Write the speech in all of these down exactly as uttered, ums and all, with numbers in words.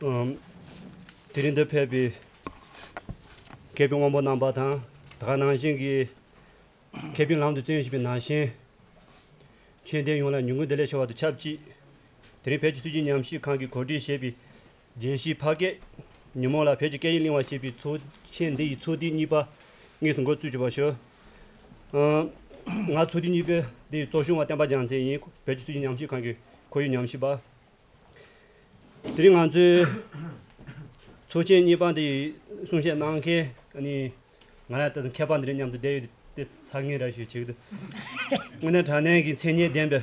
ཨམ། དེ་རིང་འདིར་ཕེབས་པའི་མཁས་པའི་དབང་པོ་རྣམ་པ་དང་། ད་ག་ནང་བཞིན་གྱི་མཁས་པའི་ལམ་དུ་བརྩོན་བཞིན་པའི་ན་གཞོན་ཁྱོན་ལྡན་ཡོངས་ལ་ཉིན་གུང་བདེ་ལེགས་ཞུ་བ་དང་ཆབས་ཅིག་དེ་རིང་བོད་ཀྱི་སྲོལ་རྒྱུན་ཉམས་ཞིབ་ཁང་གིས་གོ་སྒྲིག་བྱས་པའི་རྒྱལ་སྤྱིའི་ཕ་སྐད་ཉིན་མོ་ལ་བོད་ཀྱི་སྐད་ཡིག་གླེང་བ་ཞེས་པའི་ཚོགས་ཆེན་འདི་ཡི་ཚོགས་ཐེངས་གཉིས་པ་དངོས་སུ་འགོ་བཙུགས་བྱས་པར་ཞུ། ཨ། ང་ཚོགས་ཐེངས་གཉིས་པའི་འདི་ཡི་ཚོགས་གཞོན་པ་བསྟན་པ་རྒྱལ་མཚན་ཡིན། བོད་ཀྱི་སྲོལ་རྒྱུན་ཉམས་ཞིབ་ཁང་གི་ཁོར་ཡུག་ཉམས་ཞིབ་པ། དེ་རིང་ང་ཚོའི་ཚོགས་ཆེན་གཉིས་པ་འདི་ཡི་གསུང་བཤད་གནང་མཁན་ནི། ང་རང་ལྟ་ཙམ་མཁས་པ་འདི་རིང་མཉམ་དུ་བསྡད་ཡོད་དེ་ཚ་ངེས་ར་ཞུ་བྱེད་ཀྱི་འདུག་དངོས་གནས་དྲང་གནས་ཀྱི་མཚན་སྙན་ལྡན་པའི་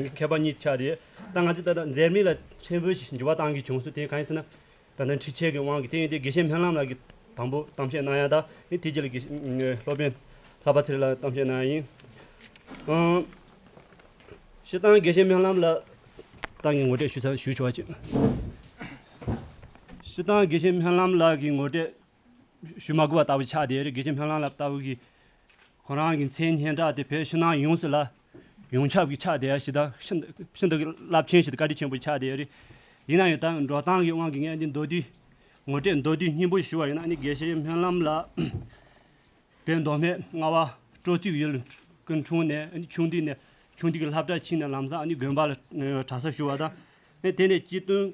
མཁས་པ་གཉིས་ཆགས་ཏེ། ད་ང་ཚོས་ད་ལྟ་མཛད་རིམ་ལ་ཕྲན་བུ་ཞིག་འགྱུར་བ་བཏང་གི་བྱུང་སོང་། དེ་གང་ཡིན་ཟེར་ན། ད་ལྟ་འཕྲུལ་ཆས་ཀྱི་དབང་གིས། དེ་ཡིན་དུས་དགེ་བཤེས་སྨོན་ལམ་ལགས་ཀྱིས་དང་པོ་གཏམ་བཤད་གནང་ཡ་དང་། ཨ་ནི་དེ་རྗེས་ལ་དགེ་བཤེས་སློབ་དཔོན་ལྷག་པ་ཚེ་རིང་ལགས་གཏམ་བཤད་གནང་ཡ་ཡིན། ཨང་། སྤྱིར་བཏང་དགེ་བཤེས་སྨོན་ལམ་ལགས་ད་ངས་ངོ་སྤྲོད་ཞུ་ཚར། ཞུ་ཆོག་པ་བྱེད། སྤྱིར་བཏང་དགེ་བཤེས་སྨོན་ལམ་ལགས་ཀྱི་ངོ་སྤྲོད་ཞུ་མ་དགོས་པ་ལྟ་བུ་ཆགས་བསྡད་རེད། དགེ་བཤེས་སྨོན་ལམ་ལགས་ལྟ་བུ་གི་ཁོ་རང་གི་མཚན་སྙན་གྲགས་དེ་བོད་ཕྱི་ནང་ཡོངས་སུ་ལ་ཡོངས་ཁྱབ་ཀྱི་ཆགས་བསྡད་ཡ་ཞིག་དང་། ཤིན་ཤིན་ཏུ་རླབས་ཆེན་ཞིག་དང་བཀའ་དྲིན་ཆེན་པོ་ཆགས་བསྡད་རེད། ཡིན་ན་ཡང་ད་འགྲོ་སྟངས་ཀྱི་དབང་གིས་ངས་འདི་མདོར་བསྡུས་ངོ་སྤྲོད་མདོར་བསྡུས་སྙིང་པོ་ཞུ་བ་ཡིན་ན། ཨ་ནི་དགེ་བཤེས་སྨོན་ལམ་ལགས་བོད་མདོ་སྨད་རྔ་བ་སྤྲོ་ཚིགས་ཡུལ་ཀུན་འཁྲུངས་ནས། ཨ་ནི་ཆུང་དུས་ནས་ཆུང་དུས་ཀྱི་སློབ་གྲྭར་ཕྱིན་ནས་ལམ་སང་ཨ་ནི་དགོན་པ་ལ་གྲྭ་ས་ཞུ་བ་དང་། ཨ་ནི་དེ་ནས་ཆིག་སྟོང་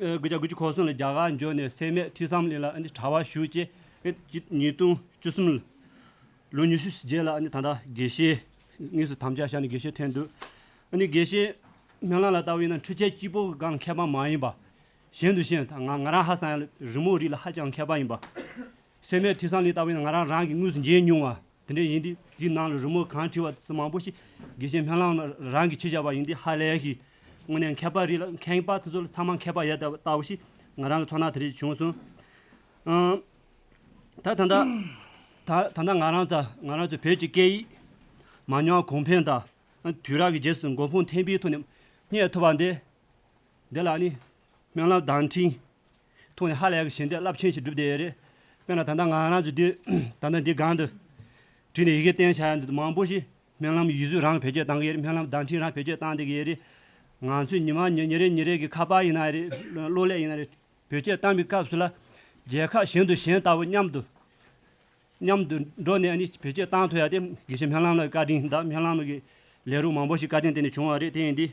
དགུ་བརྒྱ་དགུ་བཅུ་གོ་གསུམ་ལ་རྒྱ་གར་འབྱོར་ནས་སེམས་མེད་ཐོས་བསམ་གླིང་ལ་ཨ་ནི་གྲྭ་པ་ཞུགས་རྗེས། ཨ་ནི་ཉིས་སྟོང་བཅུ་གསུམ་ལོ་ཉི་ཤུ་རྗེས་ལ་ཨ་ནི་ད་ལྟ་དགེ་བཤེས་དངོས་སུ་དམ་བཅའ་བཞག་ནས་དགེ་བཤེས་ཐོན་འདུག་ཨ་ནི་དགེ་བཤེས་སྨོན་ལམ་ལགས་ལྟ་བུ་ཡིན་ན་འཕྲུལ་ཆས་གཅིག་པོ་གང་མཁས་པ་མ་ཡིན་པ། གཞན་དུ་གཞན་ད་ང་ང་རང་ཧ་སང་ཡ་ལ་རི་མོ་རིགས་ལ་ཧ་ཅང་མཁས་པ་ཡིན་པ། སེམས་མེད་ཐོས་བསམ་གླིང་ལྟ་བུ་ཡིན་ན་ང་རང་རང་གིས་དངོས་སུ་མཇལ་མྱོང་བ། དེ་འདྲ་ཡིན་དུས་དེའི་ནང་ལ་རི་མོ་གང་བྲིས་པ་དེ་ཚོ་མང་པོ་ཞིག་དགེ་བཤེས་སྨོན་ལམ་རང་གིས་ཕྱི་བཞག་པ་ཡིན་དུས་ཧ་ལས་ཤིག་དངོས་གནས་མཁས་པ་རིགས་ལ་མཁས་པ་དེ་ཚོ་ལ་ཚང་མ་མཁས་པ་ཡ་ལྟ་བུ་ཞིག་ང་རང་གི་ཚོར་སྣང་དེ་རིགས་བྱུང་སོང་། ཨང་། ད་ད་ལྟ་ད་ད་ལྟ་ང་རང་ཚོ་ང་རང་ཚོ་བོད་ཀྱི་སྐད་ཡིག་མ་ཉམས་གོང་འཕེལ་དང་། དུས་རབས་ཀྱི་རྗེས་སུ་མགོ་འཕང་མཐོན་པོའི་ཐོག་ནས་སྙེག་ཐུབ་པ་འདི། འདི་ལ་ནི་སྨོན་ལམ་བརྡ་འཕྲིན་ཐོག་ནས་ཧ་ལས་ཀྱི་ཞལ་འདེབས་རླབས་ཆེན་ཞིག་བསྒྲུབས་བསྡད་ཡོད་རེད། དཔེར་ན་ད་ལྟ་ང་རང་ཚོ་འདི་ད་ལྟ་འདི་སྒང་དུ་བྲིས་ནས་ཡི་གེ་བསྟན་བཞག་ཡ་འདི་མང་པོ་ཞིག་སྨོན་ལམ་ཡིག་གཟུགས་རང་བེད་སྤྱོད་བཏང་གི་ཡོད་རེད། སྨོན་ལམ་བརྡ་འཕྲིན་རང་བེད་སྤྱོད་བཏང་བསྡད་ཀྱི་ཡོད་རེད། ང་ཚོས་ཉི་མ་ཉི་ཉིན་རེ་ཉིན་རེ་གི་ཁ་པར་ཡིན་ན་རེད། གློག་ཀླད་ཡིན་ན་རེད། བེད་སྤྱོད་བཏང་བའི་སྐབས་སུ་ལ་རྒྱལ་ཁབ་གཞན་དང་གཞན་ལྟ་བུ་མཉམ་དུ་མཉམ་དུ་འགྲོ་ནས་ཨ་ནི་བེད་སྤྱོད་བཏང་ཐུབ་ཡ་དེ་དགེ་བཤེས་སྨོན་ལམ་ལགས་ཀྱི་བཀའ་དྲིན་དང་། སྨོན་ལམ་ལགས་ཀྱི་ལས་རོགས་མང་པོ་ཞིག་བཀའ་དྲིན་བརྟེན་ནས་བྱུང་བ་རེད། དེ་ཡིན་དུས་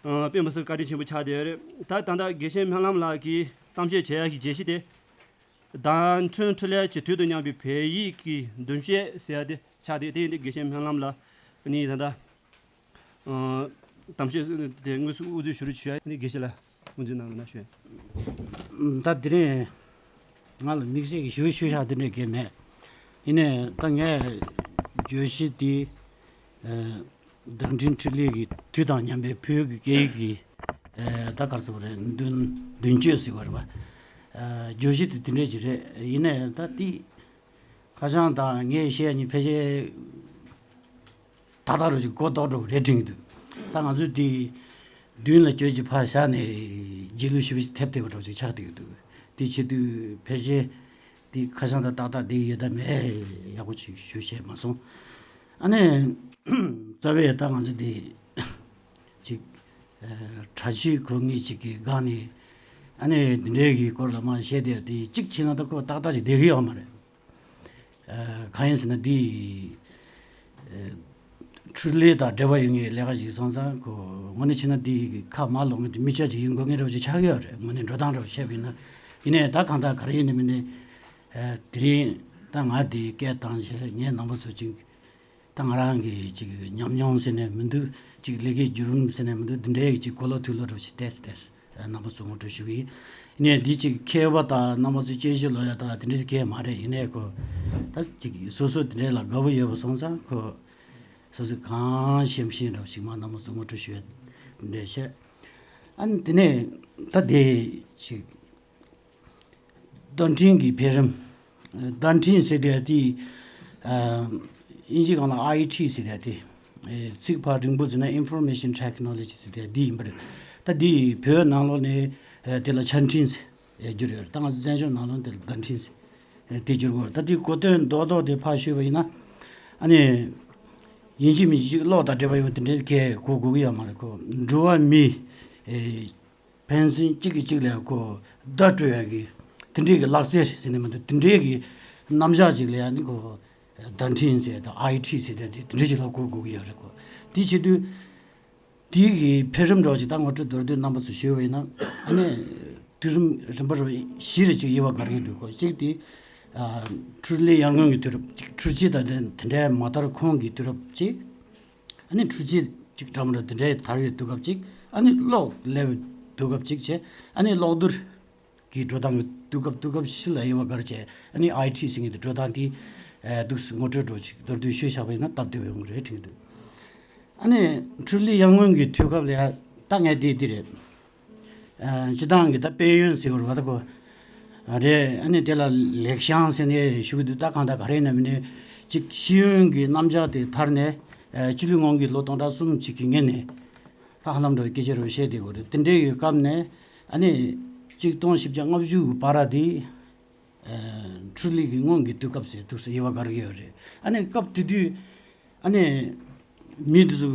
ཨ་དཔེ་མི་སྲིད་བཀའ་དྲིན་ཆེན་པོ་ཆགས་བསྡད་ཡོད་རེད། ད་ད་ལྟ་དགེ་བཤེས་སྨོན་ལམ་ལགས་ཀྱིས་གཏམ་བཤད་བྱེད་ཡ་གི་བརྗོད་གཞི་དེ། བརྡ་འཕྲིན་འཕྲུལ་ལས་ཀྱི་དུས་དང་མཉམ་པའི་བོད་ཡིག་གི་མདུན་སྐྱོད་ཟེར་ཡ་དེ་ཆགས་བསྡད། དེ་ཡིན་དུས་དགེ་བཤེས་སྨོན་ལམ་ལགས་ནི་ད་ལྟ་ཨ་གཏམ་བཤད་དེ་དངོས་སུ་དབུ་འཛུགས་ཞུ་རོགས་ཞུ་ཡ་ནི་དགེ་བཤེས་ལགས་དབུ་འཛུགས་གནང་རོགས་གནང་ཞུ་ཡ། ད་དེ་རིང་ང་ལ་དམིགས་བསལ་གྱི་ཞུ་ཞུ་བཞག་དེ་འདྲ་གང་ཡང་མེད། ཡིན་ནའི་ད་ངས་བརྗོད་གཞི་དེ་ཨ་བརྡ་འཕྲིན་འཕྲུལ་ལས་ཀྱི་དུས་དང་མཉམ་པའི་བོད་ཀྱི་སྐད་ཡིག་གི་ཨ་ད་ག་རེ་ཟེར་དགོས་རེད། མདུན་མདུན་སྐྱོད་ཟེར་བ་རེད་པ། ཨ་བརྗོད་གཞི་དེ་དེ་འདྲ་ཞིག་རེད། ཡིན་ནའི་ད་དེ། ཁ་བྱང་དང་ངས་བཤད་ཡ་གཉིས་ཕལ་ཆེར་ཏག་ཏག་འདྲ་ཅིག་གོ་ལྡོག་འདྲ་རེད་དྲན་གྱི་འདུག་ད་ང་ཚོས་དེ་མདུན་ལ་བསྐྱོད་ཀྱི་ཕར་བཞག་ནས་རྗེས་ལུས་ཞེ་པོ་ཅིག་ཐེབས་བསྡད་པ་འདྲ་ཅིག་ཆགས་བསྡད་ཀྱི་འདུག་དེ་བྱེད་དུས་ཕལ་ཆེར་དེ་ཁ་བྱང་དང་ཏག་ཏག་བསྡད་ཡོད་དམ་མེད་ཡག་པོ་ཅིག་ཞུ་ཤེས་མ་སོང་། ཨ་ནི་རྩ་བའི་ད་ང་ཚོ་དེ། ཅིག་ཨ་གྲྭ་ཆས་གོན་མཁན་ཅིག་གི་སྒང་ནས་ཨ་ནི་འདི་འདྲའི་གི་སྐོར་ལ་མར་བཤད་བསྡད་དེ། གཅིག་བྱས་ན་ད་ཁོ་ཏག་ཏག་ཅིག་བསྡད་ཀྱི་ཡོད་མ་རེད། ཨ་གང་ཡིན་ཟེར་ན་འདི་ཨ་འཕྲུལ་ལས་དང་འབྲེལ་བ་ཡོད་མཁན་ལས་ཀ་ཞིག་སོང་ཙང་། ཁོ་དངོས་གནས་བྱས་ན་འདི་ཁ་མར་ལོག་མཁན་དེ་མི་སྐྱ་ཅིག་ཡིན་དགོས་མཁན་འདྲ་བོ་ཅིག་ཆགས་ཀྱི་ཡོད་རེད། དངོས་གནས་འགྲོ་སྟངས་འདྲ་བོ་བཤད་པ་ཡིན་ན། ཡིན་ནའི་ད་གང་ལྟར་ག་རེ་ཡིན་ནའི་མིན་ནའི་ཨ་དེ་རིང་ད་ང་འདི་སྐད་བཏང་བྱས་ངས་རྣམ་པ་ཚོ་ཅིག་ད་ང་རང་གི་ཅིག་ཉམས་མྱོང་ཟེར་ནས་མི་འདུག་ཅིག་ལས་ཀའི་བརྒྱུད་རིམ་ཟེར་ནས་མི་འདུག་འདི་འདྲའི་ཅིག་གོ་ལོག་ཐོས་ལོག་འདྲ་ཞིག་ཏོག་ཙམ་ཏོག་ཙམ་རྣམ་པ་ཚོ་ངོ་སྤྲོད་ཞུ་གི་ཡིན། ཡིན་ནའི་འདི་ཅིག་མཁས་པ་དང་རྣམ་པ་ཚོ་དཔྱད་ཞིབ་ལོག་ཡ་དང་དེ་འདྲའི་གང་ཡང་མ་རེད། ཡིན་ནའི་ཁོ་ད་ཅིག་སོ་སོ་དེ་འདྲའི་ལ་དགའ་པོ་ཡོད་པ་སོང་ཙང་། ཁོ་སོ་སོ་གང་ཤེས་མི་ཤེས་འདྲ་ཞིག་མར་རྣམ་པ་ཚོ་ངོ་སྤྲོད་ཞུ་ཡ་འདི་འདྲ་བྱས། ཨ་ནི་དེ་ནས་ད་དེ་ཅིག་བརྡ་འཕྲིན་གྱི་འཕེལ་རིམ། བརྡ་འཕྲིན་ཟེར་དེ་དེ་ཨ་དབྱིན་ཇིའི་སྒང་ལ་ཨའི་ཊི་ཟེར་དེ་དེ། ཨེ་ཚིག་ཕར་རིང་པོ་ཟེར་ན་Information Technology ཟེར་དེ་དེ་ཡིན་པ་རེད། ད་དེ་བོད་ནང་ལོགས་ནས་ཨེ་དེ་ལ་ཆ་འཕྲིན་ཟེར་ཨེ་བསྒྱུར་ཡོད་རེད། ད་ང་ཚོ་བཙན་བྱོལ་ནང་ལོགས་དེ་ལ་བརྡ་འཕྲིན་ཟེར་ཨེ་དེ་བསྒྱུར་དགོས་རེད། ད་དེ་གོ་དོན་རྡོག་རྡོག་དེ་ཕར་ཞུས་པ་ཡིན་ན། ཨ་ནི་ཡིན་གཅིག་མིན་གཅིག་གློག་དང་འབྲེལ་བ་ཡོད་པ་དེ་འདྲའི་གང་ཡང་གོ་དགོས་ཀྱི་ཡོད་མ་རེད། ཁོ་འགྲོ་བ་མི་ཨེ། ཕན་ཚུན་གཅིག་གིས་གཅིག་ལ་ཁོ་བརྡ་སྤྲོད་ཡག་གི་དེ་འདྲའི་གི་ལག་རྩལ་ཟེར་ནས་མི་འདུག་དེ་འདྲའི་གི་རྣམ་གཞག་ཅིག་ལ་ཡང་ནི་ཁོ་བརྡ་འཕྲིན་ཟེར་དང་ཨའི་ཊི་ཟེར་དང་དེ་འདྲ་ཞིག་ལ་གོ་དགོས་ཀྱི་ཡོད་རེད་ཁོ། དེ་བྱེད་དུས་དེའི་གི་འཕེལ་རིམ་འདྲ་བ་ཅིག་ད་ངོ་སྤྲོད་མདོར་བསྡུས་རྣམ་པ་ཚོ་ཞུས་པ་ཡིན་ན་ཨ་ནི་དུས་རིམ་རིམ་པ་རུ་བཞི་རེ་ཅིག་དབྱེ་བ་དགར་གྱི་འདུག་ཁོ། གཅིག་དེ་འཕྲུལ་ལས་ཡར་སྔོན་གྱི་དུས་རབས་གཅིག་འཕྲུལ་ཆས་དང་དེ་འདྲའི་མ་དར་གོང་གི་དུས་རབས་གཅིག་ཨ་ནི་འཕྲུལ་ཆས་ཅིག་འདྲ་མི་འདྲ་དེ་འདྲའི་དར་བའི་དུས་སྐབས་ཅིག་ཨ་ནི་གློག་སླེབས་པའི་དུས་སྐབས་ཅིག་བྱས། ཨ་ནི་གློག་རྡུལ་གྱི་འགྲོ་སྟངས་ཀྱི་དུས་སྐབས་དུས་སྐབས་བཞི་ལ་དབྱེ་བ་དགར་བྱས། ཨ་ནི་ཨའི་ཊི་ཟེར་མཁན་དེ་འགྲོ་སྟངས་དེ་འདུག་སེ་ངོ་སྤྲོད་འདྲ་ཅིག་མདོར་བསྡུས་ཞུས་བཞག་པ་ཡིན་ན་སྟབས་བདེ་བའི་ངོ་རེད་དྲན་གྱི་འདུག་ཨ་ནི་འཕྲུལ་ལས་ཡར་སྔོན་གྱི་དུས་སྐབས་ལ་ཡ་ད་ངས་དེ་དེ་རེད། སྤྱི་བཏང་གི་ད་དཔལ་ཡོན་ཟེར་བ་རེད་པ་ད་ཁོ། རེད། ཨ་ནི་དེ་ལ་ལེགས་བྱང་ཟེར་ནས་ཞུ་གི་འདུག་ད་གང་ལྟར་ག་རེ་ཡིན་ན་མིན་ནས་ཅིག་ཤེས་ཡོན་གྱི་རྣམ་གཞག་དེ་དར་ནས་སྤྱི་ལོའི་སྔོན་གྱི་ལོ་སྟོང་ཕྲག་གསུམ་ཅིག་གི་སྔོན་ནས་ད་ཧ་ལམ་འདྲ་བའི་སྐད་ཆ་རུ་བཤད་བསྡད་ཡོད་རེད། དེ་འདྲའི་ཡོད་སྐབས་ནས་ཨ་ནི་གཅིག་སྟོང་བཞི་བརྒྱ་ལྔ་བཅུ་གི་བར་དེ། འཕྲུལ་ལས་ཀྱི་སྔོན་གྱི་དུས་སྐབས་ཟེར་འདུག་སེ་དབྱེ་བ་དགར་གྱི་ཡོད་རེད། ཨ་ནི་སྐབས་དེ་དུས་ཨ་ནི་མི་དེ་ཚོ་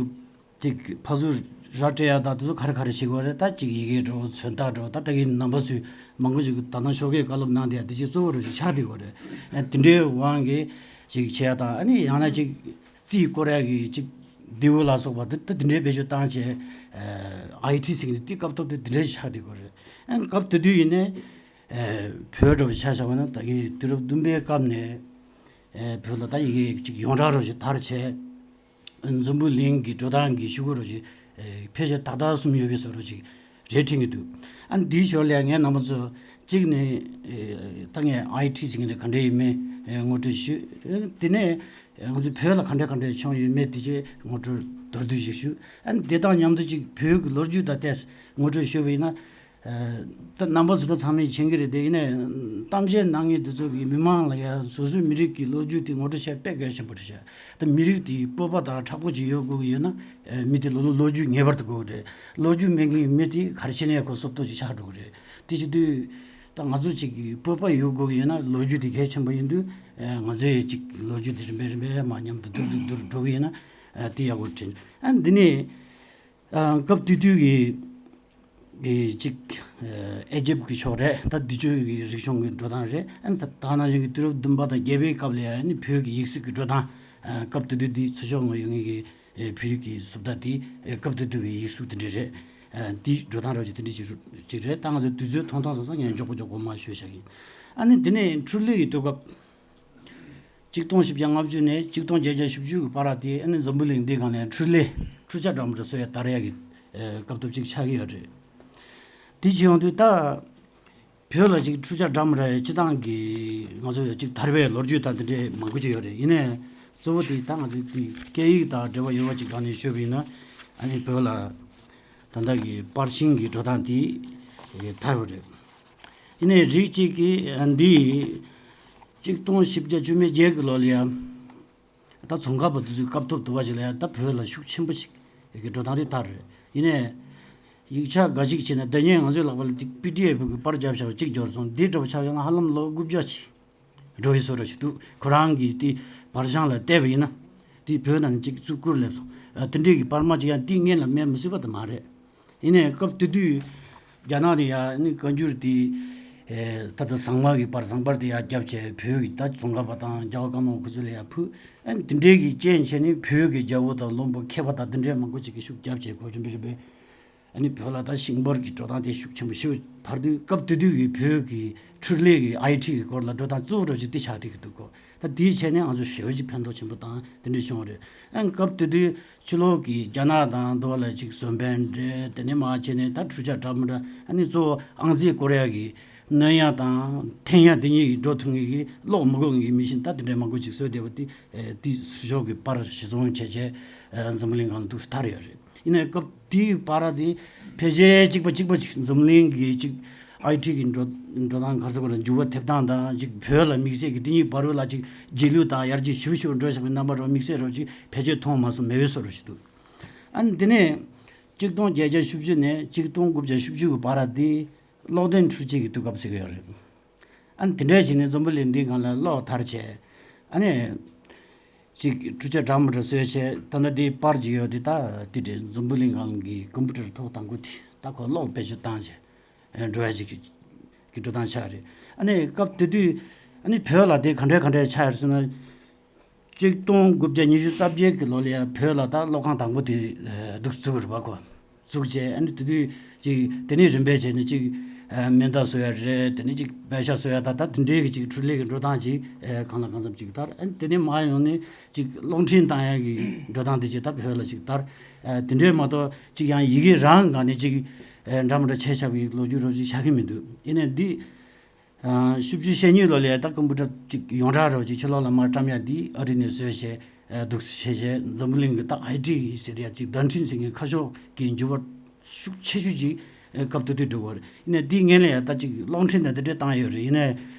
ཅིག་ཕར་ཚུར་ར་སྤྲད་ཡ་དང་དེ་ཚོ་ག་རེ་ག་རེ་བྱེད་ཀྱི་ཡོད་རེད། ད་ཅིག་ཡི་གེ་འདྲ་བོ་མཚོན་རྟགས་འདྲ་བོ་ད་ལྟ་གི་རྣམ་པ་ཚོས་མང་པོ་ཞིག་ད་ནང་ཞོགས་ཀས་བཀའ་སློབ་གནང་བསྡད་ཡ་དེ་ཅིག་གཙོ་བོ་རུ་ཞིག་ཆགས་བསྡད་ཡོད་རེད། ཨ་དེ་འདྲའི་དབང་གིས་ཅིག་བྱེད་ཡ་དང་ཨ་ནི་ཡང་ན་ཅིག་རྩིས་སྐོར་ཡ་གི་ཅིག་མདེའུ་ལ་སོགས་པ་དེ་ད་དེ་འདྲའི་བེད་སྤྱོད་བཏང་བྱས། ཨའི་ཊི་ཟེར་མཁན་དེ་དུས་སྐབས་ཐོག་དེ་དེ་འདྲའི་ཆགས་བསྡད་ཡོད་རེད། ཨ་ནི་སྐབས་དེ་དུས་ཡིན་ནའི། བོད་འདྲ་བོ་ཆ་བཞག་པ་ན་ད་གིན་དུས་རབས་བདུན་པའི་སྐབས་ནས་བོད་ལ་ད་ཡི་གེ་གཅིག་ཡོངས་གྲགས་རུ་ཞིག་དར་བྱས། འཛམ་བུ་གླིང་གི་འགྲོ་སྟངས་ཀྱི་ཤུགས་རུ་ཞིག་ཕལ་ཆེར་ཏག་ཏག་གསུམ་ཡོད་པའི་བཟོ་འདྲ་ཞིག་རེད་དྲན་གྱི་འདུག་ཨ་ནི་འདིའི་ཞོར་ལ་ངས་རྣམ་པ་ཚོ་གཅིག་ནས་ད་ངས་ཨའི་ཊི་ཟེར་མཁན་དེ་ག་འདྲ་ཡིན་མིན་ངོ་སྤྲོད་ཞུས། དེ་ནས་ང་ཚོའི་བོད་ལ་ག་འདྲ་ག་འདྲ་བྱུང་ཡོད་མེད་དེ་ཅིག་ངོ་སྤྲོད་མདོར་བསྡུས་ཤིག་ཞུ། ཨ་ནི་དེ་དང་མཉམ་དུ་ཅིག་བོད་ཀྱི་ལོ་རྒྱུས་དང་ཏོག་ཙམ་ངོ་སྤྲོད་ཞུས་པ་ཡིན་ན། ད་རྣམ་པ་ཚོ་ད་ཚང་མས་མཁྱེན་གྱི་རེད། དེ་ཡིན་ནའི་གཏམ་བཤད་གནང་མཁན་དེ་ཚོ་གིས་མི་མང་ལ་ཡ་སོ་སོའི་མི་རིགས་ཀྱི་ལོ་རྒྱུས་དེ་ངོ་སྤྲོད་བྱས་དཔེ་གལ་ཆེན་པོ་རེད་ཤག་ད་མི་རིགས་དེ་སྤོབས་པ་དང་མཁྲེགས་པོ་ཅིག་ཡོད་དགོས་ཀྱི་ཡོད་ན། མི་དེ་ལོ་ལོ་ལོ་རྒྱུས་ངེས་པར་དུ་དགོས་ཀྱི་རེད། ལོ་རྒྱུས་མེད་མཁན་མི་དེ་ག་རེ་བྱས་ནའི་ཁོ་སོབ་ཏོ་ཅིག་ཆགས་འགྲོ་གི་རེད། དེ་བྱེད་དུས་ད་ང་ཚོ་ཅིག་གིས་སྤོབས་པ་ཡོད་དགོས་ཀྱི་ཡོད་ན་ལོ་རྒྱུས་དེ་གལ་ཆེན་པོ་ཡིན་དུས། ང་ཚོས་ཅིག་ལོ་རྒྱུས་དེ་རིམ་པས་རིམ་པས་མར་མཉམ་དུ་བསྡུར་བསྡུར་བསྡུར་འགྲོ་གི་ཡིན་ན། དེ་ཡག་པོ་དྲན། ཨ་འདི་ནས། ཨ་སྐབས་དེ་དུས་ཀྱི་གི་ཅིག་ཨེ་ཇིབ་ཀྱི་ཕྱོགས་རེད། ད་འདི་ཚོའི་གི་རིག་གཞུང་གི་འགྲོ་སྟངས་རེད། ཨ་ནི་ད་ནང་བཞིན་གྱི་དུས་རབས་བདུན་པ་དང་བརྒྱད་པའི་སྐབས་ལ་ཡང་ནི་བོད་ཀྱི་ཡིག་གཟུགས་ཀྱི་འགྲོ་སྟངས། ཨ་སྐབས་དེ་དུས་འདི་ཚུར་ཕྱོགས་ངོས་ཡོད་མཁན་གྱི་ཨེ་བོད་ཡིག་གི་བཟོ་ལྟ་དེ་ཨེ་སྐབས་དེ་དུས་ཀྱི་ཡིག་གཟུགས་དེ་འདྲ་རེད། ཨ་འདིའི་འགྲོ་སྟངས་རབ་ཅིག་དེ་འདྲ་ཅིག་རུ་ཅིག་རེད། ད་ང་ཚོ་དུས་ཚོད་ཐུང་ཐུང་སོང་ཙང་ངས་མགྱོགས་པོ་མགྱོགས་པོ་མར་ཞུས་བཞག་གི་ཡིན། ཨ་ནི་འདི་ནས་འཕྲུལ་ལས་ཀྱི་དུས་སྐབས། གཅིག་སྟོང་བཞི་བརྒྱ་ལྔ་བཅུ་ནས་གཅིག་སྟོང་བརྒྱད་བརྒྱ་བཞི་བཅུ་གི་བར་དེ་ཨ་ནི་འཛམ་བུ་གླིང་འདིའི་སྒང་ནས་འཕྲུལ་ལས་འཕྲུལ་ཆས་འདྲ་མི་འདྲ་བཟོ་ཡ་དར་ཡ་གི་ཨེ་སྐབས་ཐོག་ཅིག་ཆགས་ཀྱི་ཡོད་རེད། དེ་བྱེད་ཡོང་དུས་ད་བོད་ལ་ཅིག་འཕྲུལ་ཆས་འདྲ་མི་འདྲ་ཡི་སྤྱི་བཏང་གི་ང་ཚོ་ཅིག་དར་བའི་ལོ་རྒྱུས་དང་དེ་འདྲའི་མང་པོ་ཅིག་ཡོད་རེད། ཡིན་ནའི་གཙོ་བོ་དེ་ད་ང་ཚོ་དེ་སྐད་ཡིག་དང་འབྲེལ་བ་ཡོད་པ་ཅིག་སྒང་ནས་ཤོད་པ་ཡིན་ན། ཨ་ནི་བོད་ལ་ད་ལྟ་གི་པར་ཤིང་གི་འགྲོ་སྟངས་དེ་དར་ཡོད་རེད། ཡིན་ནའི་རིགས་གཅིག་གིས་ཨ་འདི་གཅིག་སྟོང་བཞི་བརྒྱ་བཅུ་མེད་བརྒྱད་ཀྱི་ལོ་ལ་ཡང་ད་ཚོང་ཁང་པ་དེ་ཚོའི་སྐབས་ཐོག་དུ་བ་ཞིག་ལ་ཡང་ད་བོད་ལ་ཤུགས་ཆེན་པོ་ཞིག་གི་འགྲོ་སྟངས་དེ་དར་རེད། ཡིན་ནའི་ཡིག་ཆ་འགའ་ཞིག་བྱས་ན་ཟླ་ཉིན་ང་ཚོའི་ལག་པ་ལ་ཅིག་པི་ཌི་ཨེཕ་གི་པར་བརྒྱབ་བཞག་པ་གཅིག་འབྱོར་སོང་། འདི་འདྲ་བ་ཆགས་བཞག་ན་ཧ་ལམ་ལོ་དགུ་བརྒྱ་ཅིག་འགྲོ་ཡི་བཟོ་འདྲ་ཞིག་འདུག་ཁོ་རང་གིས་དེ་པར་ཤང་ལ་བལྟས་པ་ཡིན་ན་དེ་བོད་ནང་ནས་ཅིག་བཙུགས་སྐུར་སླེབས་སོང་། ཨ་དེ་འདྲའི་གི་པར་མ་ཅིག་ཡང་དེའི་སྔོན་ལ་མེད་མི་སྲིད་པ་དེ་མ་རེད། ཡིན་ནའི་སྐབས་དེ་དུས་རྒྱ་ནག་ནས་ཡ་ནི་བཀའ་འགྱུར་དེ་ཨེ་ད་ལྟ་ཟངས་དམར་གྱི་པར་ཟངས་པར་དེ་ཡར་བརྒྱབ་བྱས་བོད་ཀྱི་ད་ཙོང་ཁ་པ་དང་རྒྱལ་བ་ཀརྨ་པ་ཁོ་ཚོ་ལ་ཡར་ཕུལ། ཨ་ནི་དེ་འདྲའི་གི་རྐྱེན་བྱས་ནས་བོད་ཀྱི་རྒྱལ་པོ་དང་བློན་པོ་མཁས་པ་དང་དེ་འདྲའི་མང་པོ་ཅིག་གིས་ཤུགས་བརྒྱབ་བྱས་ཁོ་རིམ་པས་རིམ་པས་ཨ་ནི་བོད་ལ་ད་ཤིང་པར་གྱི་འགྲོ་སྟངས་དེ་ཤུགས་ཆེན་པོ་ཞིག་དར་དུས་སྐབས་དེ་དུས་ཀྱི་བོད་ཀྱི་འཕྲུལ་ལས་ཀྱི་ཨའི་ཊི་གི་སྐོར་ལ་འགྲོ་སྟངས་གཙོ་བོ་འདྲ་ཅིག་དེ་ཆགས་བསྡད་ཀྱི་འདུག་གོ། ད་དེའི་ཆེད་ནས་ང་ཚོ་ཞེ་པོ་ཅིག་ཕན་ཐོགས་ཆེན་པོ་དང་དེ་འདྲ་བྱུང་བ་རེད། ཨ་ནི་སྐབས་དེ་དུས་ཕྱི་ལོགས་ཀྱི་རྒྱ་ནག་དང་འདི་བ་ལ་ཅིག་བཟོ་ལས་འདྲ་དེ་ནས་མར་བྱས་ནས་ད་འཕྲུལ་ཆས་འདྲ་མི་འདྲ་ཨ་ནི་གཙོ་བོ་ཨང་རྩིས་སྐོར་ཡ་གི་སྣོན་ཡ་དང་འཐེན་ཡ་དེ་གཉིས་ཀྱི་འགྲོ་ཐུབ་མཁན་གྱི་གློག་མི་དགོས་མཁན་གྱི་མི་ཤིན་ད་དེ་འདྲའི་མང་པོ་ཅིག་བཟོས་བསྡད་པ་དེ་དེའི་ཕྱོགས་ཀྱི་པར་གཞི་བཟུང་བྱས་བྱས་འཛམ་བུ་གླིང་སྒང་ལ་འདུག་སེ་དར་ཡོད་རེད། ཡིན་ནའི་སྐབས་དེའི་བར་དེ་ཕལ་ཆེར་གཅིག་པ་གཅིག་པ་གཅིག་འཛམ་གླིང་གི་གཅིག་ཨའི་ཊི་གི་འགྲོ་འགྲོ་སྟངས་ག་ཚོད་ག་ལ་འགྱུར་བ་ཐེབས་སྟངས་དང་གཅིག་བོད་ལ་དམིགས་བསལ་གྱི་དེ་གཉིས་བར་བ་ལ་གཅིག་རྗེས་ལུས་དང་ཡར་རྒྱས་ཞིབ་ཞིབ་འགྲོ་བཞག་པའི་རྣམ་པ་རོ་དམིགས་བསལ་རོ་གཅིག་ཕལ་ཆེར་མཐོང་མ་སོང་མེད་པའི་བཟོ་འདྲ་ཞིག་འདུག་ཨ་ནི་དེ་ནས་གཅིག་སྟོང་བརྒྱད་བརྒྱ་བཞི་བཅུ་ནས་གཅིག་སྟོང་དགུ་བརྒྱ་བཞི་བཅུ་གི་བར་དེ་གློག་ལྡན་འཕྲུལ་ཆས་ཀྱི་དུས་སྐབས་ཟེར་གྱི་ཡོད་རེད། ཨ་ནི་དེ་འདྲ་བྱས་ནས་འཛམ་བུ་གླིང་འདིའི་སྒང་ལ་གློག་དར་བྱས། ཨ་ནི་ཅིག་འཕྲུལ་ཆས་འདྲ་མི་འདྲ་བཟོས་བྱས་ད་ལྟ་འདིའི་པར་ཅིག་ཡོད་དེ་ད་དེ་འདྲའི་འཛམ་བུ་གླིང་སྒང་གི་ཀམ་པུ་ཊར་ཐོག་དང་པོ་དེ་ད་ཁོ་གློག་བེད་སྤྱོད་བཏང་བྱས། འགྲོ་ཡ་ཅིག་གི་འགྲོ་སྟངས་ཆགས་རེད། ཨ་ནི་སྐབས་དེ་དུས་ཨ་ནི་བོད་ལ་དེ་ག་འདྲའི་ག་འདྲའི་ཆགས་ཡོད་ཟེར་ན། གཅིག་སྟོང་དགུ་བརྒྱ་ཉི་ཤུ་རྩ་བརྒྱད་ཀྱི་ལོ་ལ་ཡ་བོད་ལ་ད་གློག་ཁང་དང་པོ་དེ་འདུག་བཙུགས་རེད་པ་གོ། བཙུགས་བྱས་ཨ་ནི་དེ་དུས་ཅིག་དེ་ནས་རིམ་པས་བྱས་ནས་ཅིག་མེ་མདའ་བཟོ་ཡ་རེད། དེ་ནས་ཅིག་པད་ཤག་བཟོ་ཡ་ད་ད་དེ་འདྲའི་གི་ཅིག་འཕྲུལ་ལས་ཀྱི་འགྲོ་སྟངས་ཅིག་གང་ལ་གང་འཚམ་ཅིག་དར། ཨ་ནི་དེ་ནས་མར་ཡོང་ནས་ཅིག་གློག་འཕྲིན་བཏང་ཡ་གི་འགྲོ་སྟངས་དེ་ཅིག་ད་བོད་ལ་ཅིག་དར། དེ་འདྲའི་མ་གཏོགས་ཅིག་ཡང་ཡི་གེ་རང་སྒང་ནས་ཅིག་འདྲ་མི་འདྲ་ཆེ་ཆགས་པའི་ལོ་རྒྱུས་རོབ་ཅིག་ཆགས་ཀྱི་མི་འདུག་ཡིན་ནའི་འདི། བཅུ་བཞི་ཤེས་གཉིས་ལོ་ལ་ད་ཀམ་པུ་ཊར་ཅིག་ཡོངས་གྲགས་རོ་ཅིག་ཕྱི་ལོགས་ལ་མར་བཀྲམ་ཡ་འདི་ཨ་རི་ནས་བཟོས་བྱས་འདུག་སེ་བྱས་བྱས་འཛམ་བུ་གླིང་གི་ད་ཨའི་ཊི་ཟེར་ཡ་ཅིག་བརྡ་འཕྲིན་ཟེར་མཁན་ཁ་ཕྱོགས་ཀྱི་འགྱུར་བ་ཤུགས་ཆེ་ཤོས་ཅིག་སྐབས་དེ་དུས་འགྲོ་གི་ཡོད་རེད། ཡིན་ནའི་འདིའི་སྔོན་ལ་ཡ་ད་ཅིག་གློག་འཕྲིན་དང་དེ་འདྲས་བཏང་ཡོད་རེད། ཡིན་ནའི་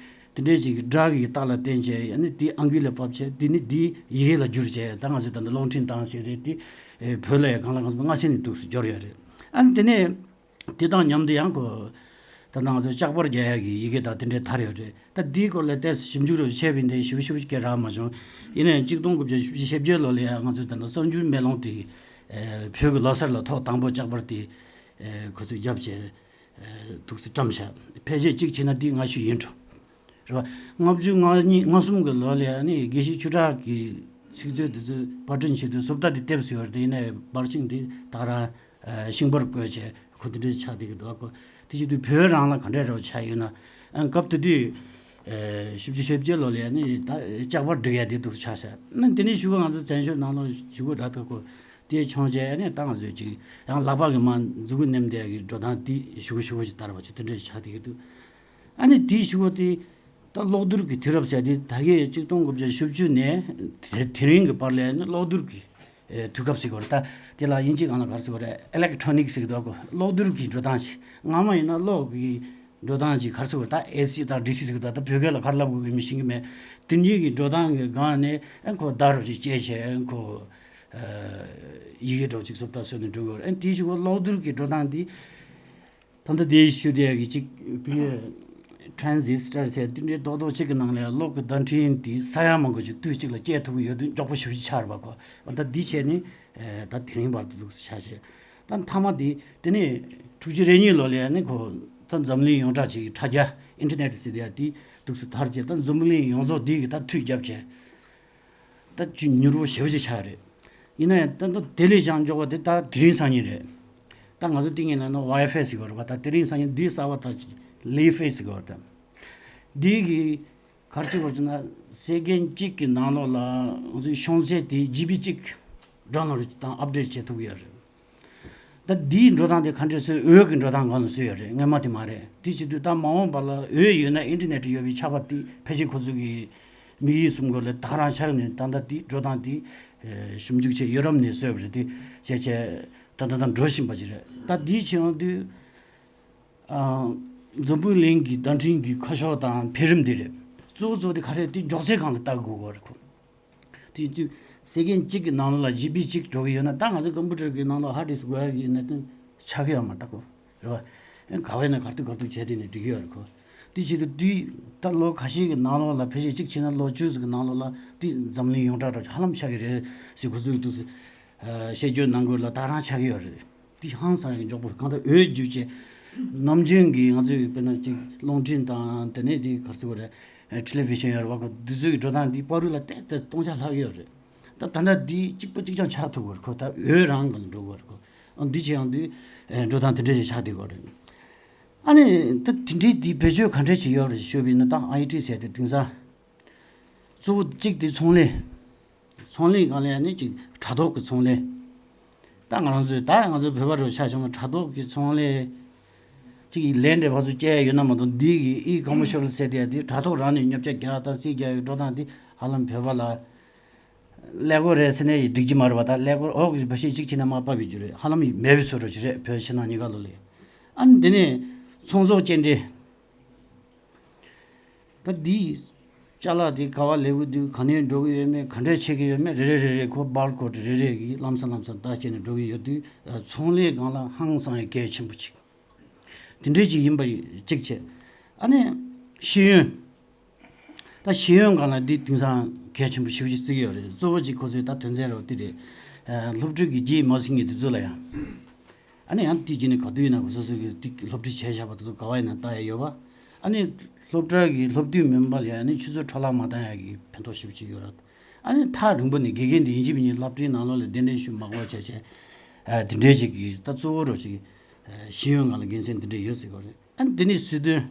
དེ་འདྲས་ཅིག་སྒྲ་གི་རྟགས་ལ་བརྟེན་བྱས་ཡ་ནི་འདི་ཨང་ཀི་ལ་ཕབ་བྱས་འདི་ནི་འདི་ཡི་གེ་ལ་བསྒྱུར་བྱས་ད་ང་ཚོས་ད་འདི་གློག་འཕྲིན་བཏང་ཟེར་རེད། འདི་བོད་ལ་ཡ་གང་ལ་གང་འཚམ་སྔ་ས་ནས་འདུག་སེ་འབྱོར་ཡོད་རེད། ཨ་ནི་དེ་ནས། དེ་དང་མཉམ་དུ་ཡང་ཁོ། ད་ལྟ་ང་ཚོ་ལྕགས་པར་རྒྱག་ཡག་གི་ཡི་གེ་དང་དེ་འདྲའི་དར་ཡོད་རེད། ད་འདིའི་སྐོར་ལ་ཏོག་ཙམ་ཞིབ་འཇུག་རོ་བྱས་པ་ཡིན་ཏེ་ཞིབ་ཞིབ་སྐད་རག་མ་བྱུང་། ཡིན་ནའི་གཅིག་སྟོང་དགུ་བརྒྱ་བཞི་བཅུ་ཞེ་བརྒྱད་ལོ་ལ་ཡང་ང་ཚོས་ད་ལྟ་གསར་འགྱུར་མེ་ལོང་དེ་བོད་ཀྱི་ལོ་གསར་ལ་ཐོག་དང་པོ་ལྕགས་པར་དེ་ཁོ་ཚོས་བརྒྱབ་བྱས་འདུག་སེ་བཀྲམ་བཞག་ཕལ་ཆེར་གཅིག་བྱས་ན་འདི་སྔ་ཤོས་ཡིན་འགྲོ། རེད་བ། ལྔ་བཅུ་ང་གཉིས་ལྔ་གསུམ་གྱི་ལོ་ལ་ཡང་ནི་དགེ་བཤེས་ཆོས་གྲགས་ཀྱི་ཚིག་མཛོད་དེ་ཚོས་པར་སྐྲུན་བྱེད་དུས་བཟོ་ལྟ་དེ་དེབ་ཟེར་བ་རེད། ཡིན་ནའི་པར་ཤིང་དེ་ད་ག་རང་ཤིང་པར་བརྐོས་བྱས་ཁོ་དེ་འདྲའི་ཆགས་བསྡད་ཀྱི་འདུག་གོ། དེ་བྱེད་དུས་བོད་རང་ལ་ག་འདྲའི་རེ་བ་ཆགས་ཡོད་ན། ཨ་སྐབས་དེ་དུས་བཞི་བཅུ་ཞེ་བརྒྱད་ལོ་ལ་ཡང་ནི་ད་ལྕགས་པར་སྒྲིག་ཡ་དེ་འདུག་ཆགས་ཤག་ཨ་དེ་ནས་གཞུག་གུ་ང་ཚོ་བཙན་བྱོལ་ནང་ལོགས་གཞུག་གུ་ད་ལྟ་ཁོ་དེ་བྱུང་བྱས་ནས་ད་ང་ཚོས་ཅིག་ཡང་ལག་པ་གི་མ་མཛུ་གུ་ནེམ་བསྡད་ཀྱི་འགྲོ་སྟངས་དེ་ཞུ་གུ་ཞུ་གུ་ཞིག་དར་བ་ཅིག་དེ་འདྲ་ཞིག་ཆགས་བསྡད་ཀྱི་འདུག་ཨ་ནི་དེའི་གཞུག་གུ་དེ་ད་གློག་རྡུལ་གྱི་དུས་རབས་ཟེར་དེ་ད་གིན་གཅིག་སྟོང་དགུ་བརྒྱ་བཞི་བཅུ་ནས་དེ་དེ་རིང་གི་བར་ལ་ནི་གློག་རྡུལ་གྱི་དུས་སྐབས་ཟེར་གྱི་ཡོད་རེད། ད་དེ་ལ་དབྱིན་ཇིའི་སྒང་ལ་ག་རེ་ཟེར་གྱི་ཡོད་རེད། ཨི་ལེག་ཊོ་ནིག་ཟེར་གྱི་འདུག་གོ། གློག་རྡུལ་གྱི་འགྲོ་སྟངས་ཤིག་སྔ་མ་ཡིན་ན་གློག་གི་འགྲོ་སྟངས་ཀྱི་ག་རེ་ཟེར་གྱི་ཡོད་རེད། ད་ཨེ་སི་དང་ཌི་སི་ཟེར་གྱི་འདུག་ད་བོད་སྐད་ལ་ག་རེ་ལབ་དགོས་ཀྱི་མི་ཤེས་ཀྱི་མེད། དེ་འདྲའི་གི་འགྲོ་སྟངས་ཀྱི་སྒང་ནས་ཨ་ཁོ་བརྡ་རུ་ཅིག་སྐྱེལ་བྱས་ཨ་ཁོ། ཡི་གེ་འདྲ་བོ་ཅིག་བཟོ་ལྟ་བཟོས་ནས་འགྲོ་གི་ཡོད་རེད། ཨ་དེའི་གཞུག་གུ་གློག་རྡུལ་གྱི་འགྲོ་སྟངས་འདི། ད་ལྟ་དེའི་ཤུལ་དེ་གི་ཅིག་བི་ཊྲན་སི་སི་ཊར་ཟེར་དེ་འདྲའི་རྡོག་རྡོག་ཅིག་གི་ནང་ལ་གློག་གི་བརྡ་འཕྲིན་དེ་ས་ཡ་མང་པོ་ཅིག་དུས་གཅིག་ལ་སྐྱེལ་ཐུབ་ཀྱི་ཡོད་དུས་མགྱོགས་པོ་ཞེ་པོ་ཅིག་ཆགས་རེད་པ་གོ། ད་འདི་བྱས་ནས་ད་དེ་རིང་བར་དུ་འདུག་སེ་ཆགས་བྱས། ད་མཐའ་མ་དེ་དེ་ནས་དྲུག་ཅུ་རེ་གཉིས་ལོ་ལ་ཡ་ནི་ཁོ་ད་འཛམ་གླིང་ཡོངས་གྲགས་ཅིག་གི་དྲ་རྒྱ་ཨིན་ཊར་ནེཊ་ཟེར་དེ་ཡ་དེ་འདུག་སེ་དར་བྱས། ད་འཛམ་གླིང་ཡོངས་རྫོགས་འདི་གི་ད་མཐུད་བརྒྱབ་བྱས། ད་ཅིག་མྱུར་པོ་ཞེ་པོ་ཅིག་ཆགས་རེད། ཡིན་ན་ཡང་ད་ལྟ་དེ་ལས་ཀྱང་མགྱོགས་པ་དེ་ད་དེ་རིང་སང་ཉིན་རེད། ད་ང་ཚོ་ཏིང་ངེ་ན་ན་ཝའི་ཕའི་ཟེར་གྱི་ཡོད་རེད་པ། ད་དེ་རིང་སང་ཉིན་འདི་གསར་པ་ད་ལི་ཕའི་ཟེར་གྱི་ཡོད་རེད། ད་འདི་གི་ག་རེ་བྱེད་དགོས་ཟེར་ན་སེ་ཀེན་གཅིག་གི་ནང་ལོགས་ལ་ང་ཚོའི་ཤོང་ཚད་དེ་ཇི་བི་གཅིག་ཌའོན་ལོཌ་དང་ཨབ་ཌེཊ་བྱེད་ཐུབ་ཀྱི་ཡོད་རེད། ད་འདིའི་འགྲོ་སྟངས་དེ་ག་འདྲས་བཟོས། འོད་ཀྱི་འགྲོ་སྟངས་སྒང་ལ་བཟོས་ཡོད་རེད། སྔོན་མ་དེ་མ་རེད། དེ་བྱེད་དུས་ད་མ་འོངས་པ་ལ་འོད་ཡོད་ན་ཨིན་ཊར་ནེཊ་ཡོད་པའི་ཆར་པ་དེ་ཕལ་ཆེར་ཁོ་ཚོ་གི་མིག་ཡིད་གསུམ་སྒོ་ལ་ད་ག་རང་ཆགས་ནས་ད་ལྟ་དེ་འགྲོ་སྟངས་དེ་ཞིབ་འཇུག་བྱས་ཡུ་རོབ་ནས་བཟོས་པ་རེད། དེ་བྱས་བྱས་ད་ལྟ་ད་འགྲོ་བཞིན་པ་ཅིག་རེད། ད་འདི་བྱེད་ཡོང་དུས་འཛམ་བུ་གླིང་གི་བརྡ་འཕྲིན་གྱི་ཁ་ཕྱོགས་དང་འཕེལ་རིམ་དེ་རེད། གཙོ་བོ་གཙོ་བོ་དེ་ག་རེ་དེ་མགྱོགས་ཚད་སྒང་ལ་ལྟ་དགོས་ཀྱི་རེད་ཁོ། དེ་དུས་སེ་ཀེན་གཅིག་གི་ནང་ལ་ཇི་བི་གཅིག་འགྲོ་གི་ཡོད་ན། ད་ང་ཚོ་ཀམ་པུ་ཊར་གི་ནང་ལ་ཧརཌ་ཌིསྐ་དགོས་ཡ་གི་གནད་དོན་ཆགས་ཀྱི་ཡོད་མ་རེད་ད་གོ། རེད་བ། ཨེ་ག་བ་ཡིན་ན་གར་ཐུག་གར་ཐུག་བྱས་དེ་ནས་འགྲིག་གི་ཡོད་རེད་གོ། དེ་བྱེད་དུས་དུས་ད་ལོ་ཁ་ཤས་ཀྱི་ནང་ལོགས་ལ་ཕལ་ཆེར་གཅིག་བྱས་ན་ལོ་བཅུ་ཙམ་གྱི་ནང་ལོགས་ལ་དེ་འཛམ་གླིང་ཡོངས་གྲགས་འདྲ་ཧ་ལམ་ཆགས་ཀྱི་རེད་ཟེར་ཁོ་ཚོས་འདུག་ཟེར། བཤད་རྒྱུ་ནང་ཁུལ་ལ་ད་རང་ཆགས་ཀྱི་ཡོད་རེད། དེ་ཧང་སང་ཡང་མགྱོགས་པོ་གང་ལྟར་འོད་བརྒྱུད་བྱས། ནམ་རྒྱུན་གྱི་ང་ཚོའི་དཔེར་ན་ཅིག་རླུང་འཕྲིན་དང་དེ་ནས་དེ་ག་རེ་ཟེར་དགོས་རེད། ཨེ་ཊེ་ལེ་བི་ཤན་ཡོད་རེད་བ། ཁོ་འདི་ཚོའི་འགྲོ་སྟངས་འདི་བར་དུ་ལ་ཏོག་ཙམ་སྟོང་ཆ་ལྷག་ཡོད་རེད། ད་ད་ལྟ་འདི་གཅིག་པ་གཅིག་རྐྱང་ཆགས་ཐུབ་དགོས་རེད། ཁོ་ད་འོད་རང་གི་འགྲོ་དགོས་རེད་ཁོ། ཨ་འདི་བྱས་ཡོང་དུས་ཨེ་འགྲོ་སྟངས་དེ་འདྲ་ཞིག་ཆགས་བསྡད་དགོས་རེད། ཨ་ནི་ད་དེ་འདྲའི་འདི་བེད་སྤྱོད་ག་འདྲ་ཞིག་ཡོད་རེད་ཞུས་པ་ཡིན་ན། ད་ཨའི་ཊི་ཟེར་དེ་དེང་སང་གཙོ་བོ་གཅིག་དེ་ཚོང་ལས། ཚོང་ལས་སྒང་ལ་ཡང་ནི་ཅིག་དྲ་ཐོག་གི་ཚོང་ལས། ད་ང་རང་ཚོས་ད་ང་ཚོའི་བོད་པ་རུ་ཆ་བཞག་ན་དྲ་ཐོག་གི་ཚོང་ལས་ཅིག་ལས་འབྲས་ཕར་ཚུར་བསྐྱལ་ཡོད་ན་མ་གཏོགས། འདི་གི་ཨི་ཀོ་མར་ཤལ་ཟེར་དེ་ཡ་དེ་དྲ་ཐོག་རང་ནས་ཉོ་ཆ་རྒྱག་དང་རྩིས་རྒྱག་ཡོད་འགྲོ་སྟངས་དེ་ཧ་ལམ་བོད་པ་ལ་ཀླད་ཀོར་རེད་ཟེར་ནས་ཡི་འགྲིག་གི་མ་རེད་པ། ད་ཀླད་ཀོར་འོག་གི་བ་ཤེད་གཅིག་བྱས་ན་མར་ཕབ་ཡོད་རྒྱུ་རེད། ཧ་ལམ་ཡི་མེད་པའི་བཟོ་འདྲ་ཅིག་རེད། བོད་ཕྱི་ནང་གཉིས་ཀ་ལོ་ལས། ཨ་ནི་འདི་ནས་ཚོང་ཟོག་སྐྱེལ་འདྲེན། ད་འདིའི་ཅ་ལག་དེ་ག་བ་ལེབ་ཀྱི་འདུག་ག་ནས་འགྲོ་གི་ཡོད་མེད། ག་འདྲས་ཆགས་ཀྱི་ཡོད་མེད། རེ་རེ་རེ་རེ་ཁོ་བར་ཀོཌ་རེ་རེ་གིས་ལམ་སང་ལམ་སང་བརྡ་སྐྱེལ་ནས་འགྲོ་གི་ཡོད་དུས། ཚོང་ལས་སྒང་ལ་ཧང་སང་ཡ་གལ་ཆེན་པོ་ཅིག་དེ་འདྲས་ཅིག་ཡིན་པ་གཅིག་བྱས། ཨ་ནི་ཤེས་ཡོན། ད་ཤེས་ཡོན་སྒང་ལ་འདི་དེང་སང་གལ་ཆེན་པོ་ཞེ་པོ་ཅིག་བརྩི་གི་ཡོད་རེད། གཙོ་བོ་ཅིག་ཁོ་ཚོའི་ད་དོན་ཚན་རེ་བ་འདི་རེད། སློབ་ཕྲུག་གི་རྒྱུས་མ་ཟིན་མཁན་དེ་ཚོ་ལ་ཡང་། ཨ་ནི་ཡང་དེའི་རྗེས་ནས་ག་དུས་ཡིན་ན་སོ་སོ་གི་དེ་སློབ་ཁྲིད་བྱས་བཞག་པ་དེ་ཚོ་ག་བ་ཡིན་ན་ལྟ་ཡ་ཡོད་པ། ཨ་ནི་སློབ་གྲྭ་གི་སློབ་དུས་མིན་པ་ལ་ཡང་ནི་ཆུ་ཚོད་འཕྲོ་བརླག་མ་བཏང་ཡ་གི་ཕན་ཐོགས་ཞེ་པོ་ཅིག་ཡོད་རེད། ཨ་ནི་ཐག་རིང་པོ་ནས་དགེ་རྒན་དེ་ཡིན་གཅིག་མིན་གཅིག་སློབ་གྲྭའི་ནང་ལོགས་ལ་གདན་འདྲེན་ཞུ་མ་དགོས་བྱས་བྱས། ཨ་དེ་འདྲའི་ཅིག་གི་ད་གཙོ་བོ་རོ་ཅིག་ཤེས་ཡོན་སྒང་ལ་དགེ་མཚན་དེ་འདྲ་ཡོད་ཟེར་གོ་རེད། ཨ་ནི་དེ་ནས་སྲིད་དོན།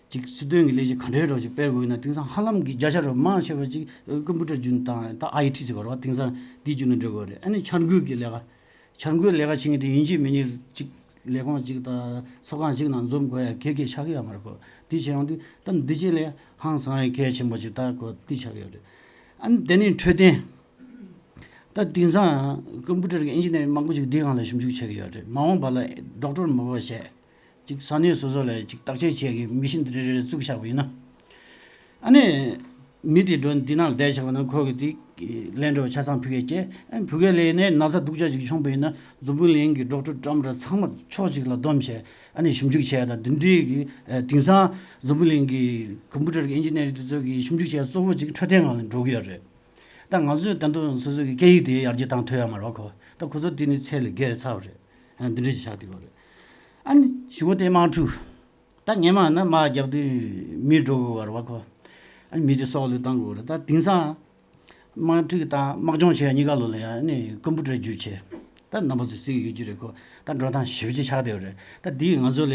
ཅིག་སྲིད་དོན་གྱི་ལས་གཞི་ག་འདྲའི་རོ་ཅིག་སྤེལ་དགོས་ཡིན་ན་དེང་སང་ཧ་ལམ་གྱི་བརྒྱ་ཆ་རོ་མང་ཆེ་བ་ཅིག་ཀམ་པུ་ཊར་བརྒྱུད་དང་ད་ཨའི་ཊི་ཟེར་གོ་རེད་བ། དེང་སང་དེའི་བརྒྱུད་ནས་འགྲོ་དགོས་རེད། ཨ་ནི་འཆར་འགོད་ཀྱི་ལས་ཀ་འཆར་འགོད་ལས་ཀ་བྱེད་མཁན་དེ་ཡིན་གཅིག་མིན་གཅིག་ཅིག་ལས་ཁུངས་གཅིག་དང་ཚོགས་ཁང་གཅིག་ནང་འཛོམས་དགོས་ཡ་གལ་གལ་ཆགས་ཀྱི་ཡོད་མ་རེད་གོ། དེ་བྱས་ཡོང་དུས་ད་འདི་ཅིག་ལས་ཧང་སང་ཡ་གལ་ཆེན་པོ་ཅིག་ད་གོ་དེ་ཆགས་ཀྱི་ཡོད་རེད། ཨ་ནི་དེ་ནས་འཕྲོད་བསྟེན། ད་དེང་སང་ཀམ་པུ་ཊར་གྱི་ཨིན་ཇི་ནི་ཡར་མང་པོ་ཅིག་འདི་སྒང་ལ་ཞིབ་འཇུག་བྱེད་ཀྱི་ཡོད་རེད། མ་འོངས་པ་ལ་ཌོག་ཊར་མ་དགོས་པ་བྱས། ཅིག་ས་གནས་སོ་སོ་ལ་ཅིག་བརྟག་དཔྱད་བྱེད་ཀྱི་མི་ཤིན་དེ་རེ་རེ་བཙུགས་བཞག་པ་ཡིན་ན། ཨ་ནི། མི་དེ་འགྲོ་འདི་ནང་ལ་བསྡད་བཞག་པ་ན་ཁོ་གི་དེ་ལན་འགྲོ་ཆ་ཚང་ཕུ་གས་སྐྱེ། ཨ་ཕུ་གས་ལས་ནས་ན་ཚ་སྡུག་ཅག་ཅིག་བྱུང་པ་ཡིན་ན་འཛམ་བུ་གླིང་གི་ཌོག་ཊར་ཀྲམ་ར་ཚང་མ་ཕྱོགས་གཅིག་ལ་བསྡོམས་བྱས་ཨ་ནི་ཞིབ་འཇུག་བྱས་དང་འདི་འདྲའི་གི་དེང་སང་འཛམ་བུ་གླིང་གི་ཀམ་པུ་ཊར་གི་ཨིན་ཇི་ནི་ཡར་དེ་ཚོ་གི་ཞིབ་འཇུག་བྱས་གཙོ་བོ་ཅིག་འཕྲོད་བསྟེན་སྒང་ལ་འགྲོ་གི་ཡོད་རེད། ད་ང་ཚོས་ད་དུང་སོ་སོ་གི་སྐད་ཡིག་དེ་ཡར་རྒྱས་བཏང་ཐུབ་ཡ་མ་རེད་བ་ཁོ། ད་ཁོ་ཚོ་དེ་ནི་ཚད་ལས་བརྒལ་ཚར་བ་རེད། ཨ་འདི་འདྲ་ཞིག་ཆགས་བསྡད་ཡོད་རེད། ཨ་ནི་ཞུ་བ་དེ་དམག་འཁྲུག་ད་ངས་མ་ན་དམག་རྒྱབ་དུས་མི་འགྲོ་དགོས་བ་རེད་བ་ཁོ། ཨ་ནི་མི་དེ་སྲོག་བློས་བཏང་དགོས་རེད། ད་དེང་སང་དམག་འཁྲུག་དང་དམག་སྦྱོང་བྱེད་ཡ་གཉིས་ཀ་ལོ་ལ་ཡ་ཨ་ནི་ཀམ་པུ་ཊར་བརྒྱུད་བྱས། ད་རྣམ་པ་ཚོས་གཟིགས་ཡོད་ཀྱི་རེད་ཁོ། ད་འགྲོ་སྟངས་ཞེ་པོ་ཅིག་ཆགས་བསྡད་ཡོད་རེད། ད་དེ་ང་ཚོ་ལས་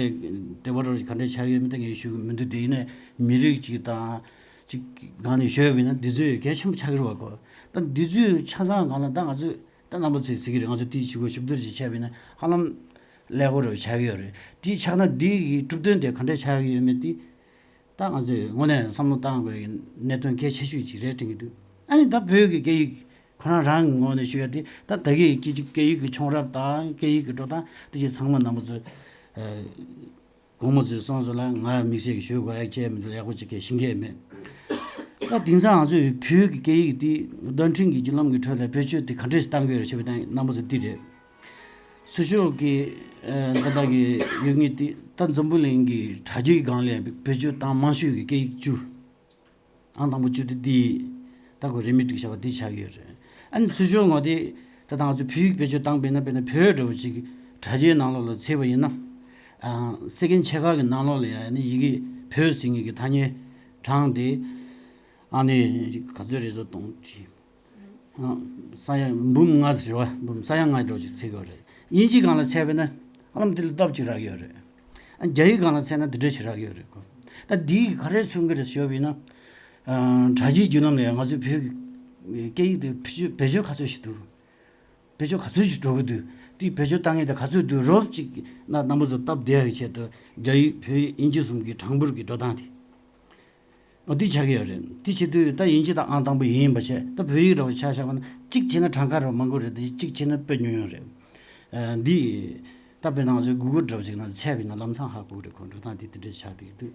འབྲེལ་བ་རོགས་ཅིག་ག་འདྲས་ཆགས་ཡོད་མེད་ད་ངས་ཞུ་གི་མི་འདུག་དེ་ཡིན་ནའི་མི་རིགས་ཅིག་དང་། ཅིག་སྒང་ནས་ཞུས་པ་ཡིན་ན་འདི་ཚོས་གལ་ཆེན་པོ་ཆགས་ཀྱི་རེད་བ་ཁོ། ད་འདི་ཚོས་ཆ་ཚང་སྒང་ལ་ད་ང་ཚོས་ད་རྣམ་པ་ཚོས་གཟིགས་ཀྱི་རེད། ང་ཚོ་དེའི་ཞུ་སྒོ་ཞུ་བསྡུར་ཅིག་བྱས་པ་ཡིན་ན་ཧ་ལམ་ཀླད་ཀོར་རུ་ཆགས་ཀྱི་ཡོད་རེད། དེ་ཆགས་ན་འདི་ཡི་གྲུབ་དོན་དེ་ག་འདྲས་ཆགས་ཀྱི་ཡོད་མེད་དེ། ད་ང་ཚོས་དངོས་གནས་བསམ་བློ་བཏང་དགོས་ཀྱི་གནད་དོན་གལ་ཆེ་ཤོས་ཅིག་རེད་དྲན་གྱི་འདུག་ཨ་ནི་ད་བོད་ཀྱི་སྐད་ཡིག་ཁོ་རང་རང་གི་ངོས་ནས་ཞུ་ཡ་དེ་ད་ད་གི་སྐད་ཡིག་སྐད་ཡིག་གི་བྱུང་རབས་དང་སྐད་ཡིག་གི་འགྲོ་སྟངས་དེ་ཅིག་ཚང་མ་རྣམ་པ་ཚོས། གོང་མ་ཚོས་གསུངས་སོང་ལ་ང་དམིགས་བསལ་གྱི་ཞུ་དགོས་ཡ་ཁྱད་མི་འདུག་ཡག་པོ་ཅིག་གས་ཤེས་ཀྱི་མེད། ད་དེང་སང་ང་ཚོས་བོད་ཀྱི་སྐད་ཡིག་འདི་བརྡ་འཕྲིན་གྱི་བརྒྱུད་ལམ་གྱི་ཁྲོད་ལ་བེད་སྤྱོད་དེ་ག་འདྲས་བཏང་དགོས་རེད་ཞུ་བའི་སྟེང་རྣམ་པ་ཚོ་འདི་རེད། ཚུར་ཤོག་གི་ད་ལྟ་གི་ཡོད་ངེས་འདི་ད་འཛམ་བུ་གླིང་གི་དྲ་རྒྱའི་སྒང་ལ་བེད་སྤྱོད་བཏང་མང་ཤོས་ཀྱི་སྐད་ཡིག་བཅུ། ཨང་དང་པོ་བཅུ་དེ་འདི། ད་ཁོ་རེ་མིག་ཅིག་བྱ་བ་འདི་ཆགས་ཀྱི་ཡོད་རེད། ཨ་ནི་ཚུར་ཕྱོགས་ངོ་དེ། ད་ང་ཚོ་བོད་ཡིག་བེད་སྤྱོད་བཏང་པས་ན་དཔེར་ན་བོད་འདྲ་བོ་ཅིག་དྲ་རྒྱའི་ནང་ལོགས་ལ་བཙལ་བ་ཡིན་ན། ཨ། སེ་ཀེན་ཆེ་ཁག་གི་ནང་ལོགས་ལ་ཡང་ནི་ཡི་གེ་བོད་ཟེར་མཁན་གྱི་ཐ་སྙད་གྲངས་དེ། ཨ་ནི་ག་ཚོད་རེད་ཟེར་སྟོང་ཁྲི། ཨ། ས་ཡ་འབུམ་ལྔ་ཟེར་བ་འབུམ་ས་ཡ་ལྔ་འདྲ་བོ་ཅིག་བཙལ་གྱི་ཡོད་རེད། དབྱིན་ཇིའི་སྒང་ལ་བཙལ་བས་ན་ཧ་ལམ་དེ་ལས་སྟོབས་ཅིག་རག་གི་ཡོད་རེད། ཨ། རྒྱ་ཡིག་སྒང་ལ་བཙལ་ན་དེ་འདྲ་ཞིག་རག་གི་ཡོད་རེད་གོ། ད་འདི་ག་རེ་མཚོན་གྱི་རེད་ཞུས་པ་ཡིན་ན། ཨ། དྲ་རྒྱའི་བརྒྱུད་ལམ་ལ་ཡང་ང་ཚོའི་བོད་ཀྱི་སྐད་ཡིག་དེ་བེད་སྤྱོད་བེད་སྤྱོད་ག་ཚོད་ཞིག་འདུག་བེད་སྤྱོད་ག་ཚོད་ཞིག་འགྲོ་གི་འདུག་དེ་བེད་སྤྱོད་བཏང་མཁན་དེ་ག་ཚོད་འདུག་རོབ་ཅིག་ན་རྣམ་པ་ཚོ་སྟབས་བདེ་ཡག་གི་ཆེད་དུ་རྒྱ་ཡིག་བོད་ཡིག་དབྱིན་ཇི་གསུམ་གྱི་གྲངས་འབོར་གྱི་འགྲོ་སྟངས་དེ། འོ་འདི་ཆགས་ཀྱི་ཡོད་རེད། དེ་བྱེད་དུས་ད་དབྱིན་ཇི་དང་ཨང་དང་པོ་ཡིན་པ་བྱས་ད་བོད་ཡིག་འདྲ་བོ་ཆ་བཞག་པ་ན་གཅིག་བྱས་ན་གྲངས་ཀ་རུ་མང་པོ་རེད་དེ་གཅིག་བྱས་ན་དཔེ་ཉུང་ཉུང་རེད། ཨ། འདི། ད་དཔེར་ན་ང་ཚོའི་གུ་གུལ་འདྲ་བོ་ཅིག་ནང་བཙལ་བ་ཡིན་ན་ལམ་སང་ཧ་གོ་གི་རེད་ཁོ་འགྲོ་སྟངས་དེ་དེ་འདྲ་ཆགས་བསྡད་ཀྱི་འདུག་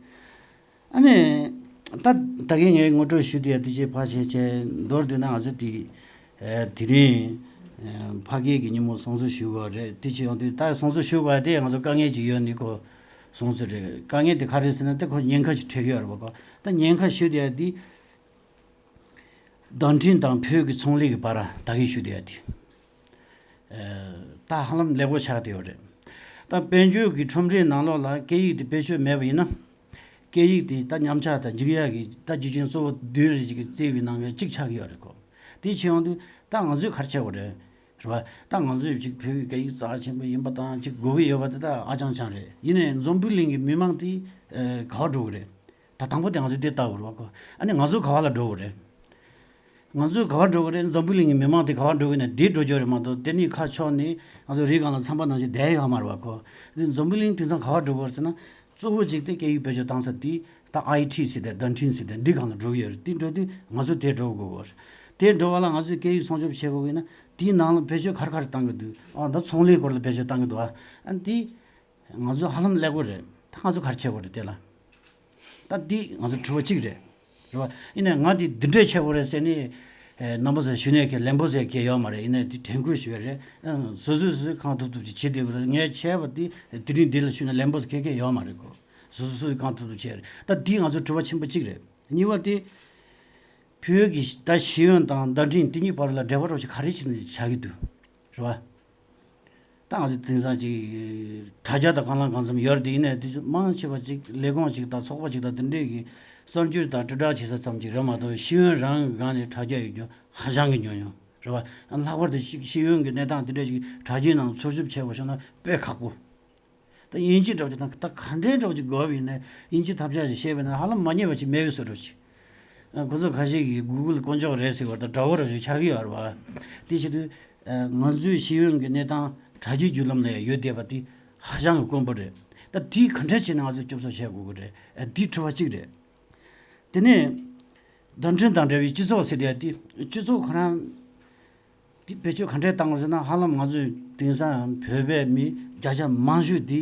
ཨ་ནི། ད་ད་གིན་ངས་ངོ་སྤྲོད་ཞུ་དུས་ཡ་དེ་ཅིག་ཕར་བྱས་བྱས་མདོར་བསྡུས་ན་ང་ཚོ་དེ། ཨ། དེ་རིང་། ཨ། ཕ་གི་གི་ཉིན་མོ་སྲུང་བརྩི་ཞུ་དགོས་རེད། དེ་བྱས་ཡོང་དུས་ད་སྲུང་བརྩི་ཞུ་དགོས་དེ་ང་ཚོ་དཀའ་ངལ་ཅིག་ཡོད་ནི་ཁོ་སྲུང་བརྩི་རེད། དཀའ་ངལ་དེ་ག་རེ་ཟེར་ན་དེ་ཁོ་ཉེན་ཁ་ཞིག་འཕྲད་ཀྱི་ཡོད་རེད་པ་ཁོ། ད་ཉེན་ཁ་ཞུ་དུས་ཡ་དེ། བརྡ་འཕྲིན་དང་བོད་ཀྱི་ཚོང་ལས་ཀྱི་བར་ད་གིན་ཞུ་དུས་ཡ་དེ། ཨ། ད་ཧ་ལམ་ཀླད་ཀོར་ཆགས་བསྡད་ཡོད་རེད། ད་དཔལ་འབྱོར་གྱི་ཁྲོམ་རའི་ནང་ལོགས་ལ་སྐད་ཡིག་དེ་བེད་སྤྱོད་མེད་པ་ཡིན་ན། སྐད་ཡིག་དེ་ད་ཉམས་ཆག་དང་འཇིག་ཡག་གི་ད་རྒྱུ་རྐྱེན་གཙོ་བོ་བདུན་རེ་ཞིག་གི་བརྩིས་པའི་ནང་གི་གཅིག་ཆགས་ཀྱི་ཡོད་རེད་ཁོ། དེ་བྱས་ཡོང་དུས་ད་ང་ཚོས་ག་རེ་བྱེད་དགོས་རེད། རེད་བ། ད་ང་ཚོས་ཅིག་བོད་ཀྱི་སྐད་ཡིག་རྩ་ཆེན་པོ་ཡིན་པ་དང་ཅིག་དགོས་ཀྱི་ཡོད་པ་དེ་ད་ཨ་ཅང་ཅང་རེད། ཡིན་ནའི་འཛམ་བུ་གླིང་གི་མི་མང་དེ་ག་པར་འགྲོ་གི་རེད། ད་དང་པོ་དེ་ང་ཚོས་དེ་ལྟ་དགོས་རེད་བ་ཁོ། ཨ་ནི་ང་ཚོ་ག་པར་ལ་འགྲོ་དགོས་རེད། ང་ཚོས་ག་པར་འགྲོ་གི་རེད། འཛམ་བུ་གླིང་གི་མི་མང་དེ་ག་པར་འགྲོ་གི་ན་འདིར་འགྲོ་རྒྱུ་རེད་མ་གཏོགས་དེ་ནི་ཁ་ཕྱོགས་ནས་ང་ཚོ་རི་སྒང་ལ་ཚང་པ་ནང་བཞིན་བསྡད་ཡོད་མ་རེད་བ་ཁོ། འདི་འཛམ་བུ་གླིང་དེང་སང་ག་པར་འགྲོ་གི་རེད་ཟེར་ན། གཙོ་བོ་གཅིག་དེ་སྐད་ཡིག་བེད་སྤྱོད་བཏང་ས་དེ་ད་ཨའི་ཊི་ཟེར་དེ་བརྡ་འཕྲིན་ཟེར་དེ་འདི་སྒང་ལ་འགྲོ་གི་ཡོད་རེད། དེ་འགྲོ་དུས་ང་ཚོ་དེར་འགྲོ་དགོས་གི་རེད། དེར་འགྲོ་བ་ལ་ང་ཚོས་སྐད་ཡིག་སྲུང་སྐྱོབ་བྱེད་དགོས་ཀྱི་ན་དེའི་ནང་ལ་བེད་སྤྱོད་ག་རེ་ག་རེ་བཏང་གི་འདུག་ཨ་ད་ཚོང་ལས་སྐོར་ལ་བེད་སྤྱོད་བཏང་གི་འདུག་ཨ་ཨ་འདི། ང་ཚོ་ཧ་ལམ་ཀླད་ཀོར་རེད། ད་ང་ཚོ་ག་རེ་བྱེད་དགོས་རེད་དེ་ལ། ད་འདི་ང་ཚོ་དྲི་བ་གཅིག་རེད། རེད་བ། ཡིན་ནའི་ང་འདི་འདི་འདྲས་བྱེད་དགོས་རེད་ཟེར་ནས། ཨེ། རྣམ་པ་ཚོས་ཞུ་ནས་ཁྱེད་ལན་པོ་ཟེར་མཁན་ཡོད་མ་རེད། ཡིན་ནའི་འདི་དྲན་སྐུལ་ཞུ་ཡ་རེད། ཨང་། སོ་སོས་སོས་གང་ཐུབ་ཐུབ་ཅིག་བྱེད་བསྡད་པ་རེད། ངས་བྱས་པ་འདི་དེ་རིང་འདི་ལ་ཞུས་ན་ལན་པོ་ཟེར་མཁན་གང་ཡོད་མ་རེད་གོ། སོ་སོ་སོས་གང་ཐུབ་ཐུབ་བྱས་རེད། ད་འདི་ང་ཚོ་དྲི་བ་ཆེན་པོ་གཅིག་རེད། གཉིས་པ་དེ། བོད་ཀྱི་ད་ཤེས་ཡོན་དང་བརྡ་འཕྲིན་དེ་གཉིས་བར་ལ་འབྲེལ་བ་རོགས་ཞིག་ག་རེ་བྱས་ནས་བྱ་གི་འདུག་རེད་བ། ད་ང་ཚོ་དེང་སང་ཅིག་དྲ་རྒྱ་དང་གང་ལ་གང་འཚམ་ཡོད་རེད་དེ། ཡིན་ནའི་དེ་ཚོ་མང་ཆེ་བ་ཅིག་ལས་ཁུངས་ཅིག་དང་ཚོགས་པ་ཅིག་དང་དེ་འདྲས་ཀྱི་གསར་འགྱུར་དང་དྲིལ་བསྒྲགས་བྱེད་ས་ཙམ་ཅིག་རེད་མ་གཏོགས། ཤེས་ཡོན་རང་གི་སྒང་ནས་དྲ་རྒྱ་ཡོད་རྒྱུ་ཧ་ཅང་གི་ཉུང་ཉུང་རེད་བ། ལྷག་པར་དུ་ཤེས་ཤེས་ཡོན་གྱི་གནས་སྟངས་དེ་འདྲས་ཅིག་དྲ་རྒྱའི་ནང་འཚོལ་ཞིབ་བྱེད་དགོས་བྱུང་ན་དཔེ་ཁག་པོ། ད་དབྱིན་ཇི་འདྲ་བ་ཅིག་དང་ད་ག་འདྲའི་འདྲ་བ་ཅིག་དགོས་པ་ཡིན་ན། དབྱིན་ཇི་ཐབས་ཆག་ཅིག་ཤེས་པ་ཡིན་ན་ཧ་ལམ་མ་རྙེད་པ་ཅིག་མེད་པའི་བཟོ་འདྲ་ཅིག་ཁོ་ཚོ་ཁ་ཤས་ཀྱིས་གུ་གུལ་དཀོན་མཆོག་རེད་ཟེར་བ་དང་འདྲ་བོ་ར་ཞིག་ཆགས་ཀྱི་ཡོད་རེད་བ། དེ་བྱེད་དུས་ང་ཚོའི་ཤེས་ཡོན་གྱི་གནས་སྟངས་དྲ་རྒྱའི་བརྒྱུད་ལམ་ལ་ཡོད་བསྡད་པ་དེ་ཧ་ཅང་གི་དཀོན་པོ་རེད། ད་དེ་ག་འདྲ་བྱས་ནས་ང་ཚོས་སྐྱོབ་གསོ་བྱེད་དགོས་ཀྱི་རེད། དེ་དྲི་བ་གཅིག་རེད། དེ་ནས་བརྡ་འཕྲིན་དང་འབྲེལ་བའི་སྤྱི་ཚོགས་ཟེར་དེ་དེ་སྤྱི་ཚོགས་ཁོ་རང་དེ་བེད་སྤྱོད་ག་འདྲས་བཏང་དགོས་ཟེར་ན། ཧ་ལམ་ང་ཚོའི་དེང་སང་བོད་པའི་མི་བརྒྱ་ཆ་མང་ཤོས་དེ་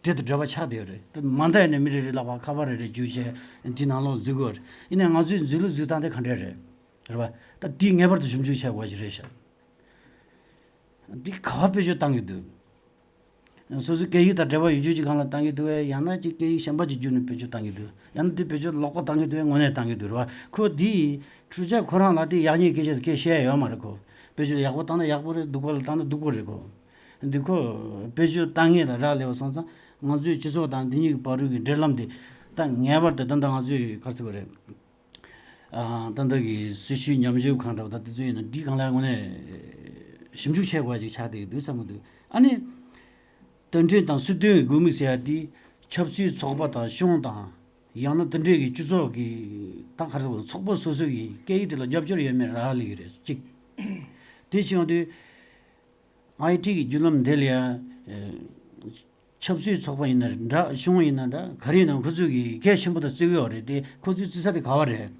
དེ་དང་འབྲེལ་བ་ཆགས་བསྡད་ཡོད་རེད། དེ་མ་མཐའ་ཡས་ནས་མི་རེ་རེ་ལག་པར་ཁ་པར་རེ་རེ་བརྒྱུད་བྱས་དེ་ནང་ལོགས་འཛུལ་དགོས་རེད། ཡིན་ནའི་ང་ཚོའི་འཛུལ་ལུགས་འཛུལ་སྟངས་དེ་ག་འདྲས་རེད། རེད་བ། ད་དེ་ངེས་པར་དུ་ཞིབ་འཇུག་བྱེད་དགོས་ཀྱི་རེད་ཤག་འདི་ག་བ་བེད་སྤྱོད་བཏང་གི་འདུག་སོ་སོའི་སྐད་ཡིག་དང་འབྲེལ་བ་ཡོད་རྒྱུ་ཅིག་སྒང་ལ་བཏང་གི་འདུག་གས། ཡང་ན་ཅིག་སྐད་ཡིག་གཞན་པ་ཅིག་བརྒྱུད་ནས་བེད་སྤྱོད་བཏང་གི་འདུག་ཡང་ན་དེ་བེད་སྤྱོད་ལོག་པ་བཏང་གི་འདུག་གས། དངོས་གནས་བཏང་གི་འདུག་རེད་བ། ཁོ་འདིའི་འཕྲུལ་ཆས་ཁོ་རང་ལ་དེ་ཡག་ཉེས་སྐད་ཆ་དེ་སྐད་བཤད་ཡ་ཡོད་མ་རེད་ཁོ། བེད་སྤྱོད་ཡག་པོ་བཏང་ན་ཡག་པོ་རེད། སྡུག་པ་ལ་བཏང་ན་སྡུག་པོ་རེད་ཁོ། འདི་ཁོ་བེད་སྤྱོད་བཏང་མཁན་ལ་རག་ལས་པ་སོང་ཙང་ང་ཚོའི་སྤྱི་ཚོགས་དང་འདི་གཉིས་ཀྱི་བར་དུ་གི་འབྲེལ་ལམ་དེ་ད་ངེས་པར་དུ་ད་ལྟ་ང་ཚོས་ག་རེ་ཟེར་དགོས་རེད། ཨ། ད་ལྟ་གི་སྲི་ཞུའི་ཉམས་ཞིབ་ཁང་འདྲ་བ་དང་དེ་ཚོ་ཡིན་ན་འདིའི་སྒང་ལ་དངོས་གནས་ཞིབ་འཇུག་བྱེད་དགོས་པ་ཅིག་ཆགས་བསྡད་ཀྱི་འདུག་བསམ་གྱི་འདུག་ཨ་ནི། བརྡ་འཕྲིན་དང་སྲིད་དོན་གྱི་དགོས་དམིགས་ཟེར་ཡ་དེ་ཆབ་སྲིད་ཚོགས་པ་དང་གཞུང་དང་། ཡང་ན་དེ་འདྲའི་གི་སྤྱི་ཚོགས་ཀྱི་ད་ག་རེ་ཟེར། ཚོགས་པ་སོ་སོ་གི་སྐད་ཡིག་དེ་ལ་རྒྱབ་སྐྱོར་ཡོད་མེད་རག་ལས་ཀྱི་རེད་གཅིག་དེ་བྱུང་དུས། ཨའི་ཊི་གི་བརྒྱུད་ལམ་དེ་ལ་ཡང་ཆབ་སྲིད་ཚོགས་པ་ཡིན་ན་འདྲ། གཞུང་ཡིན་ན་འདྲ། ག་རེ་ཡིན་ན་ཁོ་ཚོས་ཀྱི་གལ་ཆེན་པོ་དང་བརྩི་གི་ཡོད་རེད་དེ། ཁོ་ཚོས་བརྩི་ས་དེ་ག་བ་རེད།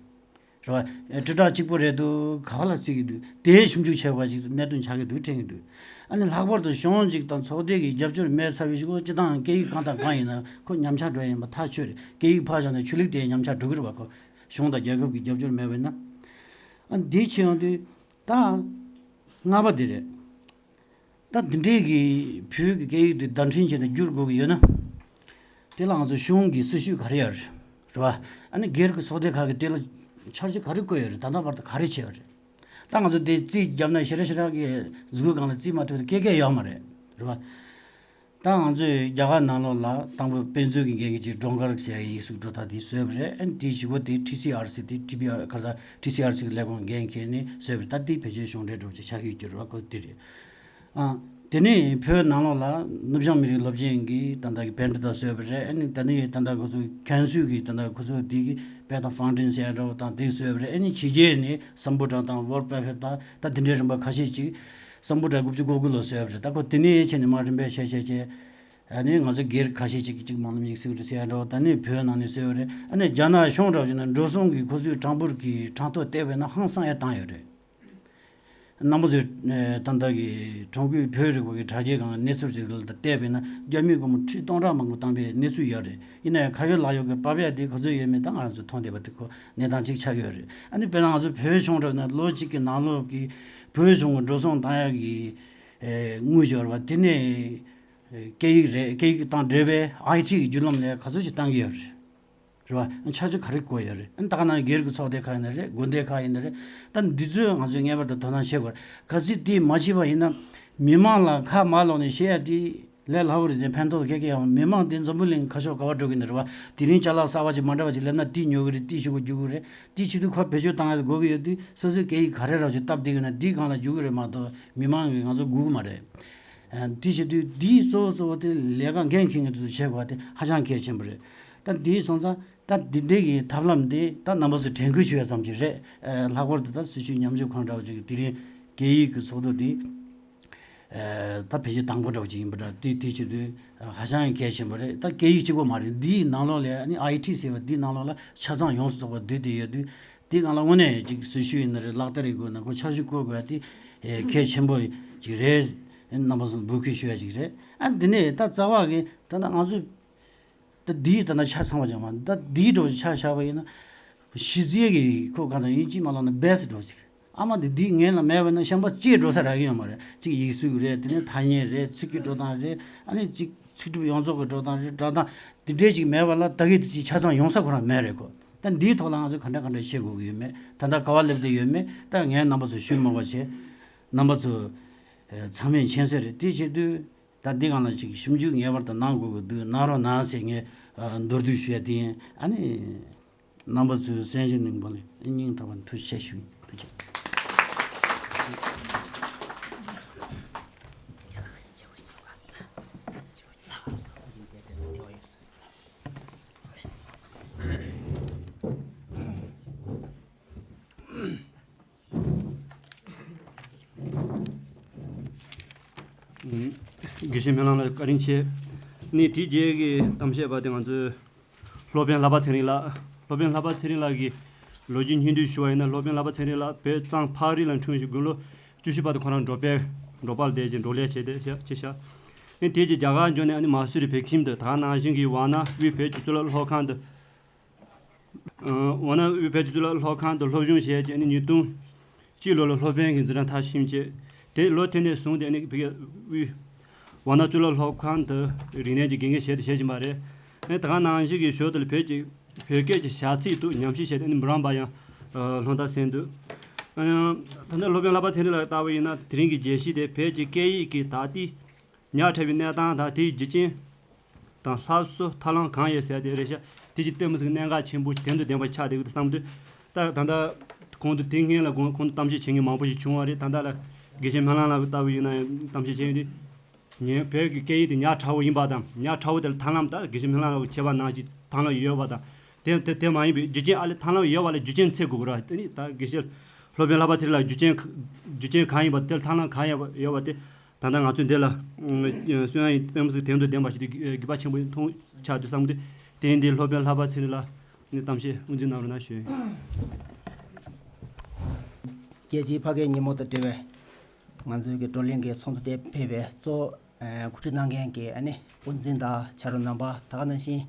རེད་བ། དྲིལ་བསྒྲགས་གཅིག་པོ་རེད་འདུག་ག་བ་ལ་བརྩི་གི་འདུག་དེའི་ཞིབ་འཇུག་བྱས་པ་ཅིག་གནད་དོན་ཆགས་ཀྱི་འདུག་དྲན་གྱི་འདུག་ཨ་ནི་ལྷག་པར་དུ་གཞུང་གཅིག་དང་ཚོགས་སྡེ་གི་རྒྱབ་སྐྱོར་མེད་ཚར་བའི་གཞུག་གུ་སྤྱི་བཏང་སྐད་ཡིག་གང་དང་གང་ཡིན་ན་ཁོ་ཉམས་ཆག་འགྲོ་ཡ་ཡིན་པ་ཐག་ཆོད་རེད། སྐད་ཡིག་ཕར་བཞག་ན་ཆོས་ལུགས་དེ་ཉམས་ཆག་འགྲོ་གི་རེད་བ། ཁོ་གཞུང་དང་རྒྱལ་ཁབ་ཀྱི་རྒྱབ་སྐྱོར་མེད་པ་ཡིན་ན། ཨ་ནི་དེའི་ཕྱིར་ཡོང་དུས་ད་ལྔ་པ་དེ་རེད། ད་འདི་འདྲའི་གི་བོད་ཀྱི་སྐད་ཡིག་དེ་བརྡ་འཕྲིན་བྱས་ནས་བསྒྱུར་དགོས་ཀྱི་ཡོད་ན། དེ་ལ་ང་ཚོ་གཞུང་གི་སྲི་ཞུ་ག་རེ་ཡོད་རེད། རེད་བ། ཨ་ནི་སྒེར་གྱི་ཚོགས་སྡེ་ཁག་གིས་དེ་ལ་འཆར་གཞི་ག་རེ་བཀོད་ཡོད་རེད། ད་ལྟ་བར་དུ་ག་རེ་བྱས་ཡོད་རེད། ད་ང་ཚོ་དེ་རྩིས་བརྒྱབ་ན་ཞེ་དྲག་ཞེ་དྲག་གི་མཛུབ་གུ་སྒང་ལ་རྩིས་མ་ཐུབ་ན་སྐད་སྐད་ཡོད་མ་རེད། རེད་བ། ད་ང་ཚོས་རྒྱ་གར་ནང་ལོགས་ལ་དང་པོ་དཔེ་མཛོད་ཀྱི་འགན་འཁྱེར་ཀྱི་སྒྲོལ་དཀར་ཟེར་ཡག་གི་ཡིག་གཟུགས་འགྲོ་སྟངས་དེ་བཟོས་པ་རེད། ཨ་ནི་དེའི་གཞུག་གུ་དེ་ཊི་སི་ཨར་སི་དེ་ཊི་བི་ཨར་ག་རེ་ཟེར། ཊི་སི་ཨར་སི་གི་ལས་ཁུངས་འགན་འཁྱེར་ནས་བཟོས་པ་རེད། ད་དེ་ཕལ་ཆེར་གཞུང་འབྲེལ་འདྲ་བོ་ཅིག་ཆགས་ཀྱི་ཡོད་རྒྱུ་རེད་བ། ཁོ་དེ་རེད། ཨ། དེ་ནས་བོད་ནང་ལོགས་ལ་ནུབ་བྱང་མི་རིགས་སློབ་ཆེན་གྱི་ད་ལྟ་གི་པཎྜི་ཏ་བཟོས་པ་རེད། ཨ་ནི་ད་ནི་ད་ལྟ་ཁོ་ཚོ་ཁྱད་གསོད་ཀྱི་ད་ལྟ་ཁོ་ཚོ་དེ་གི་དཔེ་དང་ཕང་ཊིན་ཟེར་ཡ་འདྲ་བོ་དང་དེ་བཟོས་པ་རེད། ཨ་ནི་ཕྱི་རྒྱལ་ནས་སམ་བྷོ་ཊ་དང་ཝོར་པ་ཕེབ་དང་ད་དེ་འདྲའི་རིམ་པ་ཁ་ཤས་ཅིག་སམ་བྷོ་ཊ་དགུ་བཅུ་གོ་དགུ་ལོ་བཟོས་པ་རེད། ད་ཁོ་དེ་ནས་ཕྱིན་ནས་མར་རིམ་པས་བྱས་བྱས་བྱས། ཨ་ནི་ང་ཚོ་སྒེར་ཁ་ཤས་ཅིག་གིས་ཅིག་སྨོན་ལམ་ཡིག་གཟུགས་རེ་ཟེར་ཡ་འདྲ་བོ། ད་ནི་བོད་ནང་ནས་བཟོས་པ་རེད། ཨ་ནི་རྒྱ་ནག་གཞུང་འདྲ་བོ་ཅིག་ནས་འགྲོ་སོང་གི་ཁོ་ཚོས་གྲངས་འབོར་གྱི་གྲངས་ཐོ་བལྟས་པ་ཡིན་ན་ཧང་སང་ཡ་བཏང་ཡོད་རེད། རྣམ་པ་ཚོས་ད་ལྟ་གི་ཀྲུང་གོའི་བོད་རིག་པ་གི་དྲ་རྒྱའི་སྒང་གནས་ཚུལ་ཅིག་ལ་བལྟས་པ་ཡིན་ན་རྒྱ་མིས་སྒོར་མོ་ཁྲི་སྟོང་ཕྲག་མང་པོ་བཏང་པའི་གནས་ཚུལ་ཡོད་རེད། ཡིན་ན་ཡང་ཁ་ཡོད་ལག་ཡོད་ཀྱི་པ་ཕ་ཡ་དེ་ག་ཚོད་ཡོད་མེད་ད་ང་རང་ཚོས་མཐོང་བསྡད་པ་དེ་ཁོ་གནས་སྟངས་ཅིག་ཆགས་ཀྱི་ཡོད་རེད། ཨ་ནི་དཔེར་ན་ང་ཚོ་བོད་གཞུང་འདྲ་བོ་ན་ལོ་གཅིག་གི་ནང་ལོགས་ཀྱི་བོད་གཞུང་གི་འགྲོ་སོང་བཏང་ཡག་གི་དངུལ་འབྱོར་བ་དེ་ནས། སྐད་ཡིག་རེད། སྐད་ཡིག་དང་འབྲེལ་བའི་ཨའི་ཊི་གི་བརྒྱུད་ལམ་ལ་ག་ཚོད་ཅིག་བཏང་གི་ཡོད་རེད། རེད་བ། འཆར་གཞི་ག་རེ་བཀོད་ཡོད་རེད། ཨ་ནི་ད་ག་ནང་སྒེར་གྱི་ཚོགས་སྡེ་ཁག་ཡིན་ན་རེད། དགོན་སྡེ་ཁག་ཡིན་ན་རེད། ད་འདི་ཚོས་ང་ཚོས་ངེས་པར་དུ་དོ་སྣང་བྱེད་དགོས་རེད། གལ་སྲིད་དེ་མ་བྱས་པ་ཡིན་ན་མི་མང་ལ་ཁ་མ་ལོག་ནས་བཤད་ཡ་དེ་ལས་སླ་བོ་རེད་དེ་ཕན་ཐོགས་སྐད་ཀྱི་ཡང་མི་མང་དེ་འཛམ་བུ་གླིང་ཁ་ཕྱོགས་ག་པར་འགྲོ་གི་ཡིན་རེད་བ། དེ་རིང་ཅ་ལག་གསར་བ་ཅིག་མ་འདྲ་བ་ཅིག་སླེབས་ན་དེ་ཉོ་གི་རེད། དེ་ཞུ་གི་རྒྱུག་གི་རེད། དེ་བྱེད་དུས་ཁོ་བེད་སྤྱོད་བཏང་ཡ་དགོས་ཀྱི་ཡོད་དུས་སོ་སོའི་སྐད་ཡིག་ག་རེ་ར་ཅིག་སྟབས་བདེ་གི་ན་དེའི་སྒང་ལ་རྒྱུག་གི་རེད་མ་གཏོགས་མི་མང་གིས་ང་ཚོ་སྒུག་གི་མ་རེད། དེ་བྱེད་དུས་འདིའི་གཙོ་བོ་གཙོ་བོ་དེ་ལས་ཀ་འགན་འཁྱེར་མཁན་དེ་ཚོ་བྱེད་དགོས་པ་དེ་ཧ་ཅང་གལ་ཆེན་པོ་རེད། ད་འདིའི་སོང་ཙང་ད་འདི་འདྲའི་གི་ཐབས་ལམ་དེ་ད་རྣམ་པ་ཚོས་དྲན་སྐུལ་ཞུ་ཡ་ཙམ་ཅིག་རེད། ལྷག་པར་དུ་ད་སྲི་ཞུའི་ཉམས་ཞིབ་ཁང་འདྲ་བོ་ཅིག་གིས་དེ་རིང་སྐད་ཡིག་གི་ཚོགས་འདུ་འདི་ད་ཕལ་ཆེར་དང་པོ་འདྲ་བོ་ཅིག་ཡིན་པ་འདྲ། དེ་དེ་བྱེད་དུས་ཧ་ཅང་གལ་ཆེན་པོ་རེད། ད་སྐད་ཡིག་གཅིག་པོ་མ་རེད། འདིའི་ནང་ལོགས་ལ་ཨ་ནི་ཨའི་ཊི་ཟེར་བ་འདིའི་ནང་ལོགས་ལ་ཆ་ཚང་ཡོངས་སུ་རྫོགས་པ་འདུས་ཏེ་ཡོད་དུས། དེའི་སྒང་ལ་དངོས་གནས་ཅིག་སྲི་ཞུ་ཡིན་ན་རེད། ལག་བསྟར་ཡིན་དགོས་ན་ཁོ་འཆར་གཞི་བཀོད་དགོས་ཡ་དེ་གལ་ཆེན་པོ་ཅིག་རེད། རྣམ་པ་ཚོར་འབོད་སྐུལ་ཞུ་ཡ་ཅིག་རེད། ཨ་འདི་ནས་ད་རྩ་བ་གི་ད་ལྟ་ང་ཚོས་ད་འདིའི་ད་ལྟ་ཆ་ཚང་བ་ཅང་མ་ད་འདིའི་འགྲོ་ཆ་བཞག་པ་ཡིན་ན་གཞི་རྩའི་གི་ཁོ་གང་ལྟར་ཡིན་གཅིག་མ་ལོག་ན་བེ་སི་འགྲོ་ཅིག་ཨ་མ་འདི་འདིའི་ངན་ལ་མེད་པ་ན་གཞན་པ་ཅིག་འགྲོ་ས་རག་གི་ཡོད་མ་རེད། གཅིག་ཡིག་གཟུགས་རེད། དེ་ནས་ཐ་སྙད་རེད། ཚིག་གི་འགྲོ་སྟངས་རེད། ཨ་ནི་གཅིག་ཚིག་གྲུབ་ཡོངས་རྫོགས་ཀྱི་འགྲོ་སྟངས་རེད། སྒྲ་གདངས་འདི་འདྲས་ཅིག་མེད་པ་ལ་ད་གི་དེ་ཅིག་ཆ་ཚང་ཡོང་ས་ཁོ་རང་མེད་རེད་ཁོ། ད་འདིའི་ཐོག་ལ་ང་ཚོས་ག་འདྲ་ག་འདྲ་བྱེད་དགོས་ཀྱི་ཡོད་མེད། ད་ལྟ་ག་བ་སླེབས་བསྡད་ཡོད་མེད། ད་ངས་རྣམ་པ་ཚོ་ཞུ་མ་དགོས་བྱས། རྣམ་པ་ཚོ་ཚང་མས་མཁྱེན་གསལ་རེད། དེ་བྱེད་དུས་ ད་འདི་སྒང་ལ་ཅིག་ཞིབ་འཇུག་ངེས་པར་དུ་གནང་དགོས་ཀྱི་འདུག། གནང་རོགས་གནང་ཟེར་ངས་ཨ་མདོར་བསྡུས་ཞུ་ཡ་དེ་ཡིན། ཨ་ནི་རྣམ་པ་ཚོའི་གསན་ཞིབ་གནང་པ་ལ་སྙིང་ཐག་པ་ནས་ཐུགས་རྗེ་ཆེ་ཞུ་ཡིན། ཐུགས་རྗེ་ཆེ། དགེ་བཤེས་སྨོན་ལམ་ལགས་བཀའ་དྲིན་ཆེ། ནི་དེ་རྗེས་ཀྱི་གཏམ་བཤད་པ་དེ་ང་ཚོའི་སློབ་དཔོན་ལྷ་པ་ཚེ་རིང་ལགས། སློབ་དཔོན་ལྷ་པ་ཚེ་རིང་ལགས་ཀྱི་ལོ་རྒྱུས་སྙིང་བསྡུས་ཞུ་བ་ཡིན་ན། སློབ་དཔོན་ལྷ་པ་ཚེ་རིང་ལགས་བོད་གཙང་ཕག་རི་ལ་འཁྲུངས་ཤིང་དགུང་ལོ་བཅུ་བཞི་བར་དུ་ཁོ་རང་འབྲོག་པའི་འབྲོག་པར་བསྡད་ཅིང་འབྲོག་ལས་བྱས་ཏེ་ཤ་ཅི་ཤ། ནི་དེ་རྗེས་རྒྱ་གར་འབྱོར་ནས་ཨ་ནི་མ་སུ་རི་བོད་ཁྱིམ་དུ་ད་ག་ནང་བཞིན་གྱི་ཝཱ་ཎ་དབུས་བོད་ཀྱི་གཙུག་ལག་སློབ་ཁང་དུ། ཝཱ་ཎ་དབུས་བོད་ཀྱི་གཙུག་ལག་སློབ་ཁང་དུ་སློབ་སྦྱོང་བྱས་རྗེས་ནི་ཉིས་སྟོང་གཅིག་ལོ་ལ་སློབ་དཔོན་གྱི་འཛིན་གྲྭ་མཐར་ཕྱིན་རྗེས། དེ་ལོ་དེ་ནས་བཟུང་སྟེ་ནི་བོད་ཀྱི་དབུས་ཝཱ་ཎ་གཙུག་ལག་སློབ་ཁང་དུ་རིག་གནས་ཀྱི་དགེ་རྒན་བྱས་ཏེ་བྱེད་བཞིན་པ་རེད། ཨ་ནི་ད་ག་ནང་བཞིན་གྱི་ཞོར་དུ་བོད་ཀྱི་བོད་སྐད་ཀྱི་བྱ་ཚིག་ཏུ་ཉམས་ཞིབ་བྱས་ཏེ་ནི་མི་རངས་པ་ཡང་སློབ་མཐར་ཕྱིན་འདུག། ད་ལྟ་སློབ་དཔོན་ལྷ་པ་ཚེ་རིང་ལགས་ལྟ་བུ་ཡིན་ན་དེ་རིང་གི་བརྗོད་གཞི་དེ་བོད་ཀྱི་སྐད་ཡིག་གི་ད་ལྟའི་ཉག་ཕྲ་བའི་གནས་སྟངས་དང་དེའི་རྒྱུ་རྐྱེན་དང་སླར་གསོ་ཐབས་ལམ་གང་ཡོད་ཟེར་དེ་རེད་ཤག། དེ་ཅིག་དཔེ་མི་སྲིད་གནད་འགག་ཆེན་པོ་དོན་དང་ལྡན་པ་ཆགས་བསྡད་ཀྱི་འདུག་བསམ་དུས། ད་ད་ལྟ་གོང་དུ་དེ་སྔོན་ལ་གོང་གོང་དུ་གཏམ་བཤད་བྱེད་མཁན་མང་པོ་ཞིག་བྱུང་བ་རེད། ད་ལྟ་ལ་དགེ་བཤེས་སྨོན་ལམ་ལགས་ལྟ་བུ་ཡིན་ན་ཡང་གཏམ་བཤད་བྱས་ཡོད་དུས། ངས་བོད་ཀྱི་སྐད་ཡིག་དེ་ཉག་ཕྲ་བོ་ཡིན་པ་དང་། ཉག་ཕྲ་བོ་དེ་ལ་ཐབས་ལམ་ད་དགེ་བཤེས་སྨོན་ལམ་ལགས་ཀྱིས་བྱས་པ་ནང་བཞིན་ཐབས་ལམ་ཡོད་པ་དང་། དེ་དེ་དེ་མ་ཡིན་པའི་རྒྱུ་རྐྱེན་ཨ་ལས་ཐབས་ལམ་ཡོད་པ་ལ་རྒྱུ་རྐྱེན་འཚོལ་དགོས་ཀྱི་རེད་བ། དེ་ནི་ད་དགེ་བཤེས་སློབ་དཔོན་ལྷ་པ་ཚེ་རིང་ལགས་རྒྱུ་རྐྱེན་རྒྱུ་རྐྱེན་གང་ཡིན་པ་དེར་ཐབས་ལམ་གང་ཡོད་པ་ཡོད་པ་དེ། ད་ལྟ་ང་ཚོས་འདི་ལ་གསོན་ཡང་དཔེ་མི་སྲིད་དོན་དང་ལྡན་པ་ཞིག་ཏུ་དགེ་བ་ཆེན་པོ་མཐོང་ཆགས་དུས་བསམ་སྟེ། དེ་ཡིན་དུས་སློབ་དཔོན་ལྷ་པ་ཚེ་རིང་ལགས་ནས་གཏམ་བཤད་དབུ་འཛུགས་གནང་རོགས་གནང་ཞུ། རྒྱལ་སྤྱིའི་ཕ་སྐད་ཉིན་མོ་དང་འབྲེལ་བའི་ང་ཚོའི་གི་བགྲོ་གླེང་གི་ཚོགས་འདུ་དེ་ཕེབས་པའི་གཙོ་བོ་གོ་སྒྲིག་གནང་མཁན་གྱི་ཨ་ནི་དབུ་འཛིན་དང་ཕྱག་རོགས་རྣམ་པ། ད་ག་ནང་བཞིན་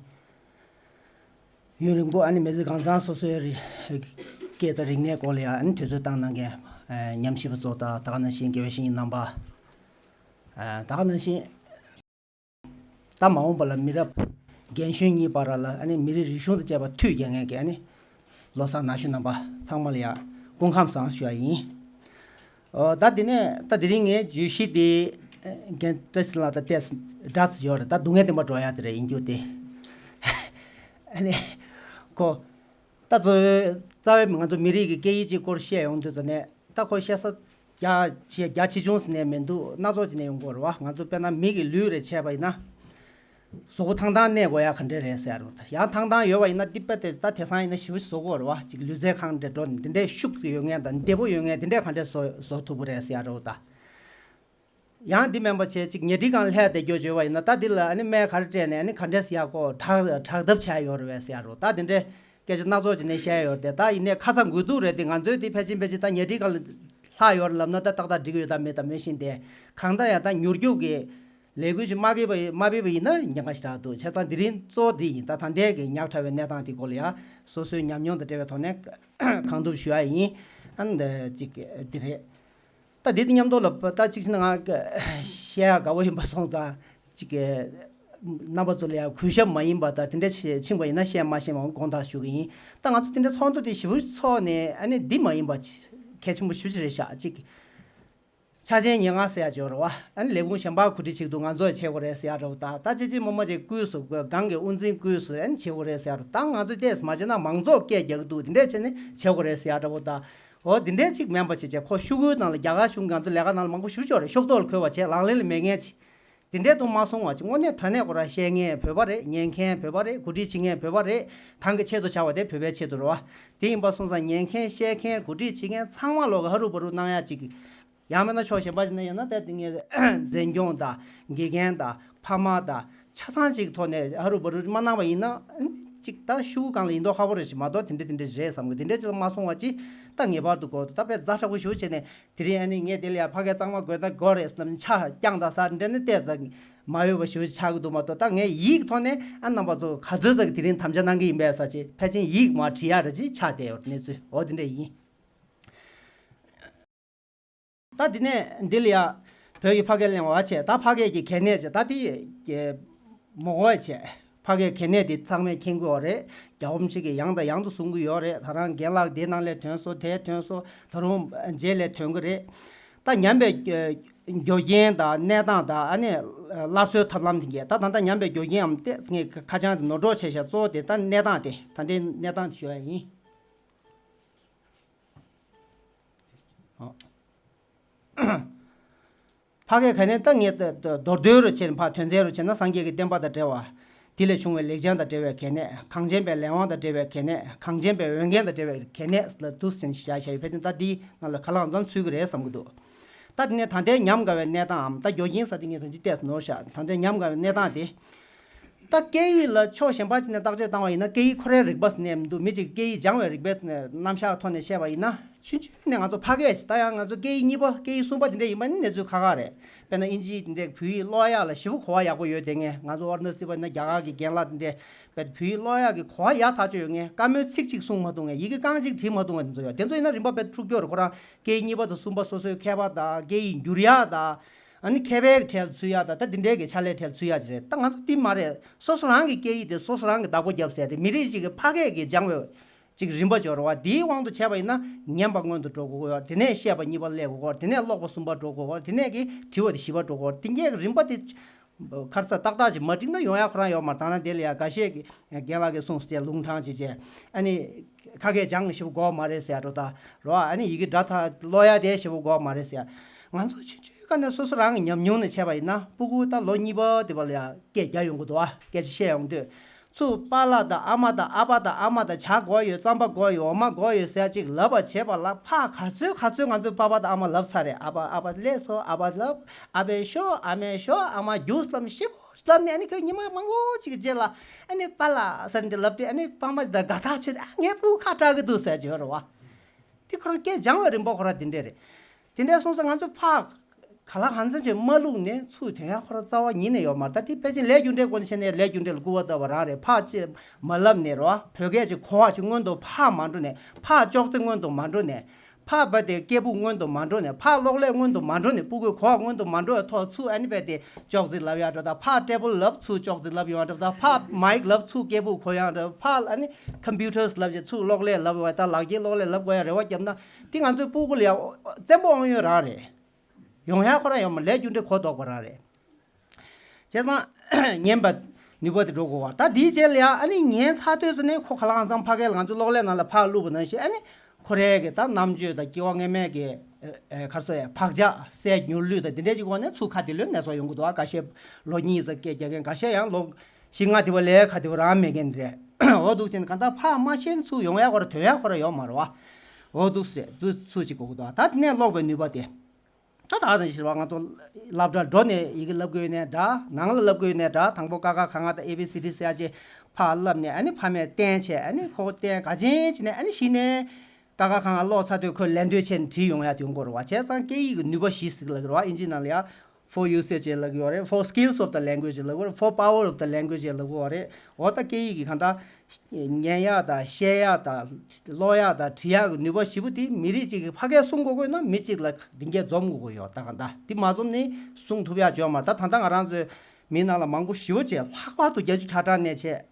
ཡུན་རིང་པོ་ཨ་ནི་མི་ཚེ་གང་བཟང་སོ་སོའི་རིག་སྐད་དང་རིག་གནས་སྐོར་ལ་ཡང་ཨ་ནི་དུས་ཚོད་བཏང་གནང་མཁན་ཉམས་ཞིབ་པ་ཚོ་དང་། ད་ག་ནང་བཞིན་དགེ་བའི་བཤེས་གཉེན་རྣམ་པ། ད་ག་ནང་བཞིན་ད་མ་འོངས་པ་ལ་མི་རབས་རྒན་གཞོན་གཉིས་བར་ལ་ཨ་ནི་མི་རིགས་རིག་གཞུང་དང་བཅས་པ་མཐུད་རྒྱག་མཁན་གྱི་ཨ་ནི་ལོ་གསར་ནང་ཞུ་རྣམ་པ་ཚང་མ་ལ་ཡང་སྐུ་ཁམས་བཟང་ཞུ་ཡ་ཡིན། ཨོ་ད་དེ་ནས་ད་དེ་རིང་ངའི་བརྗོད་གཞི་དེ་རྒན་བཀྲ་ཤིས་ལགས་དང་ཏོག་ཙམ་འདྲ་ཙམ་ཡོད་རེད། ད་སྡུག་བསྔལ་བདེན་པ་འགྲོ་ཡ་དེ་རེད་ཡིན་རྒྱུ་དེ། ཨ་ནི་ཁོ་ད་གཙོ་བོའི་རྩ་བའི་ང་ཚོ་མི་རིགས་ཀྱི་སྐད་ཡིག་ཅིག་སྐོར་བཤད་ཡོང་དུས་ཙམ་ནས་ད་ཁོ་བཤད་ས་རྒྱ་ཆེ་རྒྱ་ཆེ་ཆུང་ཟེར་ནས་མི་འདུག། སྣ་ཚོགས་ཅིག་ནས་ཡོང་གི་ཡོད་རེད་བ། ང་ཚོ་དཔེར་ན་མི་གི་ལུས་རེ་བྱས་པ་ཡིན་ན། གཟུགས་པོ་ཐང་ཐང་གནས་དགོས་ཡ་ག་འདྲས་རེད་ཟེར་ཡ་རེད་བ། ཡང་ཐང་ཐང་ཡོད་པ་ཡིན་ན་ཏི་པ་དེ་ད་དེང་སང་ཡིན་ན་ཞེ་པོ་བཟོ་དགོས་རེད་བ། ཅིག་ལུས་རྩལ་ཁང་འདྲ་འགྲོ་ནས་འདི་འདྲས་ཤུགས་ཡོད་མཁན་དང་བདེ་པོ་ཡོད་མཁན་འདི་འདྲས་ག་འདྲས་བཟོ་བཟོ་ཐུབ་ཀྱི་རེད་ཟེར་ཡ་རེད་བ་ད། ཡང་འདི་མིན་པ་བྱས་ཅིག་ཉལ་ཁྲིའི་སྒང་ལ་ལྷས་བསྡད་རྒྱུ་བྱོས་པ་ཡིན་ན། ད་འདི་ལ་ཨ་ནི་སྨན་ག་རེ་སྤྲད་ནས་ཨ་ནི་ག་འདྲས་ཟེར་ཡ་ཁོ་དྲག་དྲག་ཐབས་བྱས་ཡོད་རེད་བས་ཟེར་ཡ་རེད་བ། ད་འདི་འདྲས་སྐད་ཆ་སྣ་ཚོགས་ཅིག་ནས་བཤད་ཡོད་རེད་དེ། ད་ཡིན་ནའི་ཁ་ཚ་དགོས་གཏུགས་རེད་དེ། ང་ཚོའི་དེ་ཕལ་ཆེར་ཕལ་ཆེར་ད་ཉལ་ཁྲིའི་སྒང་ལ་ལྷག་ཡོད་རེད་ལབ་ན་ད་ཏག་ཏག་འགྲིག་གི་ཡོད་ད་མེད་ད་མེད་བཞིན་དེ། གང་ལྟར་ཡང་ད་མྱུར་སྐྱོབ་ཀྱི་ལས་འགུལ་ཞིག་མ་ཕེབས་པ་མ་ཕེབས་པ་ཡིན་ན་ཉེན་ཁ་ཞེ་དྲག་འདུག། བྱས་ཙང་དེ་རིང་གཙོ་བོ་འདི་ཡིན། ད་ད་ལྟའི་གི་ཉག་ཕྲ་བའི་གནས་སྟངས་དེ་སྐོར་ལ་ཡང་སོ་སོའི་ཉམས་མྱོང་དང་འབྲེལ་བའི་ཐོག་ནས་གང་ཐུབ་ཞུ་ཡ་ཡིན། ཨ་ནི་ཅིག་འདི་རེད། ད་འདི་དང་མཉམ་དུ་ལ་ད་གཅིག་བྱས་ན་ང་བཤད་ཡ་དགའ་པོ་ཡིན་པ་སོང་ཙང་ཅིག་རྣམ་པ་ཚོ་ལ་ཡང་གུས་ཞབས་མ་ཡིན་པ་ད་དེ་འདྲ་ཕྱིན་པ་ཡིན་ན་བཤད་མ་ཤེས་པ་དགོངས་དག་ཞུ་གི་ཡིན། ད་ང་ཚོ་དེ་འདྲ་ཚོགས་འདུ་དེ་ཞེ་པོ་ཚོགས་ནས་ཨ་ནི་འདི་མ་ཡིན་པ་གལ་ཆེན་པོ་ཞེ་པོ་ཅིག་རེད་ཤག། ཅིག་ཆ་ཆེན་ཉེར་ལྔ་ཟེར་ཡ་ཅིག་ཡོད་རེད་བ། ཨ་ནི་ལས་ཁུངས་གཞན་པ་གོ་སྒྲིག་བྱེད་དུས་ང་ཚོ་ཡང་བྱེད་དགོས་རེད་ཟེར་ཡ་རེད་བ། ད་ད་ཅི་ཅི་མོ་མོ་ཅིག་སྐུས་སུ་སྒང་གི་དབུ་འཛིན་སྐུས་སུ་ཨ་ནི་བྱེད་དགོས་རེད་ཟེར་ཡ་རེད། ད་ང་ཚོས་ཏོག་ཙམ་མ་བྱས་ན་མང་ཚོགས་སྐད་རྒྱག་གི་འདུག། དེ་འདྲས་བྱས་ནས་བྱེད་དགོས་རེད་ཟེར་ཡ་འདྲ་བོ་ད། འོ་དེ་འདྲས་ཅིག་མིན་པ་བྱས་བྱས་ཁོ་ཤོག་གུའི་ནང་ལ་རྒྱ་གར་གཞུང་གི་ང་ཚོ་ལས་ཀ་ནང་ལ་མང་པོ་ཞེ་པོ་ཅིག་ཡོད་རེད། ཤོག་ཐོག་ལ་འཁོད་པ་བྱས་ལག་ལེན་ལ་མེད་མཁན་ཅིག། དེ་འདྲས་དུ་མ་སོང་བ་ཅིག་དངོས་གནས་དྲང་གནས་ཁོ་རང་བཤད་མཁན་བོད་པ་རེད། ཉན་མཁན་བོད་པ་རེད། གོ་སྒྲིག་བྱེད་མཁན་བོད་པ་རེད། གང་གི་ཆེད་དུ་བྱ་བ་དེ་བོད་པའི་ཆེད་དུ་རེད་བ། དེ་ཡིན་པ་སོང་ཙང་ཉན་མཁན་བཤད་མཁན་གོ་སྒྲིག་བྱེད་མཁན་ཚང་མ་ལོག་གི་ཧ་རུ་བ་རུ་གནང་ཡ་ཅིག། ཡང་མིན་ན་ཕྱོགས་གཞན་པ་ཞིག་ནས་ཡིན་ན་ད་དེ་ངས་འཛིན་སྐྱོང་དང་དགེ་རྒན་དང་ཕ་མ་དང་ཆ་ཚང་ཅིག་ཐོག་ནས་ཧ་རུ་བ་རུ་མ་གནང་བ་ཡིན་ན་ཅིག་ད་ཤོག་གུ་སྒང་ལ་ཡིན་མདོག་ཁ་པོ་རེད་ཞིག་མ་གཏོགས་དེ་འདྲ་དེ་འདྲ་རེད་བསམ་གི། དེ་འདྲ་ཅིག་ལ་མ་སོང་བ་ཅིག་ད་ངེས་པར་དུ་དགོས་འདུག། ད་དཔེ་ཛ་དྲག་པོ་ཞེ་པོ་བྱས་ནས་དེ་རིང་ཨ་ནི་ངས་དེ་ལ་ཡ་ཕ་གིར་གཙང་མ་དགོས་ན་དགོས་རེད་ཟེར་ནས་ཆ་རྐྱང་དང་ཟ་འདྲ་ནི་ཏོག་ཙམ་མ་འོས་པ་ཞེ་པོ་ཅིག་ཆགས་ཀྱི་འདུག་མ་གཏོགས། ད་ངས་ཡིག་ཐོག་ནས་ཨ་རྣམ་པ་ཚོ་ག་ཚོད་ཙམ་གྱིས་དེ་རིང་དམ་བཅའ་གནང་གི་ཡིན་པས་ཟེར་ཅིག་ཕལ་ཆེར་ཡིག་མར་བྲིས་ཡག་རེ་ཅིག་ཆགས་བསྡད་ཡོད་རེད། གནས་ཚུལ་འོ་དེ་འདྲ་ཡིན། ད་འདི་ནས་འདི་ལ་ཡ་བོད་ཀྱི་ཕ་སྐད་གླེང་བ་བྱས། ད་ཕ་སྐད་ཀྱི་གལ་གནད་བྱས། ད་འདི་མོ་གོ་བྱས། ཕ་སྐད་གལ་གནད་འདི་ཚང་མས་མཁྱེན་གྱི་ཡོད་རེད། རྒྱལ་བ་རིན་པོ་ཆེ་གིས་ཡང་དང་ཡང་དུ་གསུང་གི་ཡོད་རེད། ད་རང་རྒན་ལགས་འདི་ནང་ལ་ཐོན་སོང་། དེ་ཐོན་སོང་། ད་རུང་རྗེས་ལ་ཐོན་གྱི་རེད། ད་ཉམས་པའི་ འགྱོ་རྐྱེན་དང་གནས་སྟངས་དང་ཨ་ནི་སླར་གསོའི་ཐབས་ལམ་དེ་གས་ད་ད་ལྟ་ཉམས་པའི་འགྱོ་རྐྱེན་འམ་ཏེ་ངས་ཁ་བྱང་དེ་ནོར་སྒྲོག་བྱས་ཤག་གཙོ་བོ་དེ་ད་གནས་སྟངས་དེ་ད་ལྟའི་གནས་སྟངས་དེ་ཞུ་ཡ་ཡིན། ཕ་གས་ག་ནས་ད་ངས་མདོར་བསྡུས་རུ་བྱས་ནས་ཕ་དོན་ཚན་རུ་བྱས་ན་སངས་རྒྱས་ཀྱི་བསྟན་པ་དང་འབྲེལ་བ། དེ་ལས་བྱུང་བའི་ལེགས་བྱང་དང་འབྲེལ་བའི་གལ་གནད། གངས་ཅན་པའི་ལས་དབང་དང་འབྲེལ་བའི་གལ་གནད། གངས་ཅན་པའི་འོས་འགན་དང་འབྲེལ་བའི་གལ་གནད་ལ་འདུག་ཟེར་ནས་བཞག་བཞག་ཡོད། ཕལ་ཆེར་ད་འདིའི་ནང་ལ་ག་ལ་གང་འཚམ་ཚུད་ཀྱི་རེད་བསམ་གྱི་འདུག་ད་དེ་ནས་ད་ལྟའི་ཉམས་དགའ་བའི་གནས་སྟངས་འམ་ད་འགྱོ་རྐྱེན་ཟེར་དེ་ངས་ད་ཅི་ཏོག་ཙམ་ནོར་ཤག་ད་ལྟའི་ཉམས་དགའ་བའི་གནས་སྟངས་དེ། ད་སྐད་ཡིག་ལ་ཕྱོགས་གཞན་པ་ཅིག་ནས་བརྟག་དཔྱད་བཏང་བ་ཡིན་ན་སྐད་ཡིག་ཁོ་རའི་རིག་པ་ཟེར་ནས་མི་འདུག་མི་གཅིག་སྐད་ཡིག་སྦྱང་བའི་རིག་པའི་རྣམ་གཞག་ཐོག་ནས་བཤད་པ་ཡིན་ན་ཆུང་ཆུང་ནས་ང་ཚོ་ཕ་སྐད་ཅིག་ད་ཡང་ང་ཚོ་སྐད་ཡིག་གཉིས་པ་སྐད་ཡིག་གསུམ་པ་དེ་འདྲ་ཡིན་པ་ནི་གནས་ཚུལ་ཁག་ཁག་རེད། དཔེར་ན་ཨིན་ཇི་དེ་འདྲའི་བོད་ཡིག་ཀློག་ཡག་ལ་ཞེ་པོ་གོ་བ་ཡག་པོ་ཡོད་དེ་ངས་ང་ཚོ་ཨོ་ན་སི་པ་ཡིན་ན་རྒྱ་གར་གྱི་རྒན་ལགས་དེ་འདྲའི་བོད་ཡིག་ཀློག་ཡག་གི་གོ་བ་ཡག་ཐག་ཆོད་ཡོད། ངས་བཀའ་མོལ་ཚིག་གཅིག་གསུང་མ་ཐུབ་མཁན་ཡི་གེ་རྐང་གཅིག་བྲིས་མ་ཐུབ་མཁན་དེ་ཚོ་ཡོད། དེ་ཚོ་ཡིན་ན་རིམ་པ་དཔེ་འཁྲུག་སྐྱོར་ཁོ་རང་སྐད་ཡིག་གཉིས་པ་དང་གསུམ་པ་སོ་སོའི་མཁས་པ་དང་སྐད་ཡིག་འགྱུར་ཡག་དང་། ཨ་ནི་མཁས་པའི་གྲལ་ཚུད་ཡག་དང་ད་འདི་འདྲའི་གི་ཕྱག་ལས་གྲལ་ཚུད་ཡག་ཅིག་རེད། ད་ང་ཚོ་འདི་མ་རེད། སོ་སོ་རང་གི་སྐད་ཡིག་དེ་སོ་སོ་རང་གི་བདག་པོ་རྒྱབ་ཟེར་ཏེ་མི་རིགས་གཅིག་གི་ཕ་སྐད་ཀྱི་སྦྱང་བའི་ཅིག་རིམ་པ་སྦྱོར་བ་དེའི་དབང་དུ་བྱས་པ་ཡིན་ན་ཉན་པ་སྔོན་དུ་འགྲོ་དགོས་ཀྱི་ཡོད། དེ་ནས་བཤད་པ་གཉིས་པ་སླེབས་དགོས་ཀྱི་ཡོད། དེ་ནས་ཀློག་པ་གསུམ་པ་འགྲོ་དགོས་ཀྱི་ཡོད། དེ་ནས་གི་དྲི་བ་དེ་བཞི་པ་འགྲོ་དགོས་ཀྱི་ཡོད། དེ་འདྲའི་གི་རིམ་པ་དེ་ཁར་ས་ཏག་ཏག་ཅིག་མ་འགྲིག་ན་ཡོང་ཡག་ཁོ་རང་ཡོད་མ་རེད། ད་ནང་དེ་ལ་ཡ་འགའ་ཤས་ཀྱི་རྒན་ལགས་ཀྱིས་གསུངས་སོང་ལུང་དྲངས་བྱས་བྱས་ཨ་ནི་ཁ་སྐད་སྦྱང་ཞེ་པོ་དགོས་མ་རེད་ཟེར་འགྲོ་ད་རོ། ཨ་ནི་ཡི་གེ་འདྲ་ཐག་ཀློག་ཡག་དེ་ཞེ་པོ་དགོས་མ་རེད་ཟེར། ང་ཚོ་ཆུང་ཆུང་སྐབས་ནས་སོ་སོ་རང་གི་ཉམས་མྱོང་ནས་བྱས་པ་ཡིན་ན་སྤུ་གུ་ད་ལོ་གཉིས་པ་དེ་བ་ལ་ཡ་སྐད་རྒྱག་ཡོང་གི་འདུག་ཨ་སྐད་ཆ་བཤད་ཡོང་དུས། ཚུར་པཱ་ལགས་དང་ཨ་མ་དང་ཨ་ཕ་དང་ཨ་མ་དང་ཇ་དགོས་ཡོད། རྩམ་པ་དགོས་ཡོད། འོ་མ་དགོས་ཡོད་ཟེར་ཅིག་ལབ་པ་བྱས་པ་ལ་ཕར་ག་ཚོད་ག་ཚོད་ང་ཚོའི་པ་ཕ་དང་ཨ་མ་ལབ་ཚར་རེད། ཨ་ཕ་ཨ་ཕ་སླེབས་སོང་། ཨ་ཕ་ལབ། ཨ་ཕས་ཤོག་ཨ་མས་ཤོག་ཨ་མ་རྒྱུགས་ལབ་ནས་ཞེ་པོ་ལབ་ནས་ཨ་ནི་ཁོས་ཉི་མ་མང་པོ་ཅིག་གི་རྗེས་ལ་ཨ་ནི་པཱ་ལགས་ཟེར་འདི་ལབ་དུས་ཨ་ནི་པ་མ་དང་དགའ་ཐག་ཆོད་དེ་ཨ་ངའི་སྤུ་གུ་ཁ་གྲག་གི་འདུག་ཟེར་གྱི་ཡོད་རེད་བ། དེ་ཁོ་རང་སྐད་སྦྱང་བའི་རིམ་པ་ཁོ་རང་དེ་འདྲས་རེད། དེ་འདྲས་སོང་ཙང་ང་ཚོ་ཕར་ག་ལ་གང་འཚམ་ཅིག་མ་བླུགས་ནས་ཚུར་དོན་ཡག་ཁོ་རང་རྩ་བ་ཉིད་ནས་ཡོད་མ་རེད། ད་དེ་ཕལ་ཆེར་ལས་རྒྱུ་འབྲས་སྐོར་ནས་བཤད་ནས་ལས་རྒྱུ་འབྲས་ལ་སྐུར་བ་བཏབ་པ་རང་རེད། ཕར་ཅིག་མ་ལབ་ནས་རེད་བ། བོད་སྐད་ཅིག་གོ་བ་ཅིག་སྔོན་དུ་ཕར་མ་འགྲོ་ནས་ཕར་ཅོག་ཙེ་སྔོན་དུ་མ་འགྲོ་ནས་ཕར་བས་དེ་སྐད་སྦུག་སྔོན་དུ་མ་འགྲོ་ནས་ཕར་གློག་ཀླད་སྔོན་དུ་མ་འགྲོ་ནས་སྤུ་གུའི་གོ་བ་སྔོན་དུ་མ་འགྲོ་བའི་ཐོག་ཚུར་ཨ་ནི་བས་དེ་ཅོག་ཙེ་ལབ་ཡག་འགྲོ་ད་ཕར་ཊེ་བལ་ལབ་ཚུར་ཅོག་ཙེ་ལབ་ཡོང་འགྲོ་ད་ཕར་མའིག་ལབ་ཚུར་སྐད་སྦུག་གོ་ཡག་འགྲོ་ཕར་ཨ་ནི་ཀམ་པུ་ཊར་ལབ་ཅིག་ཚུར་གློག་ཀླད་ལབ་ཡོང་ད་ལག་འཁྱེར་གློག་ཀླད་ལབ་དགོས་ཡག་རེ་བ་བརྒྱབ་ན་དེ་ང་ཚོའི་སྤུ་གུ་ལ་ཡང་བཙན་པོ་དབང་ཡོད་རང་རེད། ཡོང་ཡག་ཁོ་རང་ཡོད་མ་ལས་རྒྱུ་འབྲས་གོ་ལྡོག་པ་རང་རེད། བྱས་ཙང་ཉན་པ་ནུས་པ་དེ་འགྲོ་དགོས་བ། ད་དེའི་རྗེས་ལ་ཡང་ཨ་ནི་ཉན་ཚར་དུས་ཙམ་ནས་ཁོ་ག་ལ་གང་འཚམ་ཕ་གིར་ང་ཚོ་གློག་ཀླད་ནང་ལ་ཕར་བླུགས་པ་ནང་བཞིན་ཨ་ནི་ཁོ་རའི་གི་ད་རྣམ་དཔྱོད་དང་སྐྱེ་བ་སྔོན་མའི་གི་ཨེ་ཨེ་ག་རེ་ཟེར་བག་ཆགས་སའི་མྱུར་ལུས་དང་དེ་འདྲའི་ཅིག་འོག་ནས་ཚུར་ཁ་དེ་ལོས་ནད་སོགས་ཡོང་གི་འདུག་ཨ་ཁ་ཤས་ལོ་གཉིས་ཙམ་སྐད་རྒྱག་མཁན་ཁ་ཤས་ཡང་ལོ་བཞི་ལྔ་དེ་བ་ལས་ཁ་དེ་བ་རང་མེད་མཁན་རེད། འོ་འདུག་ཅིང་གང་ལྟར་ཕར་མ་ཤེས་ཚུར་ཡོང་ཡག་གོ་ར་དོན་ཡག་གོ་ར་ཡོད་མ་རེད་བ། འོ་འདུག་ཟེར་ཚུར་ཚུར་ཅིག་གོ་གི་འདུག་ད་དེ་ནས་ཀློག་པའི་ནུས་པ་དེ། ད་ད་ནས་ཞེས་པ་ང་ཚོ་སློབ་གྲྭར་འགྲོ་ནས་ཡི་གེ་བསླབ་དགོས་ནས་འདྲ་ནང་ལ་བསླབ་དགོས་ནས་འདྲ་དང་པོ་ཀ་ཁ་ག་ང་དང་ཨེ་བི་སི་ཌི་ཟེར་ཡ་ཅིག་ཕར་བསླབ་ནས་ཨ་ནི་ཕ་མས་བསྟན་བྱས་ཨ་ནི་ཁོ་བསྟན་ག་ཅན་བྱས་ནས་ཨ་ནི་གཞི་ནས་ཀ་ཁ་ག་ང་ཀློག་ཚར་དུས་ཁོས་ལན་འདོད་བྱས་ནས་བྲིས་ཡོང་ཡ་དེ་ཡོང་གི་རེད་བ། བྱས་ཙང་སྐད་ཡིག་གི་ནུས་པ་བཞི་ཟེར་གི་ལབ་ཀྱི་རེད་བ། ཨིན་ཇིའི་ནང་ལ་ཡ་for usage ལབ་ཀྱི་ཡོད་རེད། for skills of the language ལབ་ཀྱི་ཡོད་རེད། for power of the language ལབ་ཀྱི་ཡོད་རེད། འོ་ད་སྐད་ཡིག་གི་གང་ལྟར། ཉན་ཡག་དང་བཤད་ཡག་དང་ཀློག་ཡག་དང་བྲི་ཡག་གི་ནུས་པ་བཞི་པོ་དེ་མི་རིགས་གཅིག་གིས་ཕ་སྐད་གསུང་དགོས་དགོས་ན་མི་གཅིག་ལ་དེ་འགས་འཛོམས་དགོས་དགོས་ཡོད་ད་ག་ད་དེ་མ་འཛོམས་ནི་གསུང་ཐུབ་ཡག་ཅིག་ཡོད་མ་རེད། ད་ད་ལྟ་ང་རང་ཚོའི་མི་ནང་ལ་མང་པོ་ཞེ་པོ་ཅིག་ལྷག་པར་དུ་བརྒྱད་ཅུ་གྱ་གྲངས་ནས་བྱས་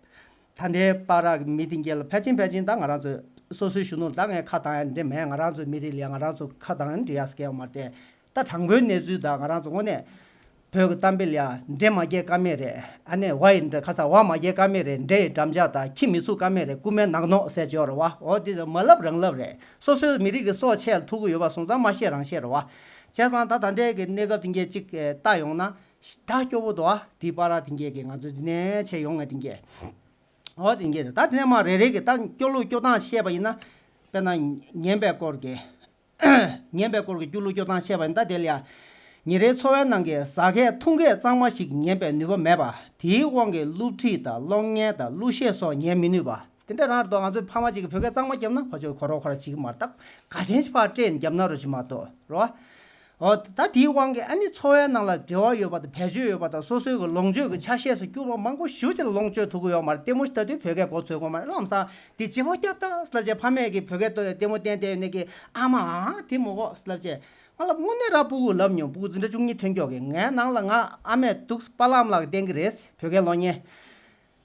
ད་ལྟའི་བར་གི་མི་དེ་འགས་ལ་ཕལ་ཆེར་ཕལ་ཆེར་ད་ང་རང་ཚོའི་སོ་སོའི་གཞོན་ནུ་ད་ངས་ཁ་བཏང་ཡག་འདྲ་མེད། ང་རང་ཚོའི་མི་རིགས་ལ་ང་རང་ཚོ་ཁ་བཏང་ཡག་འདྲ་ཡག་སྐད་ཡོད་མ་རེད་དེ། ད་དྲང་པོའི་གནས་ཚུལ་དང་ང་རང་ཚོ་དངོས་གནས་བོད་ཀྱི་གཏམ་དཔེ་ལ་ཡ་འདྲེ་མ་རྒྱག་ཀ་མེད་རེད། ཨ་ནི་ཝ་ཡི་འདྲ་ཁ་ས་ཝ་མ་རྒྱག་ཀ་མེད་རེད། འདྲེ་ཡི་འགྲམ་ལྕག་དང་ཁྱི་མི་ཚུགས་ཀ་མེད་རེད། རྐུན་མའི་ནག་ནོག་ཟེར་ཅིག་ཡོད་རེད་བ། འོ་དེ་མ་ལབ་རང་ལབ་རེད། སོ་སོའི་མི་རིགས་ཀྱི་སྲོག་ཆད་ལ་ཐུག་གི་ཡོད་པ་སོང་ཙང་མ་བཤད་རང་བཤད་རེད་བ། བྱས་ཙང་ད་ད་ལྟའི་གི་གནས་སྐབས་དེ་འགས་གཅིག་ལྟ་ཡོང་ན་ད་སྐྱོ་པོ་འདུག་ཨ། དེའི་བར་དེ་འགས་གི་ང་ཚོ་འདི་ནས་བྱས་ཡོང་ངས་དེ་འགས། འོ་དེ་འགས་རེད། ད་དེ་ནས་མ་རེ་རེ་གི་ད་སྐྱོ་ལུགས་སྐྱོ་སྟངས་བཤད་པ་ཡིན་ན་དཔེར་ན་ཉན་པའི་སྐོར་གྱི། ཉན་པའི་སྐོར་གྱི་སྐྱོ་གླུ་སྐྱོ་སྟངས་བཤད་པ་ཡིན་ད་དེ་ལ་ཡ། ཉིན་རེའི་འཚོ་བའི་ནང་གི་ཟ་མཁས་འཐུང་མཁས་གཙང་མ་ཞིག་ཉན་པའི་ནུས་པ་མེད་པ། དེའི་དབང་གིས་སློབ་ཁྲིད་དང་གློག་བརྙན་དང་གླུ་གཞས་སོགས་ཉན་མི་ནུས་པ། དེ་འདྲ་རང་རེད་དོ། ང་ཚོའི་ཕ་མ་གཅིག་གིས་བོད་སྐད་གཙང་མ་བརྒྱབ་ན་ཕ་ཆོས་ཁོ་རོ་ཁོ་ར་བྱེད་ཀྱི་མ་རེད། ད་ག་ཅན་ཞིག་ཕར་སྤྲད་ནས་བརྒྱབ་ན་རོ་ཅིག་མ་གཏོགས་རོ། འོ་ད་དེའི་དབང་གིས་ཨ་ནི་འཚོ་བའི་ནང་ལ་འབྲེལ་བ་ཡོད་པ་དང་བེད་སྤྱོད་ཡོད་པ་དང་སོ་སོའི་གི་ལོངས་སྤྱོད་ཀྱི་ཆ་ཤས་སུ་གྱུར་པ་མང་པོ་ཞེ་པོ་ཅིག་ལ་ལོངས་སྤྱོད་ཐུབ་ཀྱི་ཡོད་མ་རེད། ལྟད་མོ་ཞིག་ལྟ་དུས་བོད་སྐད་གོ་ཚོད་གོ་མ་རེད། ལམ་སང་དེ་བརྗེ་པོ་བརྒྱབ་ད་ཟེར་ལབ་བྱས་ཕ་མས་ཀྱིས་བོད་སྐད་ཐོག་ནས་ལྟད་མོ་བསྟན་བསྡད་ཡོད་ནས་ཀྱི་ཨ་མ་ཨ་དེ་མོ་གོ་ཟེར་ལབ་བྱས་ང་ལ་དངོས་གནས་ར་སྤུ་གུ་ལབ་མྱོང་། སྤུ་གུ་འཛིན་གྲྭ་བཅུ་གཉིས་ཐོན་མགྱོགས་ཀྱི་ངའི་ནང་ལ་ང་ཨ་མས་འདུག་པཱ་ལགས་ཨ་མ་ལགས་བསྟན་གྱི་རེད་བོད་སྐད་གློག་བརྙན།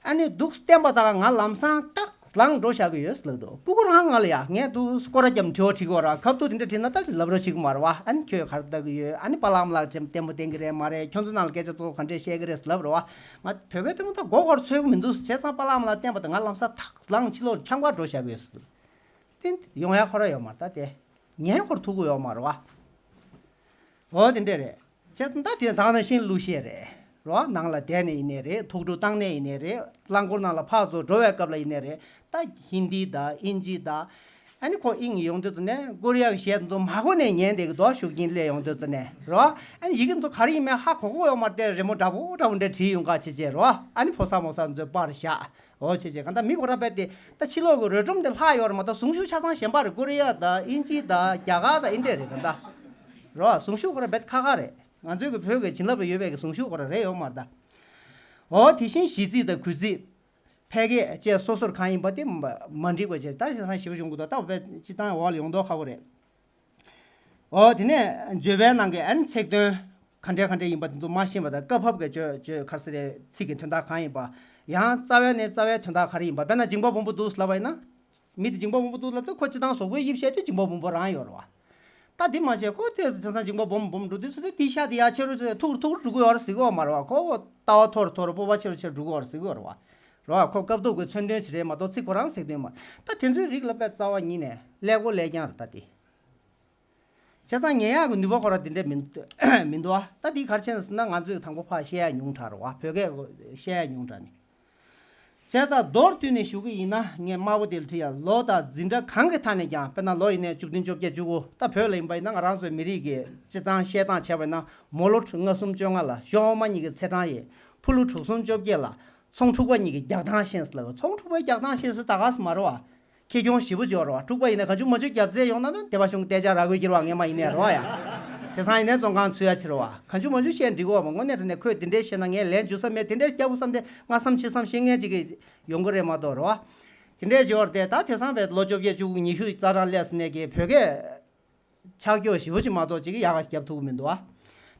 ཨ་ནི་འདུག་བསྟན་པ་དག་ང་ལམ་སང་ཏག་ ལངས་འགྲོ་བཞག་གི་ཡོད་ལབ་འདུག་སྤུ་གུ་རང་ང་ལ་ཡ་ངས་འདུག་སྐོར་ར་རྒྱབ་དྲི་བ་དྲི་གི་ཡོད་ར། ཁ་ཐུག་དེ་འདྲ་དྲིས་ན་ད་ལབ་རོགས་བྱེད་གི་མ་རེད་བ། ཨ་ནི་ཁྱོད་ག་རེ་ལྟ་གི་ཡོད། ཨ་ནི་པཱ་ལགས་ཨ་མ་ལགས་བརྟན་པོ་བསྟེན་གི་རེད་མ་རེད། ཁྱོད་ཚོ་ནང་ལ་སྐད་ཆ་གཙོ་བོ་ག་འདྲས་བཤད་གི་རེད་ལབ་རེད་བ། ང་བོད་སྐད་ཐོན་མ་ཐག་མགོ་སྐོར་ཚོད་གི་མི་འདུག་བྱས་ཙང་པཱ་ལགས་ཨ་མ་ལགས་བསྟེན་པ་དང་ང་ལམ་སང་ཐག་ལངས་ཕྱི་ལོགས་འཁྱམ་གར་འགྲོ་བཞག་གི་ཡོད། དེ་ཡོང་ཡ་ཁོ་ར་ཡོད་མ་རེད་ད། དེ་ངས་ཁོར་ཐུག་གི་ཡོད་མ་རེད་བ། འོ་དེ་འདྲས་རེད། བྱས་ཙང་ད་དེ་ད་ནང་བཞིན་གླུ་གཞས་རེད་རོ། ནང་ལ་བསྡད་ནས་ཡིན་ནའི་རེད། ཐུགས་སྤྲོ་བཏང་ནས་ཡིན་ནའི་རེད། རླངས་འཁོར་ནང་ལ་ཕར་ཚུར་འགྲོ་བའི་སྐབས་ལ་ཡིན་ནའི་རེད། ད་ཧིན་དི་དང་ཨིན་ཇི་དང་། ཨ་ནི་ཁོ་དབྱིངས་ཡོང་དུས་ཙ་ནས་ཀོ་རི་ཡ་གི་གཞས་ཚོ་མ་གོ་ནས་ཉན་བསྡད་ཀྱི་འདུག་ཤུགས་རྐྱེན་སླེབས་ཡོང་དུས་ཙ་ནས་རོ། ཨ་ནི་ཡི་གེ་ཚོ་ག་རེ་ཡིན་མིན་ཧ་གོ་གི་ཡོད་མ་རེད་དེ། རི་མོ་འདྲ་པོ་འདྲ་པོ་འདྲ་བྲིས་ཡོང་ག་བྱས་བྱས་རོ། ཨ་ནི་ཕོ་གསར་མོ་གསར་ཚོའི་པར་བཞག་འོ་བྱས་བྱས་གང་ལྟར་མི་ཁོ་ར་རྦད་དེ་ད་ཕྱི་ལོགས་ཀྱི་རོལ་སྒྲོམ་དེ་ལྷག་ཡོད་རེད་མ་གཏོགས་གཟུངས་གཞུག་ཆ་ཚང་གཞན་པ་རེད། ཀོ་རི་ཡ་དང་ཨིན་ཇི་དང་རྒྱ་གར་དང་ཨིན་འདྲས་རེད་གང་ལྟར་རོ། གཟུངས་གཞུག་ཁོ་ར་རྦད་ཁག་ཁག་རེད། ང་ཚོའི་གི་བོད་ཀྱི་བྱིན་རླབས་ལ་ཡོད་པའི་གི་གཟུངས་གཞུག་ཁོ་ར་རེད་ཡོད་མ་རེད་ད། འོ་དེ་བཞིན་གཞས་ཚིག་དང་གུས་ཚིག་ཕལ་སྐད་བཅས་སོ་སོར་གང་ཡིན་པ་དེ་མ་མ་འགྲིག་པ་བྱས། ད་བྱས་ཙང་ཞེ་པོ་བྱུང་གི་འདུག་ད་བས་སྤྱི་བཏང་འོག་ལ་ཡོང་མདོག་ཁ་པོ་རེད། འོ་དེ་ནས་བརྗོད་པའི་ནང་གི་ཨ་ནི་ཚིག་དོན་ག་འདྲས་ག་འདྲས་ཡིན་པ་དེ་ཚོ་མ་ཤེས་པ་དང་སྐབས་བབ་ཀྱི་བརྗོད་བརྗོད་ག་རེ་ཟེར་རེད། ཚིག་གི་དོན་དག་གང་ཡིན་པ། ཡང་རྩ་བའི་ནས་རྩ་བའི་དོན་དག་ག་རེ་ཡིན་པ། དཔེར་ན་འཇིང་པ་སྦོམ་པོ་འདུག་ལབ་པ་ཡིན་ན། མི་དེ་འཇིང་པ་སྦོམ་པོ་འདུག་ལབ་དུས་ཁོ་སྤྱི་བཏང་གཟུགས་པོའི་དབྱིབས་བཤད་དུས་འཇིང་པ་སྦོམ་པོ་རང་ཡོད་རེད་བ། ད་འདི་མ་བྱས་ཁོ་དེ་ཚོ་དེང་སང་འཇིང་པ་སྦོམ་སྦོམ་འགྲོ་དུས་ཚོད་དེ་ཤ་དེ་ཡར་ཆེ་རུ་ཆེ་རུ་ཐུག་རུ་ཐུག་རུ་འགྲོ་གི་ཡོད་རེད་ཟེར་གི་ཡོད་མ་རེད་བ། ཁོ་ལྟ་བ་མཐོ་རུ་མཐོ་རུ་སྤོབས་པ་ཆེ་རུ་ཆེ་རུ་འགྲོ་གི་ཡོད་རེད་ཟེར་གི་ཡོད་རེད་བ། རེད་བ། ཁོ་སྐབས་ཐོག་གི་མཚོན་དོན་ཅིག་རེད་མ་གཏོགས་ཚིག་ཁོ་རང་ཚིག་དོན་མ། ད་དེ་ཚོའི་རིགས་ལ་དཔེ་རྩ་བ་ཉིད་ནས་ཀླད་ཀོར་ཀླད་རྐྱང་རེད་ད་དེ། བྱས་ཙང་ཉན་ཡག་གི་ནུས་པ་ཁོ་རང་དེ་འདྲས་མི་མི་འདུག་ཨ། ད་འདི་ག་རེ་བྱས་ནས་ཟེར་ན་ང་ཚོས་དང་པོ་ཕར་བཤད་ཡ་ཉུང་དྲགས་རེད་བ། བོད་སྐད་བཤད་ཡ་ཉུང་དྲགས་ནི། བྱས་ཙང་མདོར་བསྡུས་ནས་ཞུ་གི་ཡིན་ན་ངས་དམར་པོ་དེ་ལ་བྲིས་ཡ། ལོ་དང་འཛིན་གྲྭ་གང་གི་མཐའ་ནས་ཀྱང་། དཔེར་ན་ལོ་ཡིན་ནའི་བཅུ་བདུན་བཅོ་བརྒྱད་བཅུ་དགུ། ད་བོད་ལ་ཡིན་པ་ཡིན་ན་ང་རང་ཚོའི་མི་རིགས་ཀྱི་སྤྱི་བཏང་བཤད་སྟངས་བྱས་པ་ཡིན་ན་མོ་ལོ་ལྔ་གསུམ་བཅོ་ལྔ་ལ་ཤོག་འོག་མ་གཉིས་ཀྱི་ཚེས་གྲངས་ཡིན། ཕུ་ལུ་དྲུག་གསུམ་བཅོ་བརྒྱད་ལ། ཚོང་འཁྲུག་པ་གཉིས་ཀྱི་རྒྱག་སྟངས་ཤེས་ཟེར་ལབ། ཚོང་འཁྲུག་པའི་རྒྱག་སྟངས་ཤེས་ཟེར་ད་ག་ས་མ་རེད་བ། ཁེ་གྱོང་ཞེ་པོ་ཅིག་ཡོད་རེད་བ། འཁྲུག་པ་ཡིན་ན་གང་བྱུང་མང་བྱུང་རྒྱབ་རྩལ་ཡོང་ན་ན་སྡེ་པ་གཞུང་གི་སྟེང་ལྕགས་ར་གོས་འཁྱེར་བ་ངས་མ་ཡིན་ནའི་རེད་བ་ཡ། དེང་སང་ཡིན་ནའི་བཙོན་ཁང་ཚུད་ཡ་ཕྱིར་བ། གང་བྱུང་མང་བྱུང་བཤད་འགྲིག་གི་ཡོད་མ། དངོས་གནས་དྲང་གནས་ཁོས་འདི་འདྲས་བཤད་ན་ངས་ལན་འཇུ་ས་མེད། དེ་འདྲས་རྒྱབ་དགོས་བསམ་སྟེ་སྔ་བསམ་ཕྱི་བསམ་བཤད་མཁན་ཅིག་གི་ཡོང་གི་རེད་མ་གཏོགས་རེད་བ། དེ་འདྲས་ཅིག་ཡོད་རེད་དེ། ད་དེང་སང་བའི་ལོ་བཅོ་བརྒྱད་བཅུ་དགུ་ཉི་ཤུ་རྩ་གྲངས་སླེབས་ཟིན་ནས་ཀྱི་བོད་སྐད་ཆག་སྐྱོ་ཞེ་པོ་ཅིག་མ་གཏོགས་ཅིག་ཡག་ག་ཞིག་རྒྱབ་ཐུབ་ཀྱི་མི་འདུག་བ།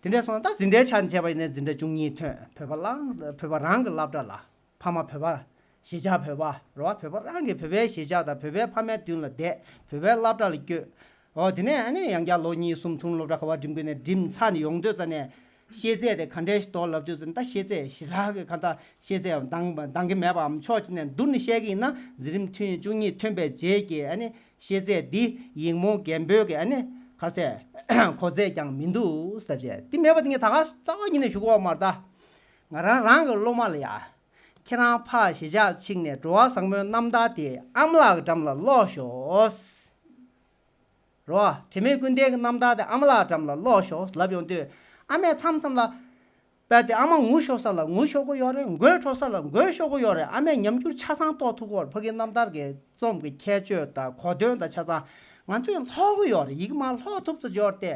དེ་འདྲས་སོང་ན་ད་འཛིན་གྲྭའི་ཆ་ནས་བྱས་པ་ཡིན་ན་འཛིན་གྲྭ་བཅུ་གཉིས་ཐོན། བོད་པ་རང་བོད་པ་རང་གི་སློབ་གྲྭ་ལ། ཕ་མ་བོད་པ། གཞིས་ཆགས་བོད་པ་རེད་བ། བོད་པ་རང་གི་བོད་པའི་གཞིས་ཆགས་དང་བོད་པའི་ཕ་མའི་མདུན་ལ་བསྡད། བོད་པའི་སློབ་གྲྭ་ལ་བསྐྱོད། འོ་དེ་ནས་ཨ་ནི་ཡང་བསྐྱར་ལོ་གཉིས་གསུམ་ཐུང་སློབ་གྲྭ་ག་པར་འགྲིམ་དགོས་ནས་འགྲིམ་ཚར་ནས་ཡོང་དུས་ཙ་ནས། ཤེས་ཚད་དེ་ག་འདྲས་ཤིག་འདུག་ལབ་དུས་ཙ་ནས། ད་ཤེས་ཚད་ཞེ་དྲག་གི་གང་ལྟར་ཤེས་ཚད་འདང་འདང་གི་མེད་པའམ་ཕྱོགས་གཅིག་ནས་བསྡུར་ནས་བཤད་ཀྱི་ཡིན་ན། འཛིན་རིམ་ཐོན་བཅུ་གཉིས་ཐོན་པའི་རྗེས་ཀྱི་ཨ་ནི་ཤེས་ཚད་འདི་ཡིག་རྨོངས་རྒན་པོའི་གི་ཨ་ནི་ག་རེ་ཟེར་གོ་ཚད་ཀྱང་མི་འདུག་ཟེར་བྱས། འདི་མེད་པ་དེ་ངས་ད་ག་རྩ་བ་ཉིད་ནས་ཞུ་གི་ཡོད་མ་རེད་ད། ང་རང་རང་གི་སློབ་མ་ལ་ཡ། ཁྱེད་རང་ཕར་གཞིས་ཆགས་ཕྱིན་ནས་འགྲོ་བ་བཟང་མོའི་རྣམ་ཐར་དེ་ཨ་མ་ལགས་ཀྱི་འགྲམ་ལ་ཀློག་ཤོག་རོ། དྲི་མེད་ཀུན་ལྡན་གྱི་རྣམ་ཐར་དེ་ཨ་མ་ལགས་འགྲམ་ལ་ཀློག་ཤོག་ལབ་ཡོང་དུས། ཨ་མས་མཚམས་མཚམས་ལ། རྦད་དེ་ཨ་མ་ངུ་ཤོར་ས་ལ་ངུ་ཤོར་གི་ཡོད་རེད། མགོ་འཁྲོག་ས་ལ་མགོ་འཁྲོག་གི་ཡོད་རེད། ཨ་མས་ཉམས་འགྱུར་ཆ་ཚང་རྟོགས་ཐུབ་ཀྱི་ཡོད་རེད། ཕ་གིའི་རྣམ་ཐར་གྱི་རྩོམ་གྱི་ཁྱད་ཆོས་དང་གོ་དོན་དང་ཆ་ཚང་ང་ཚོས་ལྷོག་གི་ཡོད་རེད། ཡི་གེ་མར་ལྷོག་ཐུབ་ཙམ་ཡོད་རེད་དེ།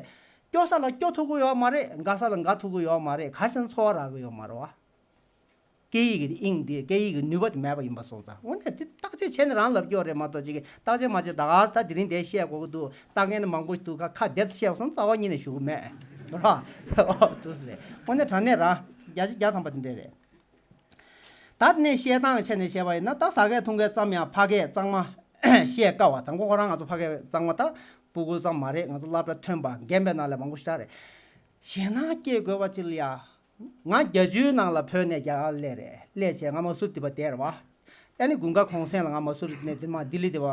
སྐྱོ་ས་ལ་སྐྱོ་ཐུབ་ཀྱི་ཡོད་མ་རེད། དགའ་ས་ལ་དགའ་ཐུབ་ཀྱི་ཡོད་མ་རེད། ག་རེ་བྱས་ན་ཚོར་བ་རག་གི་ཡོད་མ་རེད་བ། སྐད་ཡིག་གི་དབྱིངས་དེ། སྐད་ཡིག་གི་ནུས་པ་དེ་མེད་པ་ཡིན་པ་སོང་ཙང་། དངོས་གནས་དེ་བརྟག་དཔྱད་བྱས་ནས་རང་ལབ་ཀྱི་ཡོད་རེད་མ་གཏོགས། ཅིག་གིས་བརྟག་དཔྱད་མ་བྱས་ད་ག་ས་ད་དེ་རིང་དེ་བཤད་དགོས་ཀྱི་འདུག་ལྟ་མཁན་ནི་མང་པོ་ཞིག་འདུག་ཁ་ཁ་བདེ་ཙམ་བཤད་པ་སོང་རྩ་བ་ཉིད་ནས་ཞུ་གི་མེད་ར། འོ་དུ་ཟེར་རེད། དངོས་གནས་དྲང་གནས་རང་བརྒྱ་ཆ་བརྒྱ་ཐམ་པ་དེ་འདྲས་རེད། ད་དེ་ནས་བཤད་སྟངས་ཆ་ནས་བཤད་པ་ཡིན་ན། ད་ཟ་མཁན་འཐུང་མཁན་ཙམ་ཡང་ཕ་སྐད་གཙང་མ་བཤད་དཀའ་བ། དང་པོ་ཁོ་རང་ང་ཚོ་ཕ་སྐད་གཙང་མ་ད་སྤུ་གུ་ཙམ་མ་རེད། ང་ཚོ་སློབ་གྲྭ་ཐོན་པ་རྒན་པའི་ནང་ལ་མང་པོ་ཞེ་དྲག་རེད། ཞེད་སྣང་སྐྱེ་དགོས་པ་ཅིག་ལ་ཡ། ང་བརྒྱད་ཅུའི་ནང་ལ་བོད་ནས་རྒྱ་གར་སླེབས་རེད། སླེབས་བྱས་ང་མ་སུར་དེ་པ་བསྡད་རེད་བ། ཨ་ནི་དགུན་ཁ་གུང་སེང་ལ་ང་མ་སུར་ནས་དེ་མ་ལྡི་ལི་དེ་པ་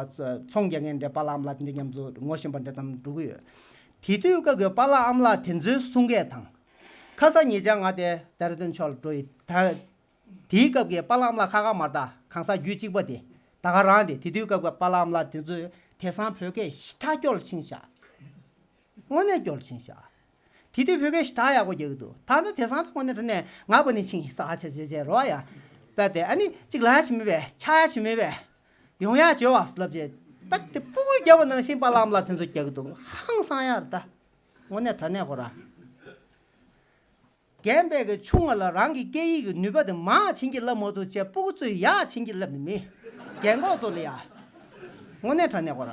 ཚོང་རྒྱག་མཁན་འདྲ་པཱ་ལགས་ཨ་མ་ལགས་དེ་འདྲ་མཉམ་དུ་ངོ་ཤེས་པ་འདྲ་ཙམ་འགྲོ་གི་ཡོད། དེ་དུས་སྐབས་ཀྱི་པཱ་ལགས་ཨ་མ་ལགས་དེ་ཚོའི་གསུང་སྐད་དང་། ཁ་སང་ཉེ་ཆར་ང་དེ་ལྡེ་ར་ལྡུན་ཕྱོགས་ལ་འགྲོ་ཡི་ད། དེའི་སྐབས་ཀྱི་པཱ་ལགས་ཨ་མ་ལགས་ཁག་ཁག་མ་རེད་ད། གང་ཟག་རྒྱུད་གཅིག་པ་དེ། ད་ག་རང་དེ། དེ་དུས་སྐབས་ཀྱི་པཱ་ལགས་ཨ་མ་ལགས་དེ་ཚོས་དེང་སང་བོད་སྐད་ཞེ་དྲག་སྐྱོ་ལ་ཕྱིན་ཤག་དངོས་གནས་སྐྱོ་ལ་ཕྱིན་ཤག་དེ་དུས་བོད་སྐད་ཞེ་དྲག་ཡག་པོ་རྒྱག་གི་འདུག་ད་ལྟ་དེང་སང་ད་དངོས་གནས་དྲང་གནས་ང་པ་ནི་ཆིང་ས་ཆ་ཆ་ཆ་རོ་ཡ། པ་དེ་ཨ་ནི་གཅིག་ལ་ཡ་ཆི་མེད་པས། ཆ་ཡ་ཆི་མེད་པས། ཡོང་ཡ་བྱོས་བ་ལབ་བྱས། ད་དེ་སྤུ་གུས་རྒྱབ་པ་ནང་བཞིན་པཱ་ལགས་ཨ་མ་ལགས་དེ་ཚོ་རྒྱག་གི་འདུག་ཧང་སང་ཡ་རེད་ད། དངོས་གནས་དྲང་གནས་ཁོ་ར། རྒན་པས་ཀྱི་ཆུང་བ་ལ་རང་གི་སྐད་ཡིག་གི་ནུས་པ་དེ་མར་བྱིན་གྱིས་བརླབ་མ་ཐུབ་བྱས། སྤུ་གུ་ཚོས་ཡར་བྱིན་གྱིས་བརླབ་ནི་མེད། རྒན་གོག་ཚོ་ལ་ཡ། དངོས་གནས་དྲང་གནས་ཁོ་ར།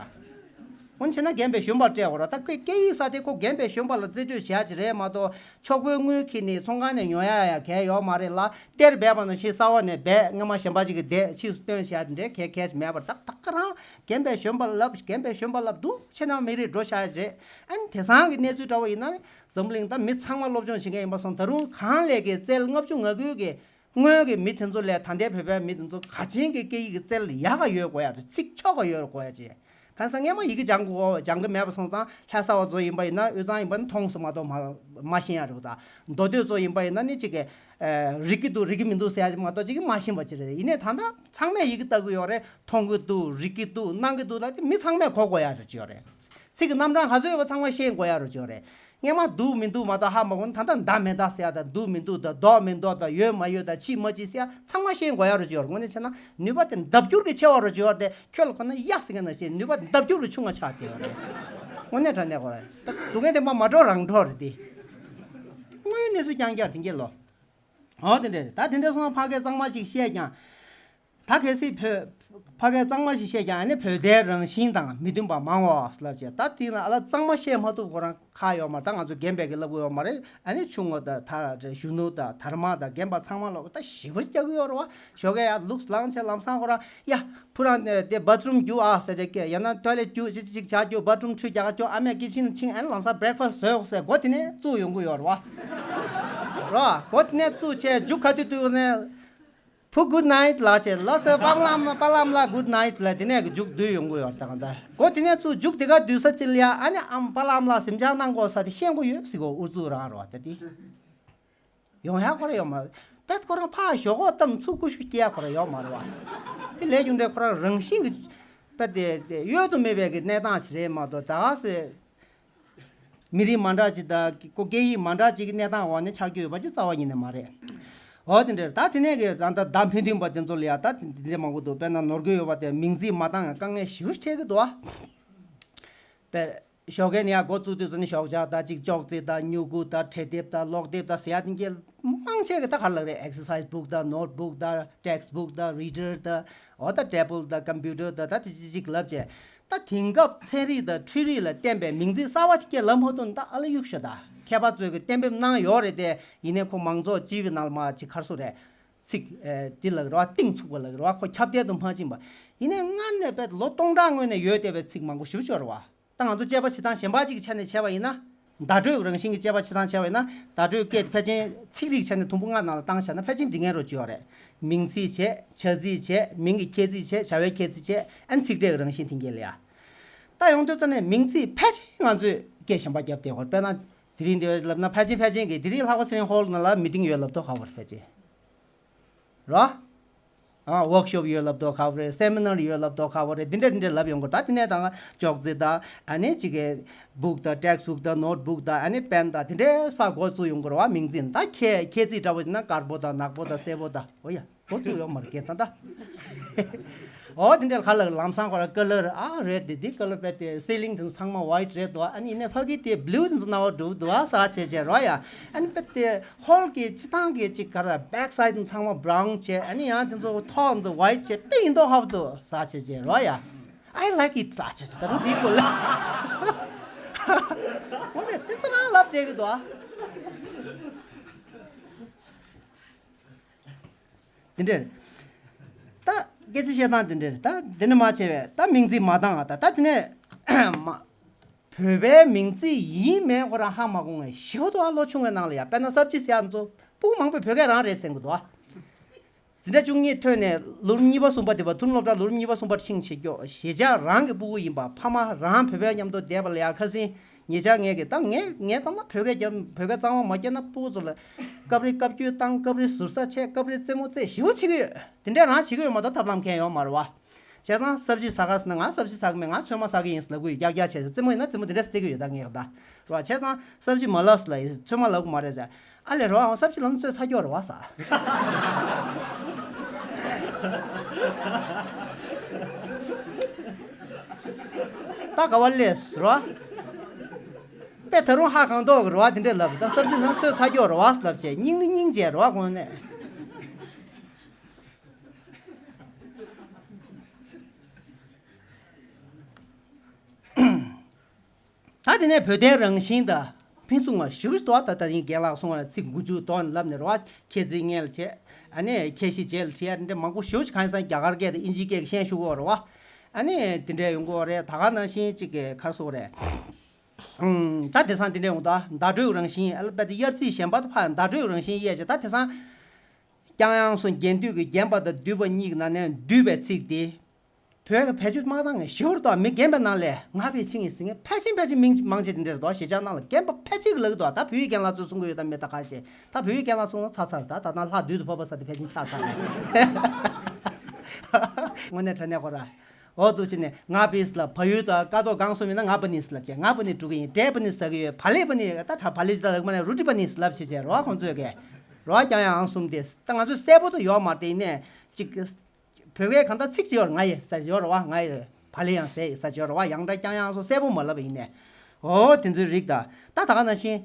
འོན་ཆེ་ན་རྒན་པའི་གཞོན་པར་སྤྲད་དགོས་ར། ད་ཁོས་སྐད་ཡིག་ས་དེ་ཁོ་རྒན་པའི་གཞོན་པ་ལ་རྩིས་སྤྲོད་བྱེད་ཡ་ཅིག་རེད་མ་གཏོགས། ཕྱུག་པོའི་དངུལ་ཁྱེར་ནས་ཚོང་ཁང་ནས་ཉོ་ཡ་ཡ་གལ་ཡོད་མ་རེད་ལ། གཏེར་སྦས་པ་ནང་བཞིན་གསར་བ་ནས་སྦས། སྔ་མ་གཞན་པ་ཅིག་གི་བསྡད་ཕྱིས་སུ་བཏོན་བྱེད་ཡ་དེ་འདྲའི་གལ་གལ་ཅིག་མེད་པར། ད་ད་ག་རང་རྒན་པའི་གཞོན་པ་ལབ། རྒན་པའི་གཞོན་པ་ལབ་འདུག་ཆེ་ན་མི་རིགས་འགྲོ་བཞག་ཡ་ཅིག་རེད། ཨ་ནི་དེང་སང་གི་གནས་ཚུལ་འདྲ་བོ་ཡིན་ན་ནི། འཛམ་གླིང་ད་མི་ཚང་མ་སློབ་སྦྱོང་བྱེད་མཁན་ཡིན་པ་སོང་། ད་རུང་གང་ལས་ཀྱི་རྩལ་ལྔ་བཅུ་ང་དགུའི་གི་སྔོན་གྱི་མི་དེ་ཚོ་ལས་ད་ལྟའི་བོད་པའི་མི་དེ་ཚོ་ག་ཅན་གྱི་སྐད་ཡིག་གི་རྩལ་ཡག་ག་ཡོད་དགོས་ཡ་རེད། ཚིག་ཆོག་ག་ཡོད་དགོས་ཡ་ཅེ། གང་ཟག་སྔས་མ་ཡི་གེ་སྦྱང་དགོས། སྦྱང་གི་མེད་པ་སོང་ཙང་། ལྷ་ས་བ་ཚོ་ཡིན་པ་ཡིན་ན། དབུས་གཙང་ཡིན་པ་ན་མཐོང་སོང་མ་གཏོགས་མ་མ་ཤེས་ཡ་རེད་པ། ད་མདོ་སྟོད་ཚོ་ཡིན་པ་ཡིན་ན་ནི་གཅིག་གི་ཨ་རིག་གི་འདུག་རིག་གི་མི་འདུག་ཟེར་ཡ་ཅིག་མ་གཏོགས་གཅིག་གི་མ་ཤེས་པ་ཅིག་རེད། ཡིན་ནའི་ད་ལྟ་ཚང་མས་ཡི་གེ་ལྟ་གི་ཡོད་རེད། མཐོང་གི་འདུག་རིག་གི་འདུག་གནང་གི་འདུག་ལ། དེ་མི་ཚང་མས་གོ་དགོས་ཡ་རེད་ཅིག་ཡོད་རེད། ཚིག་གི་རྣམ་གྲངས་ག་ཚོད་ཡོད་པ་ཚང་མ་ཤེས་དགོས་ཡ་རེད་ཅིག་ཡོད་རེད། སྔས་མ་འདུག་མི་འདུག་མ་གཏོགས་ཧ་མ་གོ་ན། ད་ལྟ་འདའ་མི་འདའ་ཟེར་ཡ་དང་། འདུག་མི་འདུག་དང་། འདོགས་མི་འདོགས་དང་། ཡོད་མ་ཡོད་དང་། ཕྱིས་མ་ཕྱིས་ཟེར་ཡ་ཚང་མ་ཤེས་དགོས་ཡ་རུ་ཅིག་ཡོད་རེད། དངོས་གནས་བྱས་ན་ནུས་པ་དེ་ལྡབ་འགྱུར་གྱིས་ཆེ་བ་རུ་ཅིག་ཡོད་རེད་དེ། ཁྱོད་ལ་གོ་ན་ཡ་ཟེར་མཁན་ནང་བཞིན་ནུས་པ་ལྡབ་འགྱུར་གྱིས་ཆུང་ང་ཆགས་བསྡད་ཡོད་རེད། དངོས་གནས་དྲང་གནས་གོ་རེད། ད་སྡུག་བསྔལ་དེ་མ་མ་འགྲོ་རང་འགྲོ་རེད་དེ། དངོས་ཡོད་གནས་ཚུལ་རྐྱང་རྐྱང་དེ་འགྱེལ་ལོ། འོ་དེ་འདྲས། ད་དེ་འདྲས་སོང་ན་ཕ་སྐད་གཙང་མ་ཞིག་བཤད་ཀྱང་། ད་གལ་སྲིད་བོད་ཕ་སྐད་གཙང་མ་ཞིག་བཤད་ཀྱང་། ཨ་ནི་བོད་སྡེའི་རང་བཞིན་དང་མི་མཐུན་པ་མང་བ་ལབ་བྱས། ད་དེ་ལ་ཨ་ལ་གཙང་མ་བཤད་མ་ཐུབ་ཁོ་རང་ཁག་ཡོད་མ་རེད། ད་ང་ཚོ་རྒན་པས་ཀྱི་ལབ་དགོས་ཡོད་མ་རེད། ཨ་ནི་ཆུང་ངུ་དང་། ད་གཞོན་ནུ་དང་། དར་མ་དང་། རྒན་པ་ཚང་མ་ལ་ད་ཞེ་པོ་རྒྱག་གི་ཡོད་རེད་བ། ཞོགས་ཀས་ཡར་ལུགས་ལངས་བྱས་ལམ་སང་ཁོ་རང་། ཡ། ཕུ་རང་དེ་བཱཐ་རུམ་རྒྱུགས་ཨ་ཟེར་བྱས་ཀྱི། ཡང་ན་ཊོའི་ལེཊ་རྒྱུགས། ཅིག་ཅིག་བྱ་རྒྱུ། བཱཐ་རུམ་ཁྲུས་རྒྱག་རྒྱུ། ཨ་མས་ཀི་ཆན་ཕྱིན། ཨ་ནི་ལམ་སང་བྷི་རེག་ཕ་སི་ཊི་བཟོས་ཟེར། སྒོ་དེ་ནས་བཙུགས་ཡོང་གི་ཡོད་རེད་བ། རོ། སྒོ་དེ་ནས་བཙུགས་བྱས་རྒྱུགས་ག་དུས་བཏུས་ནས། ཕུ་གུཌ་ནའིཊ་ལབ་བྱས། ལགས་སོ། པཱ་ལགས་མ། པཱ་ལགས་མ་ལགས་གུཌ་ནའིཊ་ལབ། དེ་ནས་རྒྱུགས་བསྡུས་ཡོང་གི་ཡོད་རེད། ད་ག་ད་སྒོ་དེ་ནས་བཙུགས་རྒྱུགས་དེ་ག་བསྡུས་ས་ཅིག་ལ་ཡ། ཨ་ནི་ཨམ། པཱ་ལགས་མ་ལགས་གཟིམ་འཇག་གནང་དགོས་ས་དེ་ཤེས་དགོས་ཡོད་ཟེར་གོ། ཨུ་ཚུགས་རང་རེད་བ་ད་དེ། ཡོང་ཡག་ཁོ་རང་ཡོད་མ་རེད། དཔེ་ཁོ་རང་ཕར་ཞོག་ཁོག་བཏབ་ཚུར་ཀུ་ཤུ་སྐྱེལ་ཡག་ཁོ་རང་ཡོད་མ་རེད་བ། དེ་ལས་རྒྱུ་འབྲས་ཁོ་རང་རང་བཞིན་གྱི་དཔེ་དེ་དེ་གཡོལ་དུ་མེད་པའི་གི་གནས་སྟངས་ཤིག་རེད་མ་གཏོགས། ད་ག་སེ་མི་རིགས་མ་འདྲ་ཅིག་དང་། ཁོ་སྐད་ཡིག་མ་འདྲ་ཅིག་གི་གནས་སྟངས་འོག་ནས་ཆགས་རྒྱུ་ཡོད་པ་ཅིག་རྩ་བ་ཉིད་ནས་མ་རེད། འོ་དེ་འདྲ་རེད། ད་དེ་ནས་གི་རང་ད་ད་མི་མཐུན་པ་དེ་ཚོ་ལ་ཡ་ད་དེ་འདྲ་མང་པོ་འདུག་དཔེར་ན་ནོར་འཁྲུལ་ཡོད་པ་དེ་མིང་ཚིག་མ་བཏང་ཡང་དཀའ་ངལ་ཞེ་པོ་ཅིག་འཕྲད་ཀྱི་འདུག་ཨ། དཔེ། ཞོགས་ཀས་ནས་ཡར་འགོ་བཙུགས་དུས་ཙམ་ནས་ཞོགས་ཇ་དང་། གཅིག་ཅོག་ཙེ་དང་། སྨྱུ་གུ་དང་། ཁྲལ་དེབ་དང་། ཀློག་དེབ་དང་ཟེར་ཡ་དེ་འདྲ་མང་ཆེ་གི་ད་ག་རེ་ལབ་རེད། ཨེག་སར་སའི་སི་བུག་དང་། ནོཊ་བུག་དང་། ཊེག་སི་བུག་དང་། རི་ཌར་དང་། འོ་ད་ཊེ་བལ་དང་། ཀམ་པུ་ཊར་དང་། ད་དེ་གཅིག་གཅིག་ལབ་བྱས། ད་དེང་སྐབས་ཚན་རིག་དང་འཕྲུལ་རིག་ལ་བརྟེན་པའི་མིང་ཚིག་གསར་བ་དེ་སྐད་ལབ་མ་ཐུབ་ན། ད་ཨ་ལ་གཡུག་ཤོག་ད་མཁས་པ་ཚོས་གི་གཏན་འབེབས་གནང་ཡོད་རེད་དེ། ཡིན་ནའི་ཁོ་མང་ཚོགས་སྤྱི་པའི་ནང་ལ་མར་ཅིག་ག་རེ་ཟེར་རེད། ཚིག་ཨེ་འདི་ལབ་རེད་བ། གཏིང་ཚུགས་པ་ལབ་རེད་བ། ཁོ་ཁྱབ་གདལ་དུ་མ་ཕྱིན་པ། ཡིན་ནའི་སྔར་ནས་དཔེ་ལོ་སྟོང་ཕྲག་སྔོན་ནས་ཡོད་བསྡད་པའི་ཚིག་མང་པོ་ཞེ་པོ་ཅིག་ཡོད་རེད་བ། ད་ང་ཚོ་དཔྱད་པ་བྱེད་སྟངས་གཞན་པ་ཅིག་གི་ཆ་ནས་བྱས་པ་ཡིན་ན། བརྡ་སྤྲོད་རང་བཞིན་གྱི་དཔྱད་པ་བྱེད་སྟངས་བྱས་པ་ཡིན་ན། བརྡ་སྤྲོད་སྐད་དེ་ཕལ་ཆེར་ཚིག་རིགས་ཆ་ནས་དུམ་བུ་ལྔ་ནང་ལ་བཏང་བཞག་ན་ཕལ་ཆེར་འགྲིག་མཁན་རོ་ཅིག་ཡོད་རེད། མིང་ཚིག་བྱས། བྱ་ཚིག་བྱས། མིང་གི་ཁྱད་ཚིག་བྱས། བྱ་བའི་ཁྱད་ཚིག་བྱས། ཨ་ནི་ཚིག་ཕྲད་རང་བཞིན་དེ་འགལ་ཡ། ད་ཡོང་དུས་ཙམ་ནས་མིང་ཚིག་ཕལ་ཆེར་ང་ཚོས་སྐད་གཞན་པ་བརྒྱབ་བསྡད་ཡོད་རེད། དཔེར་ན། དེ་རིང་འདིར་ལབ་ན། ཕལ་ཆེར་ཕལ་ཆེར་གྱིས་དེ་རིང་ལྷག་པ་ཚེ་རིང་ཧོལ་ནང་ལ་མི་ཊིང་ཡོད་ལབ་མདོག་ཁ་པོ་རེད་ཕལ་ཆེར། རོ། ཨ། ཝོག་ཤོབ་ཡོད་ལབ་མདོག་ཁ་པོ་རེད། སེ་མི་ནར་ཡོད་ལབ་མདོག་ཁ་པོ་རེད། འདི་འདྲ་འདི་འདྲ་ལབ་ཡོང་གི་རེད། ད་དེ་ནས་ད་ཅོག་ཙེ་དང་། ཨ་ནི་གཅིག་གི་བུག་དང་། ཊེག་སི་བུག་དང་། ནོཊ་བུག་དང་། ཨ་ནི་པེན་དང་། དེ་འདྲས་ཕར་འགོ་བཙུགས་ཡོང་གི་རེད་བ། མིང་ཚིག་ད་ཁྱད་ཁྱད་ཚིག་འདྲ་པོ་ཡིན་ན། དཀར་པོ་དང་། ནག་པོ་དང་། སེར་པོ་དང་། འོ་ཡ། འགོ་བཙུགས་ཡོད་མ་རེད་སྐད་ཚང་ད། འོ་དེ་འདྲ་ག་ལ་ལམ་སང་ཁོ་ར་ཀ་ལར། ཨ་རེཌ་དེ་འདི་ཀ་ལར་དཔེ་དེ་སི་ལིང་དེ་ཚོ་ཚང་མ་ཝའིཊ་རེད་འདུག་ཨ་ནི་ཡིན་ནའི་ཕ་གི་དེ་བྷི་ལུ་དེ་ཚོ་ནང་བ་འགྲོ་འདུག་ཨ་ཟེར་བྱས་བྱས་རོ་ཡ། ཨ་ནི་དཔེ་དེ་ཧོལ་གི་སྤྱི་བཏང་གི་ཅིག་ག་ར་བེག་སའིཌ་དེ་ཚང་མ་བྷ་རའུན་བྱས། ཨ་ནི་ཡང་དེ་ཚོ་ཐོག་དེ་ཚོ་ཝའིཊ་བྱས། དཔེ་ཡིན་མདོག་ཁ་པོ་འདུག་ཟེར་བྱས་བྱས་རོ་ཡ། I like it ཟེར་བྱས་བྱས། ད་རུང་དེའི་སྐོར་ལ། འོ་ནས་དེ་ཚོ་རང་ལབ་བསྡད་ཀྱི་འདུག་ཨ། དེ་འདྲས། ད་སྐད་ཆ་བཤད་སྟངས་དེ་འདྲས། ད་དེ་ནས་མར་བྱས་པས་ད་མིང་ཚིག་མ་བཏང་ཨ། ད་ད་དེ་ནས་མ། བོད་པའི་མིང་ཚིག་ཡིན་མིན་ཁོ་རང་ཧ་མ་གོ་མཁན་ཞེ་པོ་འདུག་ཨ། ལོ་ཆུང་བའི་ནང་ལ་ཡ། དཔེར་ན་སབ་ཇི་ཟེར་ཡ་ཚོ་སྤུ་གུ་མང་པོས་བོད་སྐད་རང་རེད་ཟེར་གི་འདུག་ཨ། འཛིན་གྲྭ་བཅུ་གཉིས་ཐོན་ནས་ལོ་རིམ་གཉིས་པ་གསུམ་པ། དེ་བར་དུ་སློབ་གྲྭ་ལོ་རིམ་གཉིས་པ་གསུམ་པར་ཕྱིན་བྱེད་སྐྱོ། གཞིས་ཆགས་རང་གི་སྤུ་གུ་ཡིན་པ། ཕ་མ་རང་བོད་པའི་མཉམ་དུ་བསྡད་པ་ལ་ཡ། ཁ་སང་ཉེ་ཆར་ངས་ཀྱི། ད་ངས་ངས་ཚང་མ་བོད་སྐད་རྒྱབ། བོད་སྐད་གཙང་མ་མ་རྒྱབ་ན་སྤུ་གུ་ཚོ་ལ་སྐབས་རེ་བཀའ་བཀྱོན་བཏང་། སྐབས་རེ་ཟུར་ཟ་བྱས། སྐབས་རེ་རྩེད་མོ་རྩེ། ཞེ་པོ་བྱེད་ཀྱི་ཡོད། དེ་འདྲས་རང་བྱེད་ཀྱི་ཡོད་མ་གཏོགས་ཐབས་ལམ་གང་ཡང་ཡོད་མ་རེད་བ། བྱས་ཙང་སབ་ཇི་ཟ་ག་ཟེར་ན། ང་སབ་ཇི་ཟ་གི་མེད། ང་ཚོད་མ་ཟ་གི་ཡིན་ཟེར་ལབ་གི་ཡོད། རྒྱག་རྒྱག་བྱས་ཟེར། རྩེད་མོ་ཡིན་ན་རྩེད་མོ་དེ་འདྲས་རྩེ་གི་ཡོད། ད་ངས་ད་རེད་བ། བྱས་ཙང་སབ་ཇི་མ་ལབ་ཟེར་ལབ་ཡིན། ཚོད་མ་ལབ་གི་མ་རེད་ཟེར། ཨ་ལས་རོ། ཨང་། སབ་ཇི་ལབ་ན་ཚོད་ཚ་རྒྱུ་རེད་བ་ཟེར། ད་ག་བ་ལས་རོ། དཔེ་ད་རུང་ཧ་གང་མདོག་གི་རེད་བ། དེ་འདྲས་ལབ། ད་སབ་ཇི་ལབ་ན་ཚོད་ཚ་རྒྱུ་རེད་བ་ལབ་བྱས། སྙིང་ནི་སྙིང་བྱས་རེད་བ་དངོས་གནས། ད་དེ་ནས་བོད་དོན་རང་བཞིན་དང་ཕན་ཚུན་ང་ཞུ་རུ་དོ། ད་ད་ཡིན་རྒན་ལགས་གསུང་བ་ལ་ཚིག་མགོ་མཇུག་དོན་ལབ་ནས་རོ། ཁྱེད་རྩིས་ངན་ལ་བྱས། ཨ་ནི་ཁྱེད་གཞི་བྱས་ལ་བྲིས་ཡ་འདྲ་མང་པོ་ཞུ་ཅིག་གང་ཡིན་ས་རྒྱ་གར་སྐད་དང་ཨིན་ཇི་སྐད་ཀྱི་ཤན་ཞུ་གོ་རོ། ཨ་ནི་དེ་འདྲ་ཡོང་གོ་རེད། ད་ག་ནང་བཞིན་ཅིག་གི་ཁར་སོ་རེད། ད་དེང་སང་དེ་འདྲ་ཡོང་ད་བརྡ་སྤྲོད་རང་བཞིན་ཨ་ལ་པད་དེ་དབྱར་རྩིས་གཞན་པ་དུ་ཕ་བརྡ་སྤྲོད་རང་བཞིན་དབྱེ་བྱས། ད་དེང་སང་ཀྱང་ཡང་སོ་རྒྱན་སྡུད་ཀྱི་རྒྱན་པ་དང་བསྡུས་པ་གཉིས་ཀྱི་ནང་ནས་བསྡུས་པའི་ཚིག་དེ། བོད་ཀྱི་བེད་སྤྱོད་མ་བཏང་ངས་ཞིབ་པར་དོ། མི་རྒན་པའི་ནང་ལས་ང་ཕལ་ཆེར་ཡིན་ཟེར་མཁན་ཕལ་ཆེར་ཕལ་ཆེར་མིང་མང་ཆེ་དེ་འདྲ་རེད་དོ། གཞིས་ཆགས་ནང་ལ་རྒན་པ་ཕལ་ཆེར་གྱི་ལག་དོ། ད་བོད་ཡིག་རྒན་ལགས་ཚོས་གསུང་གི་ཡོད་དམ་མེད་ད་ག་ཤེས། ད་བོད་ཡིག་རྒན་ལགས་གསུང་ན་ཚར་ཚར། ད་ད་ན་ལྷག་བསྡུས་དུ་ཕབ་པ་ས་དེ་ཕལ་ཆེར་ཆགས་ཚར་རེད། དངོས་གནས་དྲང་གནས་ཁོ་ར། འོ་འདུག་བྱས་ནས་ང་པིས་ལབ། བལ་ཡུལ་དང་ཀ་ཏོག་གང་སོང་མིན་ན་ང་པ་ནིས་ལབ་བྱས། ང་པ་ནི་འགྲོ་གི་ཡིན། འབྲས་པ་ནི་ཟ་གི་ཡོད། བ་ལེ་པ་ནི་ད་ད་བ་ལེ་ཇི་ད་ལག་མ་ནས་རུ་ཏི་པ་ནིས་ལབ་བྱས་བྱས་རོ། ཁོང་ཚོས་གས་རོ་ཀྱང་ཡང་ཨང་གསུམ་དེ་ད་ང་ཚོས་གསལ་པོ་དུ་ཡོད་མ་རེད། དེ་ཡིན་ནས་ཅིག་བོད་སྐད་གང་ལྟར་ཚིག་ཅིག་ཡོད་རེད། ང་ཡི་ས་ཡོད་རེད་བ། ང་ཡི་བ་ལི་ཡང་ཟེར་ཡི་ས་ཡོད་རེད་བ། ཡང་འདྲ་རྐྱང་ཡང་སོ་གསལ་པོ་མ་ལབ་པ་ཡིན་ནས། འོ་དེ་ཚོའི་རིགས་ད་ད་ད་ག་ནང་བཞིན།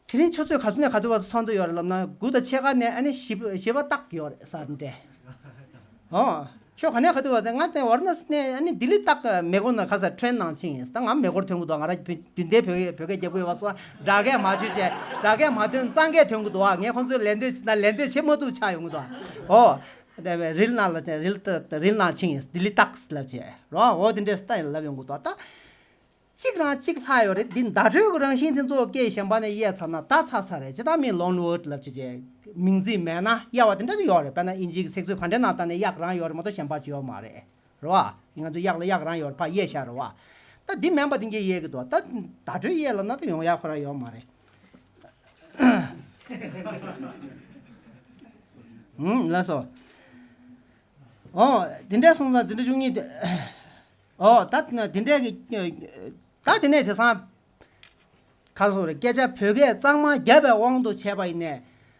དེ་རིང་ཆུ་ཚོད་ག་ཚོད་ནས་ག་ཚོད་བར་ཚོགས་འདུ་ཡོད་རེད་ལབ་ན། དགུ་དང་ཕྱེད་ཀ་ནས་ཨ་ནི་བཞི་པ་བཞི་པ་ཏག་ཡོད་རེད་ས་འདྲ། འོ། ཁྱོད་ག་ནས་ག་དུས་བ་དེ་ང་དེ་ཝར་ན་སི་ནས་ཨ་ནི་ལྡི་ལི་ཏག་མེ་གོ་ན་ཁ་ས་ཁྲེན་ནང་ཕྱིན་ཡིན། ད་ང་མེ་གོར་ཐོན་གི་འདུག་ང་ར་བདུན་ལྡན་བོད་སྐད་བོད་སྐད་རྒྱབ་གི་ཡོད་པ་སོགས་སྦྲག་སྐད་མ་བརྗོད་བྱས། སྦྲག་སྐད་མ་ཐོན་གཙང་སྐད་ཐོན་གི་འདུག་ངས་ཁོང་ཚོས་ལན་འདེབས་བྱས་ན་ལན་འདེབས་བྱེད་མ་ཐུབ་ཆགས་ཡོང་གི་འདུག་འོ། རིལ་ནང་ལ་རིལ་རིལ་ནང་ཕྱིན་ཡིན། ལྡི་ལི་ཏག་ལབ་བྱས་རོ། འོ་དེ་འདྲས་སྟ་ཡིན་ལབ་ཡོང་གི་འདུག་ད། གཅིག་རང་གཅིག་ལྷག་ཡོད་རེད། འདི་བརྡ་སྤྲོད་ཀྱི་རང་བཞིན་དེ་ཚོ་སྐད་གཞན་པ་ནས་དབྱེ་ཚར་ན་ད་ཚར་ཚར་རེད། ཇི་ལྟར་མིན་ལོན་ཝར་ཌི་ལབ་བྱས་བྱས་མིང་ཚིག་མེད་ན་དབྱེ་བ་དེ་འདྲ་ཡོད་རེད། དཔེར་ན་ཨིན་ཇིའི་ཚིག་མཛོད་ག་འདྲའི་ནང་ལྟ་ནས་དབྱེ་གི་རང་ཡོད་རེད་མ་གཏོགས་གཞན་པ་ཅི་ཡོད་མ་རེད། རེད་བ། ང་ཚོ་དབྱེ་ལ་དབྱེ་གི་རང་ཡོད་རེད། ཕར་དབྱེ་བཞག་རེད་བ། ད་འདི་མིན་པ་དེ་འདྲ་དབྱེ་གི་འདུག་ད་བརྡ་སྤྲོད་དབྱེ་ལབ་ན་ད་ཡོང་ཡག་ཁོ་རང་ཡོད་མ་རེད། ཧུམ། ལགས་སོ། ཨོ། དེ་འདྲ་སོང་ཙང་འཛིན་གྲྭ་བཅུ་གཉིས་དེ། ཨོ། ད་དེ་འདྲ་གི། ད་དེ་ནས་དེང་སང་། ག་རེ་ཟེར་དགོས་རེད། སྐད་ཆ་བོད་སྐད་གཙང་མ་རྒྱབ་པའི་དབང་དུ་བྱས་པ་ཡིན་ནའི།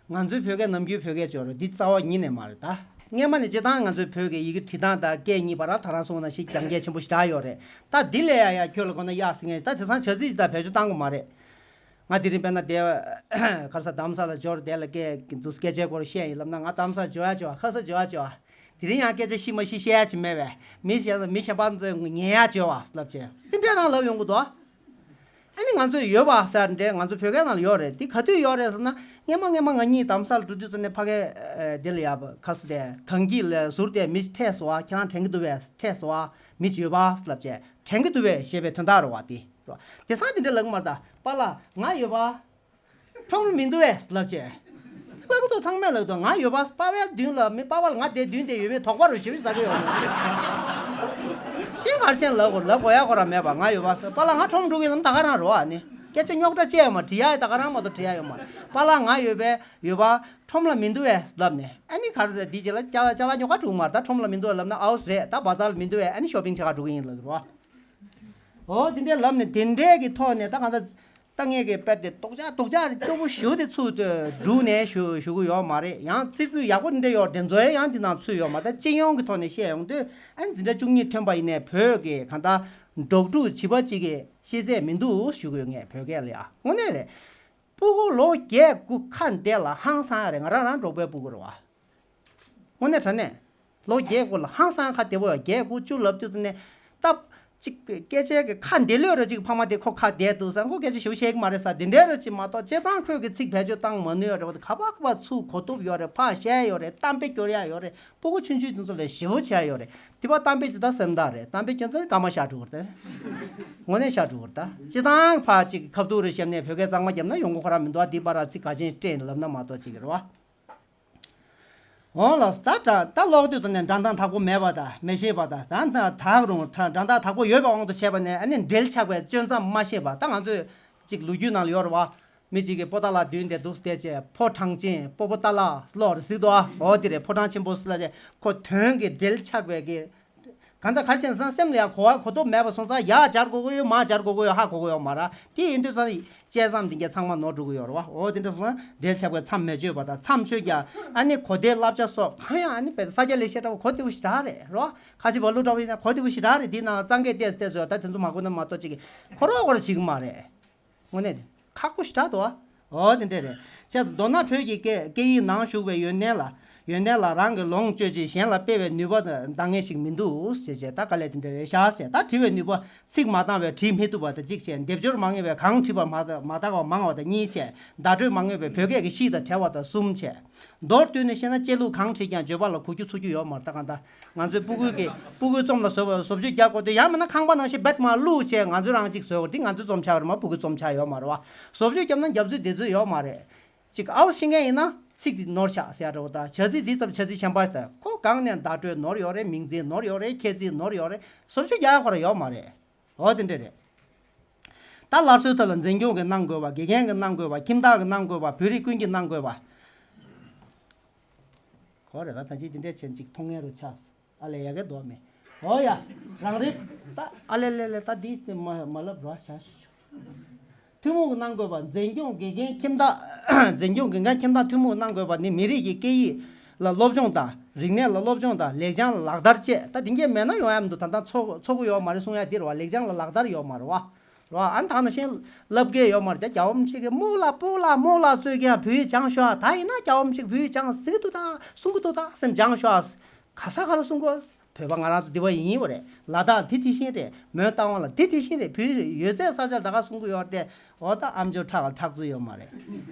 ང་ཚོའི་བོད་སྐད་ནམ་རྒྱུན་བོད་སྐད་ཅིག་ཡོད་རེད། འདི་རྩ་བ་ཉིད་ནས་མ་རེད་ད། སྔས་མ་ནས་སྤྱིར་བཏང་ང་ཚོའི་བོད་ཀྱི་ཡི་གེ་བྲིས་སྟངས་དང་སྐད་གཉིས་བར་ད་རང་སོང་ན་ཞིག་རྒྱང་སྐད་ཆེན་པོ་ཞེ་དྲག་ཡོད་རེད། ད་འདི་ལས་ཡ་ཡ་ཁྱོད་ལ་དགོས་ན་གཡག་ཟེར་མཁན་ཞིག་ད་དེང་སང་བྱ་ཚིག་ཅིག་ད་བེད་སྤྱོད་བཏང་གི་མ་རེད། ང་དེ་རིང་དཔེར་ན་དེ། ག་རེ་ཟེར། རྡ་རམ་ས་ལ་འབྱོར་དེ་ལ་སྐད་འདུག་སྐད་ཆའི་སྐོར་བཤད་ཡིན་ལབ་ན། ང་རྡ་རམ་ས་འབྱོར་ཡ་འབྱོར་བ། ཁ་ས་འབྱོར་ཡ་འབྱོར་བ། དེ་རིང་ཡང་སྐད་ཆ་ཤི་མ་ཤི་བཤད་ཡ་ཅིག་མེད་པས། མི་གཞན་མི་གཞན་པ་ཚོས་ཉན་ཡ་འབྱོར་བ་ལབ་བྱས་དེ་འདྲ་རང་ལབ་ཡོང་གི་འདུག་ཨ་ནི་ང་ཚོས་ཡོད་པ་ཟེར་འདྲ་ང་ཚོ་བོད་སྐད་ནང་ལ་ཡོད་རེད། དེ་ག་དུས་ཡོད་རེད་ཟེར་ན། སྔས་མ་སྔས་མ་ང་གཉིས་རྡ་རམ་ས་ལ་འགྲོ་དུས་ཙམ་ནས་ཕ་གི་དེ་ལ་ཡ་ཁ་ས་དེ་གངས་སྐྱིད་ལ་ཟུར་དེ་མི་ཞིག་འཕྲད་སོང་བ། ཁྱེད་རང་དྲན་གྱི་འདུག་བས། འཕྲད་སོང་བ། མི་ཅིག་ཡོད་པ་ལབ་བྱས། དྲན་གྱི་འདུག་བས་ཞེས་པའི་དོན་དག་རེད་བ་དེ། དེང་སང་དེ་འདྲ་ལབ་ཀྱི་མ་རེད་ད། པཱ་ལགས་ང་ཡོད་པ། ཁྲོམ་ལ་མི་འདུག་བས་ལབ་བྱས། ལབ་ཀྱི་འདུག་ཚང་མས་ལབ་ཀྱི་འདུག་ང་ཡོད་པ། པཱ་ལགས་མདུན་ལ་མི། པཱ་ལགས་ང་དེ་མདུན་དེ་ཡོད་པའི་དོགས་པ་རུ་ཞེ་པོ་ཟ་གི་ཡོད་མ་རེད། ཤིང་གར་ཆེན་ལབ་དགོས་ལབ་དགོས་ཡ་ཁོ་རང་མེད་པ། ང་ཡོད་པ། པཱ་ལགས་ང་ཁྲོམ་འགྲོ་གི་ལབ་ད་ག་རང་རོ། ཨ་ནི་སྐད་ཆ་རྙོག་དྲ་ཅི་ཡང་མ་དྲི་ཡ་ཡ་ད་ག་རང་མ་གཏོགས་དྲི་ཡ་ཡོད་མ་རེད། པཱ་ལགས་ང་ཡོད་པས་ཡོད་པ། ཁྲོམ་ལ་མི་འདུག་བས་ལབ་ནས། ཨ་ནི་ག་རེ་ཟེར། འདི་རྗེས་ལ་ཅ་ལག་ཅ་ལག་ཉོ་ག་འགྲོ་གི་མ་རེད་ད། ཁྲོམ་ལ་མི་འདུག་བས་ལབ་ན་ཨའུ་སི་རེད། ད་བ་ཛར་ལ་མི་འདུག་བས། ཨ་ནི་ཤོ་པིང་བྱེད་ག་འགྲོ་གི་ཡིན་ལབ་རོ། འོ་དེ་འདྲས་ལབ་ནས་དེ་འདྲས་ཀྱི་ཐོག་ནས་ད་གང་ལྟར། ད་ངས་ཀྱི་དཔེ་དེ་རྡོག་རྩ་རྡོག་རྩ་སྐྱོ་པོ་ཞེ་པོ་དེ་ཚུར་དུ་བསྒྲུགས་ནས་ཞུ་ཞུ་གི་ཡོད་མ་རེད། ཡང་ཚིག་ཚུལ་ཡག་པོ་འདྲ་ཡོད་དེ་ཚོ་ཡང་འདི་ནང་ཚུད་ཡོད་མ་རེད། ད་སྤྱི་ཡོངས་ཀྱི་ཐོག་ནས་བཤད་ཡོང་དུས་ཨ་ནི་འཛིན་གྲྭ་བཅུ་གཉིས་ཐོན་པ་ཡིན་ནའི་བོད་ཀྱི་གང་ལྟར་འབྲོག་ཕྲུག་བྱིས་པ་གཅིག་གི་ཤེས་ཚད་མི་འདུག་ཞུ་གི་ཡོད། ངས་བོད་སྐད་ལ་ཡ་དངོས་གནས་རེད། སྤུ་གུ་ལོ་བརྒྱད་དགུ་ཁ་བདེ་ལ་ཧང་སང་ཡ་རེད། ང་རང་རང་འབྲོག་པའི་སྤུ་གུ་རེད་བ། དངོས་གནས་དྲང་གནས། ལོ་བརྒྱད་དགུ་ལ་ཧང་སང་ཁ་བདེ་པོ་ཡོད། བརྒྱད་དགུ་བཅུ་ལབ་དུས་ཙམ་ནས་སྟབས་གཅིག་སྐད་ཆའི་གི་ཁ་བདེ་ལོས་རེད། གཅིག་ཕ་མ་དེ་ཁོ་ཁ་བདེ་འདུག་ཟེར། ཁོ་སྐད་ཆ་ཞིབ་བཤད་གི་མ་རེད་ཟེར། དེ་འདྲའི་རེད་ཅིག་མ་གཏོགས་སྤྱིར་བཏང་ཁོས་གི་ཚིག་བེད་སྤྱོད་བཏང་མ་ནུས་རེད་བ། ག་པ་ག་པ་ཚུར་གོ་ཐུབ་ཡོད་རེད། ཕར་བཤད་ཡོད་རེད། གཏམ་དཔེ་སྐྱོར་ཡ་ཡོད་རེད། སྤུ་གུ་ཆུང་ཆུང་དེ་ཚོ་ལ་ཞེ་པོ་བྱས་ཡོད་རེད། དེ་པ་གཏམ་དཔེ་ཇི་ལྟར་སེམས་ཐག་རེད། གཏམ་དཔེ་སྐྱོན་ཚོ་སྐར་མ་ཤར་འགྲོ་གི་རེད་ད། དངོས་གནས་ཤར་འགྲོ་གི་རེད་ད། སྤྱིར་བཏང་ཕར་ཅིག་ཁ་ཐུག་རེ་བཤད་ནས་བོད་སྐད་གཙང་མ་བརྒྱབ་ན་ཡོང་གི་ཁོ་རང་མི་འདུག་ཨ། འདི་པར་ཚིག་ག་ཅན་སྤྲད་ལབ་ན་མ་གཏོགས་ཅིག་རེད་བ། འོང་ལགས་སོ། ད་ད་ད་ཀློག་དུས་ཙམ་ནས་འགྲམ་ཐག་མཐག་པོ་མེད་པ་དང་མི་ཤེས་པ་དང་། ད་ད་དག་རུང་འགྲམ་ཐག་མཐག་པོ་ཡོད་པའི་དབང་དུ་བྱས་པ་ནས་ཨ་ནི་འབྲེལ་ཆགས་པའི་སྤྱོད་མཚམས་མ་ཤེས་པ། ད་ང་ཚོས་ཅིག་ལོ་རྒྱུས་ནང་ལ་ཡོད་རེད་བ། མི་གཅིག་གིས་པོ་ཏཱ་ལ་མདུན་དེ་འདུག་བསྡད་བྱས། ཕོ་བྲང་ཆེན་སྤོ་བོ་ཏཱ་ལ་ལོ་རེ་ཟིག་དོ། འོ་དེ་རེད། ཕོ་བྲང་ཆེན་པོ་ཟེར་ལ་དེ་ཁོ་དོན་གྱི་འབྲེལ་ཆགས་པའི་གི། གང་ལྟར་ག་རེ་བྱས་ན་སེམས་ལ་ཡང་གོ་བ་གོ་ཐོབ་མེད་པ་སོང་ཙང་ཡར་སྦྱར་དགོས་ཀྱི་ཡོད། མར་སྦྱར་དགོས་ཀྱི་ཡོད། ཧ་གོ་གི་ཡོད་མ་རེད། དེ་ཡིན་དུས་ཙང་དཔྱད་མཚམས་དེ་གའི་ཚང་མ་ནོར་འགྲོ་གི་ཡོད་རེད་བ། འོ་དེ་འདྲ་སོང་ཙང་འབྲེལ་ཆགས་པའི་མཚམས་མི་ཆོད་པ་དང་། མཚམས་ཆོད་ཀྱང་ཨ་ནི་གོ་བདེའི་བསླབ་བྱ་སོགས་གང་ཡང་ཨ་ནི་དཔེ་ས་སྐྱ་ལེགས་བཤད་འདྲ་བོ་གོ་བདེ་པོ་ཞེ་དྲག་རེད་རོ། ཁ་ཆེ་བ་ལུ་འདྲ་བོ་ཡིན་ན་གོ་བདེ་པོ་ཞེ་དྲག་རེད། དེའི་ནང་རྩ་འགེལ་ཏོག་ཙམ་ཏོག་ཙམ་ཡོད། ད་དེ་ཚོ་མ་གོ་ན་མ་གཏོགས་ཅིག་གིས་ཁོ་རོག་ཁོ་རོག་བྱེད་ཀྱི་མ་རེད། དངོས་གནས་དེ་ཁག་པོ་ཞེ་དྲག་འདུག་ཨ། འོ་དེ་འདྲས་རེད། བྱས་ཙང་མདོར་ན་བོད་ཀྱི་སྐད་སྐད་ཡིག་ནང་ཞུགས་པའི་ཡོན་ཏན་ལ་ ཡོན་ཏན་ལ་རང་གི་ལོངས་སྤྱོད་ཅིང་གཞན་ལ་སྤེལ་བའི་ནུས་པ་འདང་ངེས་ཤིག་མི་འདུག་ཞེས་བྱས། ད་དཀའ་ལས་དེ་འདྲ་རེད་ཤག་ཟེར། ད་བྲི་བའི་ནུས་པ་ཚིག་མ་འདང་བས་བྲིས་མི་ཐུབ་པ་དང་གཅིག་བྱས། སྡེབ་སྦྱོར་མ་ངེས་པས་གང་བྲིས་པ་མ་མ་འདང་བ་མང་བ་དང་གཉིས་བྱས། བརྡ་སྤྲོད་མ་ངེས་པས་བོད་སྐད་ཀྱི་གཤིས་དང་བྲལ་བ་དང་གསུམ་བྱས། མདོར་བསྡུས་ནས་བཤད་ན་བཅད་ལྷུག་གང་བྲིས་ཀྱང་བརྗོད་པ་ལ་གོ་རྒྱུ་ཚོར་རྒྱུ་ཡོད་མ་རེད། ད་གང་ལྟར་ང་ཚོའི་སྤུ་གུ་གི་སྤུ་གུའི་རྩོམ་ལ་བཟོ་བ་བཟོ་བཅོས་རྒྱག་དགོས་དུས་ཡང་མིན་ན་ཁང་པ་ནང་བཞིན་རྦད་མར་བླུགས་བྱས་ང་ཚོ་རང་གཅིག་བཟོས་པ་འདི་ང་ཚོའི་རྩོམ་ཆག་རེད་མ། སྤུ་གུའི་རྩོམ་ཆག་ཡོད་མ་རེད་བ། བཟོ་བཅོས་བརྒྱབ་ན་རྒྱབ་ཚུལ་བདེ་ཚུལ་ཡོད་མ་རེད། ཅིག་ཨའོ་ཤེས་མཁན་ཡིན་ན་ཚིག་འདི་ནོར་ཆགས་ཟེར་ཡ་འདྲ་བོ་དང་། བྱ་ཚིག་འདི་ཙམ་བྱ་ཚིག་གཞན་པ་དང་ཁོ་གང་ནས་བརྡ་སྤྲོད་ནོར་ཡོད་རེད། མིང་ཚིག་ནོར་ཡོད་རེད། ཁྱད་ཚིག་ནོར་ཡོད་རེད། བཟོ་བཅོས་རྒྱག་ཡ་ཁོ་རང་ཡོད་མ་རེད། འོ་དེ་འདྲ་རེད། ད་སླར་གསོའི་ཐད་ལ་འཛིན་སྐྱོང་གི་གནང་དགོས་པ། དགེ་རྒན་གྱི་གནང་དགོས་པ། ཁྱིམ་བདག་གི་གནང་དགོས་པ། བོད་རིགས་ཀུན་གྱི་གནང་དགོས་པ། གོ་རེད། ད་ད་ཅི་དེ་འདྲ་བྱས་ཅིག་མཐོང་ངེས་རུ་ཆགས་སོང་། ཨ་ལས་ཡ་གི་མདོག་མེད། འོ་ཡ། རང་རེད། ད་ཨ་ལས་ལས་ལས་ད་འདི་མ་མ་ལབ་རོགས་བྱ་ཞུ་ཞུ། ཐུན་མོང་གི་གནང་དགོས་པ། འཛིན་སྐྱོང་དགེ་རྒན་ཁྱིམ་བདག་འཛིན་སྐྱོང་དགེ་རྒན་ཁྱིམ་བདག་ཐུན་མོང་གནང་དགོས་པ་ནི་མི་རིགས་ཀྱི་སྐད་ཡིག་ལ་སློབ་སྦྱོང་དང་། རིག་གནས་ལ་སློབ་སྦྱོང་དང་། ལེགས་བྱང་ལ་ལག་བསྟར་བཅས། ད་འདི་འགས་མེད་ན་ཡོང་ཡ་མི་འདུག་ད་ལྟ་འཚོ་འཚོ་གི་ཡོད་མ་རེད་གསུང་ཡ་འདི་རེད་བ། ལེགས་བྱང་ལ་ལག་བསྟར་ཡོད་མ་རེད་བ། རེད་བ། ཨ་ནི་ད་ནང་བཞིན་བསླབ་མཁན་ཡོད་མ་རེད། རྒྱལ་བ་རིན་པོ་ཆེ་གིས་རྨོ་ལགས་སྤོ་ལགས་རྨོ་ལགས་ཚོས་ཀྱང་བོད་ཡིག་སྦྱངས་ཤོག་ད་ཡིན་ན་རྒྱལ་བ་རིན་པོ་ཆེ་གིས་བོད་ཡིག་སྦྱངས་ཟེར་གི་འདུག་ད་གསུང་གི་འདུག་ད་སེམས་སྦྱངས་ཤོག་ག་ས་ག་ལ་གསུང་གི་ཡོད། བོད་པ་ང་རང་ཚོ་འདི་པ་ཡིན་ཡིན་པ་རེད། ལ་དྭགས་འདི་དེ་བཞིན་རེད། མོན་རྟ་དབང་ལ་འདི་དེ་བཞིན་རེད། བོད་ཡིག་ཡོད་ཚད་ས་ཆ་ད་ག་གསུང་གི་ཡོད་རེད་དེ། འོ་ད་ཨ་མཆོག་ཁྲག་ལ་ཁྲག་རྩུབ་ཡོད་མ་རེད།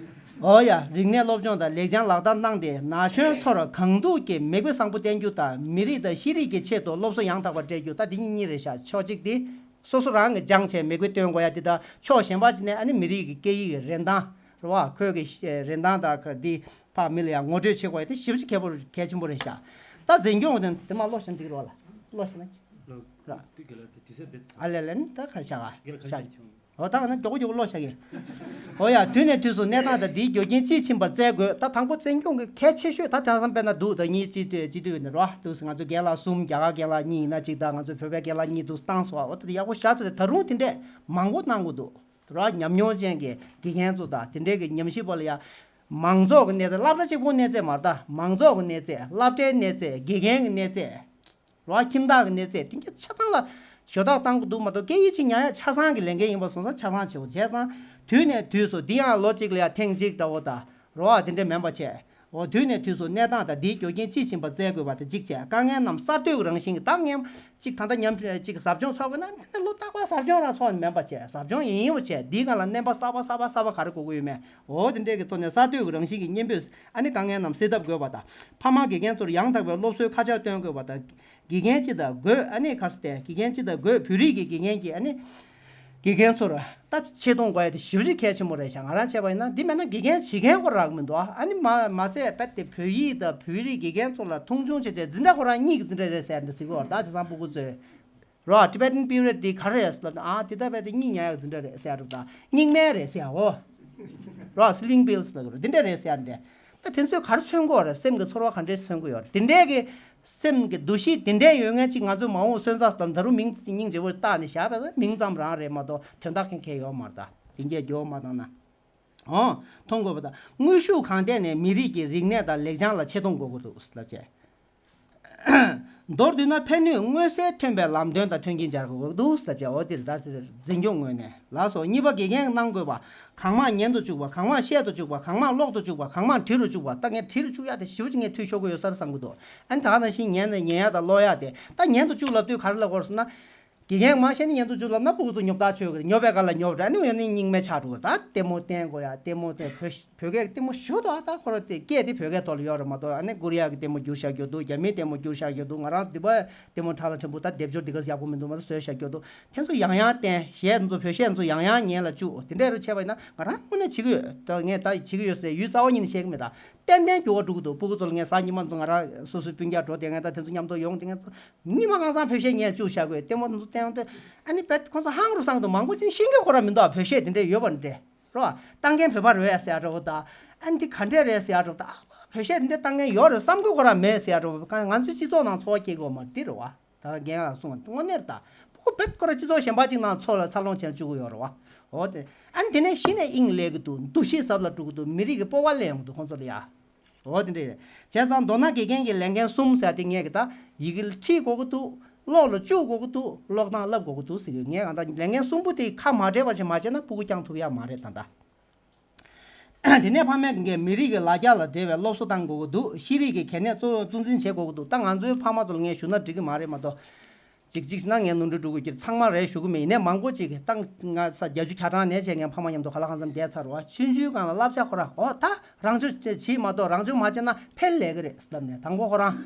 འོ་ཡ། རིག་གནས་སློབ་སྦྱོང་དང་ལེགས་བྱང་ལག་བསྟར་གནང་སྟེ་ན་གཞོན་ཚོར་གང་ཐུབ་ཀྱིས་མི་དགེ་བཟང་པོ་བསྟེན་རྒྱུ་དང་། མི་རིགས་དང་ཤེས་རིག་གི་ཆེད་དུ་སློབ་གསོ་ཡང་དག་པ་སྤྲད་རྒྱུ། ད་འདི་གཉིས་གཉིས་རེད་ཤག་ཕྱོགས་གཅིག་དེ། སོ་སོ་རང་གིས་སྦྱངས་བྱས་མི་དགེ་སྟོན་དགོས་ཡ་འདི་དང་ཕྱོགས་གཞན་པ་ཅིག་ནས་ཨ་ནི་མི་རིགས་ཀྱི་སྐད་ཡིག་གི་རིན་ཐང་རེད་བ། ཁོས་ཀྱི་རིན་ཐང་དང་འདི་ཕར་མི་ལ་ཡང་ངོ་སྤྲོད་བྱེད་དགོས་ཡ་དེ་ཞེ་པོ་ཅིག་གལ་པོ་གལ་ཆེན་པོ་རེད་ཤག་ད་འཛིན་སྐྱོང་དེ་དེ་མ་ཀློག་བཞིན་འདུག་རོགས་ལ་ཀློག་བཞིན་ན། ཨ་ལས་ལས་ནི་ད་ག་ཤག་ཤག་འོ་ད་ན་མགྱོགས་པོ་མགྱོགས་པོ་ཀློག་བྱ་གི། འོ་ཡ། དུས་ནས་དུས་སུ་གནས་སྟངས་དང་དེའི་རྒྱུ་རྐྱེན་དཔྱིས་ཕྱིན་པར་བཙལ་དགོས། ད་དང་པོ་འཛིན་སྐྱོང་གི་གལ་ཆེ་ཤོས་ད་དེང་སང་དཔེར་ན་འདུག་ད་གཉིས་སྤྱི་འཐུས་སྤྱི་འཐུས་ནས་རོ་འདུག་ང་ཚོ་རྒན་ལགས་གསུམ། རྒྱ་གར་རྒན་ལགས་གཉིས་ཡིན་ན་གཅིག་ད་ང་ཚོ་བོད་པའི་རྒན་ལགས་གཉིས་འདུག་བཏང་སོང་། འོ་ད་ཡག་པོ་བཞག་ཚོད་ད་རུང་དེ་འདྲས་མང་པོ་གནང་དགོས་འདུག་རོ། ཉམས་མྱོང་ཅན་གྱི་དགེ་རྒན་ཚོ་དང་དེ་འདྲས་ཀྱི་ཉམས་ཞིབ་པ་ལ་ཡ། མང་ཚོགས་ཀྱི་གནས་ཚད། སློབ་གྲྭ་གཅིག་པོ་གནས་ཚད་མ་རེད་ད། མང་ཚོགས་ཀྱི་གནས་ཚད། སློབ་གྲྭའི་གནས་ཚད། དགེ་རྒན་གྱི་གནས་ཚད། རོ། ཁྱིམ་བདག་གི་གནས་ཚད་དེ་གྱད་ཆ་ཚང་ལ་ཞུ་དག་བཏང་གི་འདུག་མ་གཏོགས་སྐད་ཡིག་ཅིག་ཉར་ཡ་ཆ་ཚང་གི་ལས་འགན་ཡིན་པ་སོང་ཙང་ཆ་ཚང་བྱེད་དགོས། བྱས་ཙང་དུས་ནས་དུས་སུ་འདི་ཡང་ལོ་གཅིག་ལ་ཡ་ཐེངས་གཅིག་འདྲ་བོ་དང་རོ། དེ་འདྲ་མིན་པ་བྱས། འོ་དུས་ནས་དུས་སུ་གནས་སྟངས་དང་དེའི་རྒྱུ་རྐྱེན་དཔྱིས་ཕྱིན་པ་བཙལ་དགོས་པ་དང་གཅིག་བྱས། དཀའ་ངལ་རྣམས་གསར་གཏོད་ཀྱི་རང་བཞིན་གྱི་ད་ངས་གཅིག་ད་ལྟ་མཉམ་གཅིག་ཟབ་སྦྱོང་ཚོགས་དགོས་ན་དེ་ནས་ལོ་རྟག་པར་ཟབ་སྦྱོང་རང་ཚོགས་ནི་མིན་པ་བྱས། ཟབ་སྦྱོང་ཡིན་ཡིན་པ་བྱས། འདིའི་སྒང་ལ་བསྣན་པ་གསར་པ་གསར་པ་གསར་པ་ག་རེ་དགོས་ཀྱི་ཡོད་མེད། འོ་དེ་འདྲས་ཀྱི་ཐོག་ནས་གསར་གཏོད་ཀྱི་རང་བཞིན་གྱི་གཉེན་པོས་ཨ་ནི་དཀའ་ངལ་རྣམས་སེལ་ཐབས་དགོས་པ་དང་། ཕ་མ་དགེ་རྒན་ཚོར་ཡང་དག་པའི་སློབ་གསོའི་ཁ་ཕྱོགས་སྟོན་དགོས་པ་དང་། དགེ་རྒན་སྤྱི་དང་སྒོས་ཨ་ནི་ག་རེ་ཟེར་ཏེ་དགེ་རྒན་སྤྱི་དང་སྒོས་བོད་རིགས་ཀྱི་དགེ་རྒན་གྱིས་ཨ་ནི་དགེ་རྒན་ཚོར་ད་ཆེ་མཐོང་དགོས་ཡ་དེ་ཞེ་པོ་ཅིག་གལ་ཆེན་པོ་རེད་ཤག་ང་རང་བྱས་པ་ཡིན་ན་འདི་མེད་ན་དགེ་རྒན་བྱེད་མཁན་ཁོ་རག་མི་འདུག་ཨ་ནི་མ་མ་ཟད་རྦད་དེ་བོད་ཡིག་དང་བོད་རིགས་དགེ་རྒན་ཚོ་ལ་མཐོང་ཆུང་བྱས་བྱས་འཛིན་གྲྭ་ཁོ་རང་གཉིས་ཀྱི་འཛིན་གྲྭ་རེད་ཟེར་འདི་ཟེར་གི་ཡོད་རེད། ད་དེང་སང་སྤུ་གུ་ཚོས། རོ། Tibetan period འདི་ག་རེ་རེད་ཟེར་ལབ་ན། ཨ་དེ་ལྟ་བས་དེ་སྙིང་ཉེ་ཡག་འཛིན་གྲྭ་རེད་ཟེར་ཡ་འདྲ་པོ་དང་། སྙིང་མེད་རེད་ཟེར་ཡ་འོ། རོ། Sleeping pills ལབ་ཀྱི་རེད། འདི་འདྲ་རེད་ཟེར་ཡ་འདྲ། ད་དེ་ཚོས་ག་རེ་མཚོན་གྱི་ཡོད་རེད། སེམས་ཀྱི་ཚོར་བ་ག་འདྲས་མཚོན་གྱི་ཡོད་རེད། དེ་འདྲའི་གི་སེམས་ཀྱི་འདུ་ཤེས་དེ་འདྲས་ཡོད་མཁན་ཅིག་ང་ཚོའི་མ་འོངས་སོན་རྩ་ཟེར་ལབ་ན་ད་རུང་མིང་སྙིང་རྗེ་པོ་བཏགས་ནས་བཞག་པས་མིང་ཙམ་རང་རེད་མ་གཏོགས་དོན་དག་གང་གང་ཡོད་མ་རེད། ད་དེ་འདྲས་འགྱོ་མ་བཏང་ན། འོ། མཐོང་དགོས་པ་དང་། དངོས་ཤུགས་གང་ཐད་ནས་མི་རིགས་ཀྱི་རིག་གནས་དང་ལེགས་བྱང་ལ་ཆེ་མཐོང་དགོས་ཀྱི་འདུག་ལབ་བྱས། མདོར་བསྡུས་ན་ཕན་ནུས་མངོན་གསལ་ཐོན་པའི་ལམ་སྟོན་དང་མཐུན་རྐྱེན་སྦྱར་དགོས་ཀྱི་འདུག་ཟེར་བྱས། འོ་དེ་ལྟར་འཛིན་སྐྱོང་ངོས་ནས་ལགས་སོ། གཉིས་པ་དགེ་རྒན་གནང་དགོས་པ། གང་མང་ཉན་དུ་བཅུག་པ། གང་མང་བཤད་དུ་བཅུག་པ། གང་མང་ཀློག་ཏུ་བཅུག་པ། གང་མང་བྲིས་རུ་བཅུག་པ། ད་ངས་བྲིས་རུ་བཅུག་ཡ་དེ་ཞེ་པོ་ཅིག་ངས་འཐུས་ཤོར་གྱི་ཡོད་ས་རེད་བསམ་གྱི་འདུག་ཨ་ནི་ད་ག་ནང་བཞིན་ཉན་ནས་ཉན་ཡ་དང་ཀློག་ཡ་དེ། ད་ཉན་དུ་བཅུག་ལབ་དུས་ག་རེ་ལབ་དགོས་རེད་ཟེར་ན། དགེ་རྒན་མང་ཤས་ནི་ཉན་དུ་བཅུག་ལབ་ན་སྤུ་གུ་ཚོ་ཉོབ་ཐག་ཆོད་གི་རེད། ཉོབ་པའི་སྒང་ལ་ཉོབ་རེད། ཨ་ནི་ཡང་ནི་རྙིང་མའི་ཆགས་འགྲོ་གི་རེད། ད་ལྟད་མོ་བསྟན་དགོས་ཡ། ལྟད་མོ་བསྟན། བོད་བོད་སྐད་ལྟད་མོ་ཞུ་དོ། ཨ་ད་ཁོ་ར་དེ་སྐད་དེ་བོད་སྐད་ཐོག་ལ་ཡོད་རེད་མ་གཏོགས། ཨ་ནི་ཀོ་རི་ཡ་གི་ལྟད་མོ་བསྒྱུར་བཞག་རྒྱུ་འདུག་རྒྱ་མིའི་ལྟད་མོ་བསྒྱུར་བཞག་རྒྱུ་འདུག་ང་རང་འདི་པ་ལྟད་མོ་ཁྲ་ལ་ཕྲན་བུ་ད་སྡེབ་སྦྱོར་འདི་ག་ཡག་པོ་མི་འདུག་མ་གཏོགས་བཟོས་བཞག་རྒྱུ་འདུག་དེ་ཚོ་ཡང་ཡང་བསྟན། གཞས་ཚོ་བོད་གཞས་ཚོ་ཡང་ཡང་ཉན་ལ་བཅུག་དེ་འདྲ་རུ་བྱས་པ་ཡིན་ན་ང་རང་དངོས་གནས་བྱེད་ཀྱི་ཡོད། ད་ངས་ད་བྱེད་ཀྱི་ཡོད་ཟེར་ཡུལ་རྩ་བ་ཉིད་ནས་བཤད་ཀྱི་མེད། ད་ཏན་ཏན་འགྱུར་བ་འགྲོ་གི་འདུག་སྤུ་གུ་ཚོ་ལ་ངས་གཟའ་ཉི་མ་ཚོ་ང་རང་སོ་སོའི་སྤུན་ཀྱག་འགྲོ་དེ་ངས་ད་དེ་ཚོ་མཉམ་དུ་ཡོང་དེ་ངས་ཚོ་ཉི་མ་གང་ཚང་བོད་གཞས་ཉན་བཅུག་བཞག་གི་ཡོད། ལྟད་མོ་དེ་ཚོ་བསྟན་ཡོང་དུས་ཨ་ནི་བེད་ཁོང་ཚོ་ཧང་རུ་སང་འདུག་མང་པོ་ཅིག་ཤེས་ཀྱི་ཁོ་རང་མི་འདུག་བོད་གཞས་དེ་འདྲས་ཡོད་པ་འདྲས་རོ། ལྟ་མཁན་བོད་པ་རེད་ཟེར་ཡ་འདྲ་བོ་དང་། ཨ་ནི་དེ་ག་འདྲས་རེད་ཟེར་ཡ་འདྲ་བོ་དང་། བོད་གཞས་དེ་འདྲས་ལྟ་མཁན་ཡོད་རེད་བསམ་གྱི་ཁོ་རང་མེད་ཟེར་ཡ་འདྲ་བོ། ང་ཚོའི་སྤྱི་ཚོགས་ནང་འཚོ་བ་སྐྱེལ་གྱི་ཡོད་མ་རེད། དེ་རེད་བ། ད་རྒན་ལགས་གསུངས་པ་དངོས་གནས་རེད། ད་སྤུ་གུ་བེད་ཁོ་རང་སྤྱི་ཚོགས་གཞན་པ་ཅིག་ནང་འཚོ་ལ་འཚར་ལོངས་བྱེད་བཅུག་གི་ཡོད་རེད་བ། འོ་དེ། ཨ་ནི་དེ་ནས་གཞི་ནས་དབྱིངས་སླེབས་ཀྱི་འདུག་འདུ་ཤེས་ཟབ་ལ་འགྲོ་གི་འདུག་མི་རིགས་ཀྱི་སྤོབས་པ་སླེབས་ཡོང་གི་འདུག་ཁོང་ཚོ་ལ་ཡ། འོ་དེ་འདྲ་རེད། བྱས་ཙང་མདོར་ན་དགེ་རྒན་གྱི་ལས་འགན་གསུམ་ཟེར་དེ་ངས་གི་ད་ཡི་གེ་ལ་ཁྲིད་དགོས་ཀྱི་འདུག་གློག་ལ་བཅུག་དགོས་ཀྱི་འདུག་ཀློག་སྟངས་བསླབ་དགོས་ཀྱི་འདུག་ཟེར་གི། ངས་གང་ལྟར་ལས་འགན་གསུམ་པོ་དེ་ཁ་མ་བྲལ་བ་ཞིག་མ་བྱས་ན་སྤུ་གུ་བསྐྱང་ཐུབ་ཡ་མ་རེད་ད་ལྟ། དེ་ནས་ཕ་མས་ཀྱིས་མི་རིགས་ཀྱི་ལ་རྒྱ་ལ་འབྲེལ་བའི་སློབ་གསོ་བཏང་དགོས་ཀྱི་འདུག་ཤེས་རིག་གི་གལ་གནད་གཙོ་བོ་གཙོ་འཛིན་བྱེད་དགོས་ཀྱི་འདུག་ད་ང་ཚོའི་ཕ་མ་ཚོ་ལ་ངས་ཞུ་ན་འགྲིག་གི་མ་རེད་མ་གཏོགས། གཅིག་གཅིག་ན་ངས་ནོར་འཁྲུལ་འགྲོ་དགོས་ཀྱི་ཚང་མ་རེད་ཞུ་གི་མེད། ཡིན་ནའི་མང་པོ་ཅིག་གིས་ཏང་ང་ས་བརྒྱད་ཅུ་གྱ་གྲངས་ནས་བྱས་ངས་ཕ་མ་མཉམ་དུ་ཁ་ལག་ཁང་ཚང་བསྡད་ཚར་བ། ཆུང་ཆུང་སྒང་ལ་བསླབ་བྱ་ཁོ་རང་འོ་ད་རང་སྦྱོང་བྱེད་མ་གཏོགས་རང་སྦྱོང་མ་བྱས་ན་ཕན་ལས་ཀྱི་རེད་ལབ་ནས་དང་པོ་ཁོ་རང་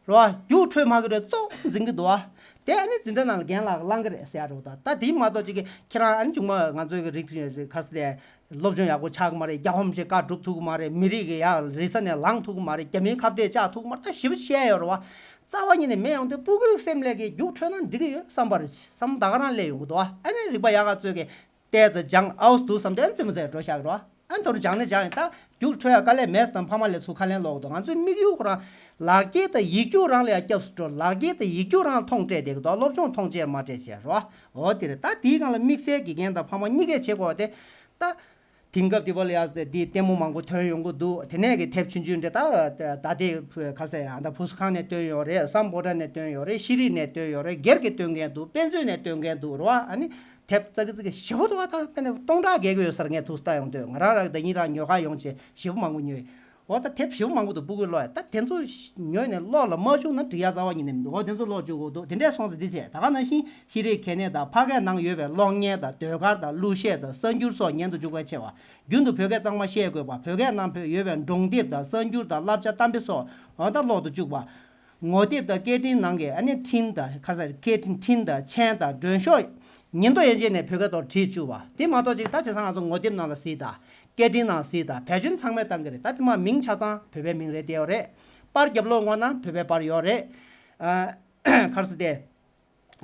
རེད་བ། རྒྱུགས་འཕྲོད་མ་གི་རེད་གཙོ་བོ་འཛིན་གི་འདུག་བ། དེ་ཨ་ནི་འཛིན་གྲྭ་ནང་ལ་རྒན་ལགས་བླང་གི་རེད་ཟེར་ཡ་རེད་བ། ད་ད་དེ་མ་གཏོགས་ཅིག་གིས་ཁྱེད་རང་ཨ་ནི་ཆུང་མ་ང་ཚོའི་གི་རིགས་ཁ་སི་དེ། སློབ་སྦྱོང་ཡག་པོ་ཆགས་ཀྱི་མ་རེད། རྒྱལ་ཕམ་ཞིག་བཀའ་སྒྲུབ་ཐུབ་ཀྱི་མ་རེད། མི་རིགས་ཀྱི་ཡར་རེ་ས་ནས་ལངས་ཐུབ་ཀྱི་མ་རེད། རྒྱ་མིའི་ཁ་གཏད་བཅག་ཐུབ་ཀྱི་མ་རེད། ད་ཞེ་པོ་བཤད་ཡོད་རེད་བ། རྩ་བ་ཉིད་ནས་མེད་ཡོང་དུས་སྤུ་གུའི་སེམས་ལ་གི་རྒྱུགས་འཕྲོད་ན་འགྲིག་གི་ཡོད་བསམ་པ་རེད། བསམ་ད་ག་རང་སླེབས་ཡོང་གི་འདུག་བ། ཨ་ནི་རིག་པ་ཡག་ག་ཚོས་གི་བལྟས་ཙང་སྦྱང་ཨའུ་འདུག་བསམ་དུས་ཨ་ནི་རྩེད་མོ་རྩེ་འགྲོ་བཞག་གི་རེད་བ། ཨ་ནི་དོ་རུ་སྦྱང་ནས་སྦྱང་ཡིན་ད་རྒྱུགས་འཕྲོད་ཡ་དཀའ་ལས་མེད་བསམ་ཕ་མ་ལས་ཚུར་ཁ་ལན་སློག་གི་འདུག་ང་ཚོའི་དམིགས་ཡུལ་ཁོ་རང་ལག་འཁྱེར་དང་ཡིག་རྒྱུགས་རང་ལ་ཡ་སྐྱབས་སུ་འགྲོ། ལག་འཁྱེར་དང་ཡིག་རྒྱུགས་རང་ལ་མཐོང་སྤྲད་བསྡད་གི་འདུག་སློབ་སྦྱོང་མཐོང་ཆེར་མ་སྤྲད་བྱས་རེད་བ། འོ་དེ་རེད། ད་དེའི་སྒང་ལ་དམིགས་བསལ་དགེ་རྒན་དང་ཕ་མ་གཉིས་ཀས་བྱེད་དགོས་པ་དེ་ད། དེང་སྐབས་འདི་པ་ལ་ཡ་འདི་ལྟད་མོ་མང་པོ་ཐོན་ཡོང་གི་འདུག་དེ་ནས་གི་དེབ་ཆུང་ཆུང་འདི་ད་ད་ལྟའི་ག་ས་ཡ་ད་བུ་གསོ་ཁང་ནས་བཏོན་ཡོད་རེད། སམ་བྷོ་ཊ་ནས་བཏོན་ཡོད་རེད། ཤེས་རིག་ནས་བཏོན་ཡོད་རེད། སྒེར་གྱིས་བཏོན་མཁན་འདུག་དཔེ་མཛོད་ནས་བཏོན་མཁན་འདུག་རེད་བ། ཨ་ནི་དེབ་ཙག་གི་ཙག་གི་ཞེ་པོ་འདུག་བ། ད་དཔེ་ནས་སྟོང་ཕྲག་བརྒལ་གི་ཡོད་སར་ངས་ཐུགས་ལྟ་ཡོང་དུས་ང་རང་རང་གི་ད་ཡིན་རང་ཉོ་ག་ཡོང་བྱས་ཞེ་པོ་མང་པོ་ཉོས། འོ་ད་དེབ་ཞེ་པོ་མང་པོ་འདུག་སྤུ་གུའི་ཀློག་ཡ། ད་དེ་ཚོ་ཉོས་ནས་ཀློག་ལ་མ་བཅུག་ན་འགྲིག་ཡ་རྩ་བ་ཉིད་ནས་མི་འདུག་འོ་དེ་ཚོ་ཀློག་བཅུག་དགོས་འདུག་དེ་འདྲས་སོང་ཙང་འདི་བྱས་ད་ག་ནང་བཞིན་ཤེས་རིག་གལ་གནད་དང་ཕ་སྐད་ནང་ཡོད་པའི་གློག་བརྙན་དང་ཟློས་གར་དང་གླུ་གཞས་དང་གསར་འགྱུར་སོགས་ཉན་དུ་འཇུག་པའི་ཆེ་བ། རྒྱུན་དུ་བོད་སྐད་གཙང་མ་བཤད་དགོས་པ། བོད་སྐད་ནང་བོད་ཡོད་པའི་སྒྲུང་དེབ་དང་གསར་འགྱུར་དང་བསླབ་བྱ་གཏམ་དཔེ་སོགས་འོ་ད་ཀློག་ཏུ་བཅུག་པ། ངོ་དེབ་དང་སྐད་འཕྲིན་ནང་གི་ཨ་ནི་འཕྲིན་དང་ཁ་སར་སྐད་འཕྲིན་འཕྲིན་དང་མཆན་དང་མགྲོན་ཤོག་ཉིན་ཐོ་ཡན་ཆད་ནས་བོད་སྐད་ཐོག་བྲིས་བཅུག་པ། དེ་མ་གཏོགས་ཅིག་ད་དེང་སང་ང་ཚོ་ངོ་དེབ་ནང་ལ་གཟིགས་དང་། སྐད་འཕྲིན་ནང་གཟིགས་དང་བེད་སྤྱོད་ཚང་མས་བཏང་གི་རེད། ད་དེ་མ་མིང་ཆ་ཚང་བོད་པའི་མིང་རེད་བསྡད་ཡོད་རེད། པར་རྒྱབ་ལོགས་ངོ་ན་བོད་པའི་པར་ཡོད་རེད། ཨ། ག་རེ་ཟེར་དེ།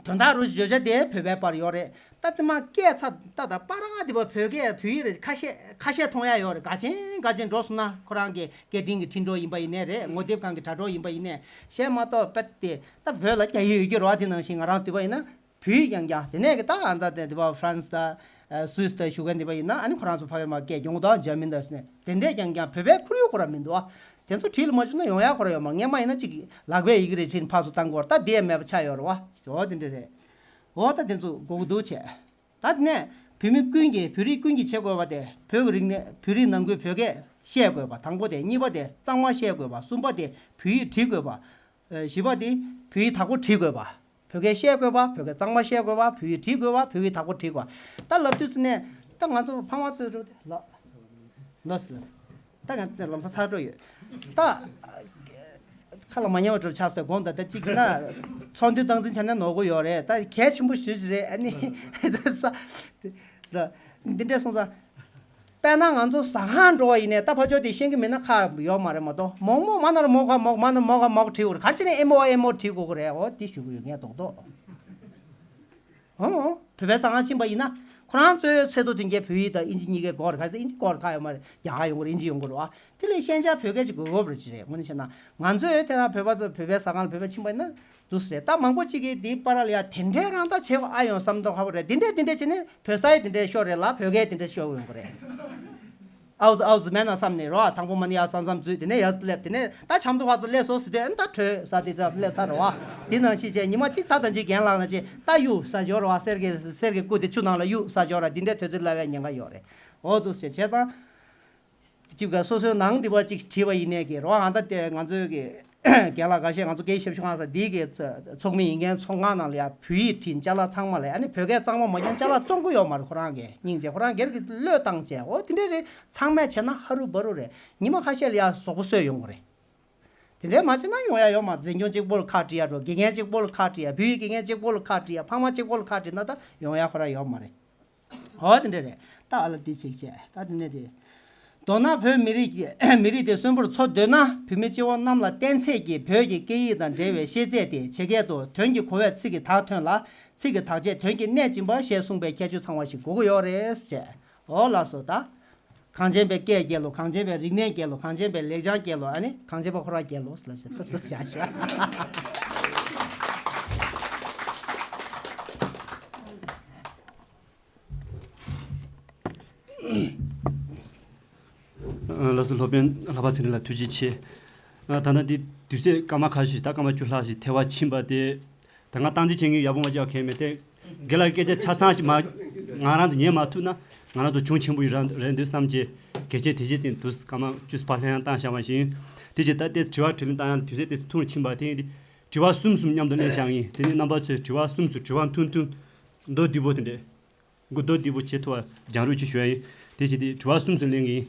དོན་དག་རུ་བརྗོད་བྱ་དེ་བོད་པའི་པར་ཡོད་རེད། ད་དེ་མ་སྐད་ཚ་ད་ད་པར་ཨ་དེ་པ་བོད་སྐད་བོད་ཡིག་རེད། ཁ་ཤས་ཁ་ཤས་མཐོང་ཡ་ཡོད་རེད། དགའ་ཆེན་དགའ་ཆེན་འགྲོ་སོང་ན་ཁོ་རང་གི་སྐད་འཕྲིན་གྱི་འཕྲིན་གྲོགས་ཡིན་པ་ཡིན་ནའི་རེད། ངོ་དེབ་ཁང་གི་དྲ་གྲོགས་ཡིན་པ་ཡིན་ནའི་བཤད་མ་གཏོགས་པ་དེ་ད་བོད་ལ་རྒྱ་ཡིག་ཡོད་ཀྱི་རེད་བ། དེ་ནང་བཞིན་ང་རང་དེ་པ་ཡིན་ན། བོད་ཡིག་རྐྱང་རྐྱང་དེ་ནས་ཀྱི་ད་ཨ་ད་དེ་དེ་པ་ཧྥ་རན་སི་དང་སུད་སི་དང་བཞུགས་མཁན་དེ་པ་ཡིན་ན་ཨ་ནི་ཁོ་རང་ཚོ་ཕ་གིར་མ་སྐད་སྦྱོང་དང་འཇར་མན་དང་ནས་དེ་འདྲས་རྐྱང་རྐྱང་བོད་པའི་ཁོར་ཡུག་ཁོ་རང་མི་འདུག་ཨ། དེ་ཚོ་བྲིས་ལ་མ་བཅུག་ན་ཡོང་ཡ་ཁོ་རང་ཡོད་མ། སྔན་མ་ཡིན་ན་གཅིག་ལག་པས་ཡི་གེ་རེ་བྲིས་ཕར་ཚུར་བཏང་དགོས་རེད། ད་དེ་ཡང་མེད་པ་ཆགས་ཡོད་རེད་བ། འོ་དེ་འདྲས་རེད། འོ་ད་དེ་ཚོ་དགོས་ཀྱི་འདུག་བྱས། ད་དེ་ནས་བོད་མི་ཀུན་གྱིས་བོད་རིགས་ཀུན་གྱིས་བྱེད་དགོས་པ་དེ་བོད་ཀྱི་རིག་གནས་བོད་རིགས་ནང་ཁུལ་བོད་སྐད་བཤད་དགོས་པ་དང་པོ་དེ། གཉིས་པ་དེ་གཙང་མ་བཤད་དགོས་པ། གསུམ་པ་དེ་བོད་ཡིག་བྲིས་དགོས་པ། བཞི་པ་དེ་བོད་ཡིག་དག་པོ་བྲིས་དགོས་པ། བོད་སྐད་བཤད་དགོས་པ། བོད་སྐད་གཙང་མ་བཤད་དགོས་པ། བོད་ཡིག་བྲིས་དགོས་པ། བོད་ཡིག་དག་པོ་བྲིས་དགོས་པ། ད་ལབ་དུས་ཙི་ནས་ད་ང་ཚོ་ཕ་མ་ཚོས་འགྲོ་དེ་ལ་ལོས་ལོས། ད་ང་ཚོ་ལམ་སང་ཚར་འགྲོ་ཡོད། ད་ཁ་ལ་མ་ཉན་པ་འགྲོ་ཆགས་སོང་དགོངས་དག་ད་གཅིག་ན་ཚོགས་འདུ་སྟངས་འཛིན་བྱས་ན་ནོར་གོ་ཡོད་རེད། ད་གལ་ཆེན་པོ་ཞུ་ཞིག་རེད། ཨ་ནི་ད་ས་ད་འདི་འདྲས་སོང་ཙང་། དཔེར་ན་ང་ཚོ་ཟ་ཁང་འགྲོ་བ་ཡིན་ནའི་ད་ཕར་ཕྱོགས་དེ་ཤེས་ཀྱི་མེད་ན་ཁག་ཡོད་མ་རེད་མ་གཏོགས། མོག་མོག་མ་ན་ར་མོག་ག་མོག་མ་ན་མོག་ག་མོག་བྲིས་དགོས་རེད། ག་རེ་བྱས་ནས་ཨེ་མོ་ཨེ་མོ་བྲིས་དགོས་ཀྱི་རེད། འོ་དེ་ཞུ་གི་ཡོད་ངས་རྡོག་རྡོག་ཨང་། བོད་པའི་ཟ་ཁང་ཕྱིན་པ་ཡིན་ན་ཁོ་རང་ཚོའི་ཚོད་ལྟ་དོན་རྐྱེན་བོད་ཡིག་དང་ཨིན་ཇི་གཉིས་ཀའི་སྒོར་ག་ཚོད་ཨིན་ཇི་སྒོར་ཁག་ཡོད་མ་རེད། རྒྱ་གར་ཡོང་གི་རེད། ཨིན་ཇི་ཡོང་གི་རེད་བ། དེ་ལས་ཤན་སྦྱར་བོད་སྐད་ཅིག་དགོས་དགོས་རེད་ཅི་རེད། དངོས་གནས་བཤད་ན་ང་ཚོས་དེ་རང་བོད་པ་ཚོ་བོད་པའི་ཟ་ཁང་ལ་བོད་པ་ཕྱིན་པ་ཡིན་ན་འདུག་སེ་རེད། ད་མང་པོ་ཅིག་གིས་དེའི་པར་ལ་ཡ་དེ་འདྲའི་རང་ད་བྱེད་དགོས་ཨ་ཡོང་བསམ་མདོག་ཁ་པོ་རེད། དེ་འདྲས་དེ་འདྲས་བྱས་ནས་བོད་སའི་དེ་འདྲས་ཤོར་རེད་ལ་བོད་སྐད་དེ་འདྲས་ཤོར་ཡོང་གི་རེད། ཨའུ་ཙི་ཨའུ་ཙི་མེད་ན་བསམ་ནས་རོ། དང་པོ་མ་ནི་ཡར་ས་མཚམས་འཛུལ། དེ་ནས་ཡར་སླེབས། དེ་ནས་ད་ཆབ་མདོ་བར་དུ་སླེབས་སོང་ཟེར་དུས་ཨ་ནི་ད་བྲོས་ས་དེ་ཙམ་སླེབས་ཚར་རོ། དེ་ནང་བཞིན་བྱས་ཉི་མ་གཅིག་ད་ད་ཅིག་རྒན་ལགས་ན་ཅིག་ད་གཡུག་ས་འབྱོར་བ། གསེར་གྱི་གསེར་གྱི་སྐུ་དེ་ཆུ་ནང་ལ་གཡུག་ས་འབྱོར་བ། དེ་འདྲའི་དུས་ཚོད་སླེབས་པའི་ཉེན་ཁ་ཡོད་རེད། འོ་ཙུག་ཟེར་བྱས་ཙང་། ཅིག་ག་སོ་སོའི་ནང་དེ་བ་ཅིག་བྲིས་པ་ཡིན་ནས་ཀྱི་རོ། ཨ་ད་དེ་ང་ཚོའི་གི་རྒན་ལགས་འགའ་ཤས་ང་ཚོ་སྐད་ཡིག་ཞབས་ཞུ་ཁང་ས་འདི་གི་ཚོགས་མི་ཡིན་མཁན་ཚོ་ང་ནང་ལ་ཡ་བོད་ཡིག་བྲིས་ཅ་ལག་ཚང་མ་ལ་ཨ་ནི་བོད་སྐད་གཙང་མ་མ་ཉན་ཅ་ལག་བཙོང་གི་ཡོད་མ་རེད། ཁོ་རང་གི་སྙིང་རྗེ་ཁོ་རང་སྒེར་གྱི་བློས་བཏང་བྱས་འོ་དེ་འདྲས་རེད། ཚང་མས་བྱས་ན་ཧ་རུ་བ་རུ་རེད། ཉི་མ་ཁ་ཤས་ལ་ཡ་ཟོག་པོ་གསོས་ཡོང་གི་རེད། དེ་འདྲས་མ་བྱས་ན་ཡོང་ཡ་ཡོད་མ། འཛིན་སྐྱོང་གཅིག་པོ་ལ་ཁག་དཀྲི་ཡ་འགྲོ། དགེ་རྒན་གཅིག་པོ་ལ་ཁག་དཀྲི་ཡ། བོད་ཡིག་དགེ་རྒན་གཅིག་པོ་ལ་ཁག་དཀྲི་ཡ། ཕ་མ་གཅིག་པོ་ལ་ཁག་དཀྲི་ན་ད་ཡོང་ཡ་ཁོ་རང་ཡོད་མ་རེད། འོ་དེ་འདྲ་རེད། ད་ཨ་ལ་འདི་ཅིག་བྱས་ད་དེ་ནས་དེ། མདོར་ན་བོད་མི་རིགས་ཀྱི་མི་རིགས་དེ་གསོན་པོར་འཚོ་འདོད་ན་བོད་མི་སྤྱི་བོ་གནམ་ལ་བརྟན་ཚད་ཀྱིས་བོད་ཀྱི་སྐད་ཡིག་དང་འབྲེལ་བའི་ཤེས་ཚད་དེ་ཇེ་རྒྱས་དུ། དོན་གྱིས་གོ་བས་ཚིག་གི་དག་ཐོན་ལ། ཚིག་གི་དག་བྱས་དོན་གྱིས་གནད་སྦྱིན་པ་ཞེས་གསུངས་པའི་ཁྱད་ཆོས་ཚང་བ་ཞིག་དགོས་ཀྱི་ཡོད་རེད་ཟེར། འོ་ལགས་སོ། ད་གངས་ཅན་པའི་སྐད་རྒྱལ་ལོ། གངས་ཅན་པའི་རིག་གནས་རྒྱལ་ལོ། གངས་ཅན་པའི་ལེགས་བྱང་རྒྱལ་ལོ། ཨ་ནི་གངས་ཅན་པ་ཁོ་རང་རྒྱལ་ལོ་ལབ་བྱས་ད་ལྟ་བཞག་ཤོག་ལགས་སོ། སློབ་དཔོན་ལྷག་པ་ཚེ་རིང་ལ་ཐུགས་རྗེ་ཆེ། ད་ལྟ་འདི་དུས་ཚོད་སྐར་མ་ཁ་ཤས་ཤིག་ད་སྐར་མ་བཅུ་ལྷག་ཞིག་ཐལ་བ་ཕྱིན་པ་དེ། ད་ང་སྟངས་འཛིན་བྱེད་མཁན་ཡག་པོ་མ་བྱས་པ་གང་ཡང་མེད་དེ། རྒན་ལགས་སྐད་ཆ་ཆ་ཚང་ཞིག་མ་ ང་རང་ཚོ་ཉན་མ་ཐུབ་ན་ང་རང་ཚོ་གྱོང་ཆེན་པོ་ཡོད་ར་རེད་འདུག་བསམ་གྱི། གལ་ཆེ་དེ་རྗེས་ཙམ་དུས་སྐར་མ་བཅུ་ཕར་ལྷན་ཡང་བཏང་བཞག་པ་བཞིན། དེ་རྗེས་ད་ལྟའི་དྲི་བ་དྲིས་ལན་བཏང་ཡང་དུས་ཚོད་དེ་ཐུང་རུ་ཕྱིན་པ་དེ་ཡིན་ཏེ། དྲི་བ་གསུམ་གསུམ་མཉམ་དུ་ལེན་བཞག་ཡིན། དེ་ནས་རྣམ་པ་ཚོས་དྲི་བ་གསུམ་གསུམ་དྲི་བ་ཐུང་ཐུང་། མདོར་བསྡུས་པོ་དེ་འདྲས། མདོར་བསྡུས་པོ་བྱེད་ཐུབ་པ་སྦྱང་རོགས་ཅིག་ཞུ་ཡ་ཡིན། དེ་བཞིན་དེ་དྲི་བ་གསུམ་གསུམ་ལེན་གྱི་ཡིན།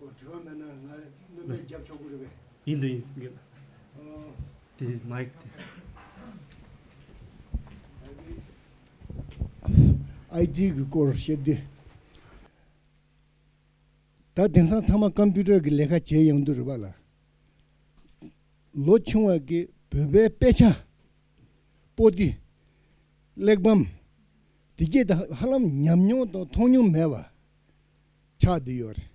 འོ། དྲི་བ་མེད་ན་ང་སྣོན་པ་རྒྱབ་ཆོག་གི་རེད་པས། ཡིན་དང་ཡིན། ཡོད། ཨོ། དེ་མའིག་དེ། ཨའི་ཊི་གི་སྐོར་བཤད་དུས། ད་དེང་སང་ཚང་མ་ཀམ་པུ་ཊར་གྱི་ལས་ཀ་བྱེད་ཡོང་དུས་རེད་པ་ལ། ལོ་ཆུང་བ་གི་བོད་པའི་དཔེ་ཆ། པོ་ཏི། གླེགས་བམ། དེ་གྱད་ད་ཧ་ལམ་ཉམས་མྱོང་དང་མཐོང་མྱོང་མེད་པ་ཆགས་བསྡད་ཡོད་རེད།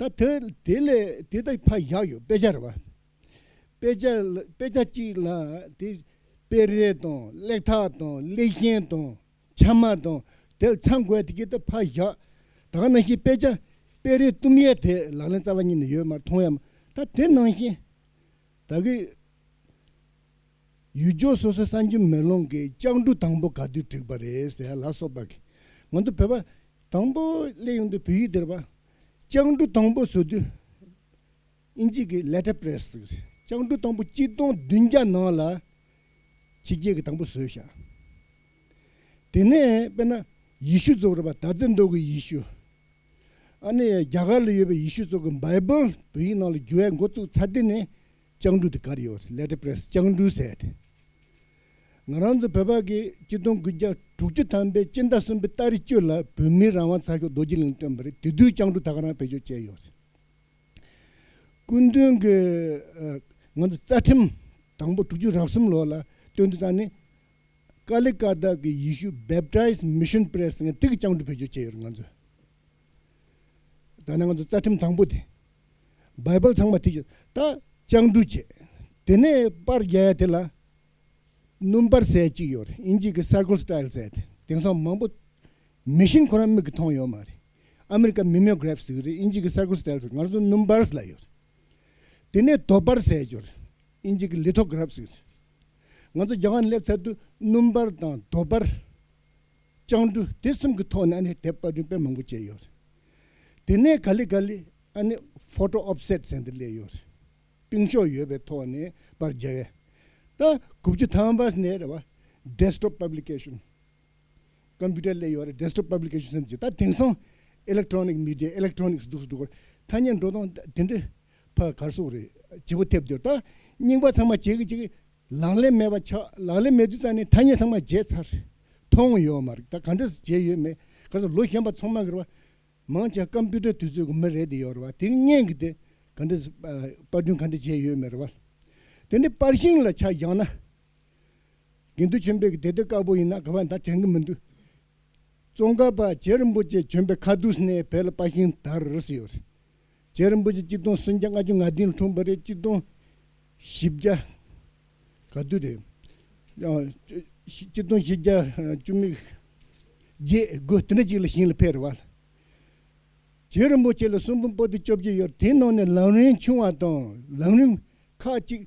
ད་དེ་དེ་ལས་དེ་ད་ཕར་བཞག་ཡོད། དཔེ་ཆ་རེད་པ། དཔེ་ཆ་ལ་དཔེ་ཆ་གཅིག་ལ་དེ་དཔེ་རས་དང་གླེགས་ཐག་དང་གླེགས་ཤིང་དང་། ཆ་མ་དང་དེ་ལ་ཚང་དགོས་དེ་གྱད་ད་ཕར་བཞག། ད་ག་ནང་བཞིན་དཔེ་ཆ་དཔེ་རས་གཏུམ་ཡས་དེ་ལག་ལེན་རྩ་བ་ཉིད་ནས་ཡོད་མ་རེད། མཐོང་ཡ་མ། ད་དེ་ནང་བཞིན་ད་གི་ཡུལ་ལྗོངས་སོ་སོའི་གསར་འགྱུར་མེ་ལོང་གི་ལྕགས་འབྲུ་དང་པོ་ག་དུས་བསྒྲིགས་པ་རེད་ཟེར་ཡ་ལ་སོགས་པ་གི། ང་ཚོ་བོད་པ་དང་པོ་སླེབས་ཡོང་དུས་བོད་ཡིག་དེ་རེད་པ། ལྕགས་འབྲུ་དང་པོ་བཟོ་དུས། ཨིན་ཇི་གི་ལེ་ཊར་པི་རེ་སི་ཟེར་གི་རེད། ལྕགས་འབྲུ་དང་པོ་གཅིག་སྟོང་བདུན་བརྒྱ་ནང་ལ་ཕྱི་རྒྱལ་གྱིས་དང་པོ་བཟོས་བཞག། དེ་ནས་དཔེར་ན་ཡེ་ཤུ་ཚོགས་རེད་པ། ད་ལྟ་འདུག་གི་ཡེ་ཤུ། ཨ་ནི་རྒྱ་གར་ལ་ཡོད་པའི་ཡེ་ཤུ་ཚོགས་ཀྱི་བྷའི་བལ་བོད་ཡིག་ནང་ལ་བསྒྱུར་ཡ་འགོ་བཙུགས་ཚར་དུས་ནས་ལྕགས་འབྲུ་དེ་ག་རེ་ཡོད་རེད། ལེ་ཊར་པི་རེ་སི་ལྕགས་འབྲུ་ཟེར་ཏེ། ང་རང་ཚོ་བོད་པ་གིས་གཅིག་སྟོང་དགུ་བརྒྱ་དྲུག་ཅུ་ཐམ་པའི་སྤྱི་ཟླ་གསུམ་པའི་ཏ་རིག་བཅུ་ལ་བོད་མིའི་རང་དབང་ཚགས་ཤོག་རྡོ་རྗེ་གླིང་བཏོན་པ་རེད། དེ་དུས་ལྕགས་འབྲུ་ད་ག་རང་བེད་སྤྱོད་བྱས་ཡོད་རེད། སྐུ་མདུན་གྱི་ཨ་ང་ཚོ་རྩ་ཁྲིམས་དང་པོ་དྲུག་ཅུ་རེ་གསུམ་ལོ་ལ་བཏོན་དུས་ཙང་ནི། ཀ་ལི་ཀ་ཏ་གི་ཡེ་ཤུ་བེབ་ཊའིཛ་མི་ཤོན་པི་རེ་སི་ཟེར་མཁན་དེ་གིས་ལྕགས་འབྲུ་བེད་སྤྱོད་བྱས་ཡོད་རེད། ང་ཚོ་ད་ནི་ང་ཚོ་རྩ་ཁྲིམས་དང་པོ་དེ། བྷའི་བལ་ཚང་མ་དེ་བྱས། ད་ལྕགས་འབྲུ་བྱས། དེ་ནས་པར་རྒྱག་ཡ་དེ་ལ་སྣུམ་པར་ཟེར་གཅིག་ཡོད་རེད། ཨིན་ཇི་གི་སར་ཀལ་སི་ཊལ་ཟེར་ཏེ། དེང་སང་མང་པོ་མེ་ཤིན་ཁོ་རང་མིག་གིས་མཐོང་ཡོད་མ་རེད། ཨ་མི་རི་ཀ་མི་མེའོ་གྷ་རེ་ཕི་ཟེར་གི་རེད། ཨིན་ཇི་གི་སར་ཀལ་སི་ཊལ་ཟེར། ང་ཚོ་སྣུམ་པར་ལབ་ཡོད་རེད། དེ་ནས་རྡོ་པར་ཟེར་ཡོད་རེད། ཨིན་ཇི་གི་ལི་ཐོ་གྷ་ར་ཕི་ཟེར་གི་རེད། ང་ཚོ་རྒྱ་གར་ནས་སླེབས་ཚར་དུས་སྣུམ་པར་དང་རྡོ་པར། ལྕགས་འབྲུ་དེ་གསུམ་གྱི་ཐོག་ནས་ཨ་ནི་དེབ་པར་སྐྲུན་དཔེ་མང་པོ་བྱས་ཡོད་རེད། དེ་ནས་ག་ལེ་ག་ལེ་ཨ་ནི་ཕོ་ཊོ་ཨོཕ་སེཊ་ཟེར་འདི་སླེབས་ཡོད་རེད། སྟེང་ཕྱོགས་ཡོད་པའི་ཐོག་ནས་པར་རྒྱག་ཡས། ད་དགུ་བཅུ་ཐམ་པ་ནས་རེད་བ། ཌེ་སི་ཊོབ་པབ་ལི་ཀེ་ཤོན། ཀམ་པུ་ཊར་སླེབས་ཡོད་རེད། ཌེ་སི་ཊོབ་པབ་ལི་ཀེ་ཤོན་ཟེར་གྱི། ད་དེང་སང་ཨི་ལེག་ཊོ་ནིག་མི་ཌི་ཡ། ཨི་ལེག་ཊོ་ནིག་སི་འདུག་སེ་འགྲོ་གི་རེད། ཐ་སྙད་འགྲོ་སྟངས་དེ་འདྲ་ཕར་ག་རེ་ཟེར་དགོས་རེད། བརྗེ་པོ་ཐེབས་བསྡད་ཡོད། ད་རྙིང་པ་ཚང་མ་བརྗེ་གི་བརྗེ་གི་ལག་ལེན་མེད་པ་ཆགས། ལག་ལེན་མེད་དུས་ཙང་ནས་ཐ་སྙད་ཚང་མ་བརྗེ་ཚར། མཐོང་ཡོད་མ་རེད། ད་ག་འདྲ་བརྗེ་ཡོད་མེད། ག་ཚོད་ལོ་གཞོན་པ་ཚང་མ་གི་རེད་བ། མང་ཆེ་ཀམ་པུ་ཊར་དུས་ཚོད་ཀྱི་མི་རེད་དེ་ཡོད་རེད་བ། དེ་སྔོན་གྱི་དེ་ག་འདྲ། ཨ། པར་སྐྲུན་ག་འདྲ་བྱས་ཡོད་མེད་རེད་བ། དེ་ནས་པར་ཤིང་ལ་ཆ་བཞག་ན། དགེ་འདུན་ཆོས་འཕེལ་གྱི་དེབ་ཐེར་དཀར་པོ་ཡིན་ན་ག་བ་ད་དྲན་གྱི་མི་འདུག། ཙོང་ཁ་པ་རྗེ་རིན་པོ་ཆེ་བྱོན་པའི་ཁ་ཐུག་ནས་བོད་ལ་པར་ཤིང་དར་ཟེར་ཡོད་རེད། རྗེ་རིན་པོ་ཆེ་གཅིག་སྟོང་སུམ་བརྒྱ་ལྔ་བཅུ་ང་བདུན་ལ་འཁྲུངས་པ་རེད། གཅིག་སྟོང་བཞི་བརྒྱ་ག་དུས་རེད། ཡང་གཅིག་སྟོང་བཞི་བརྒྱ་བཅུ་མེད་བརྒྱད་དགུ་དེ་འདྲ་ཅིག་ལ་ཞིང་ལ་ཕེབས་རེད་བ། རྗེ་རིན་པོ་ཆེ་ལ་གསུང་འབུམ་པོ་ཏི་བཅོ་བརྒྱད་ཡོད་རེད། དེའི་ནང་ནས་ལམ་རིམ་ཆུང་བ་དང་ལམ་རིམ་ཁག་ཅིག་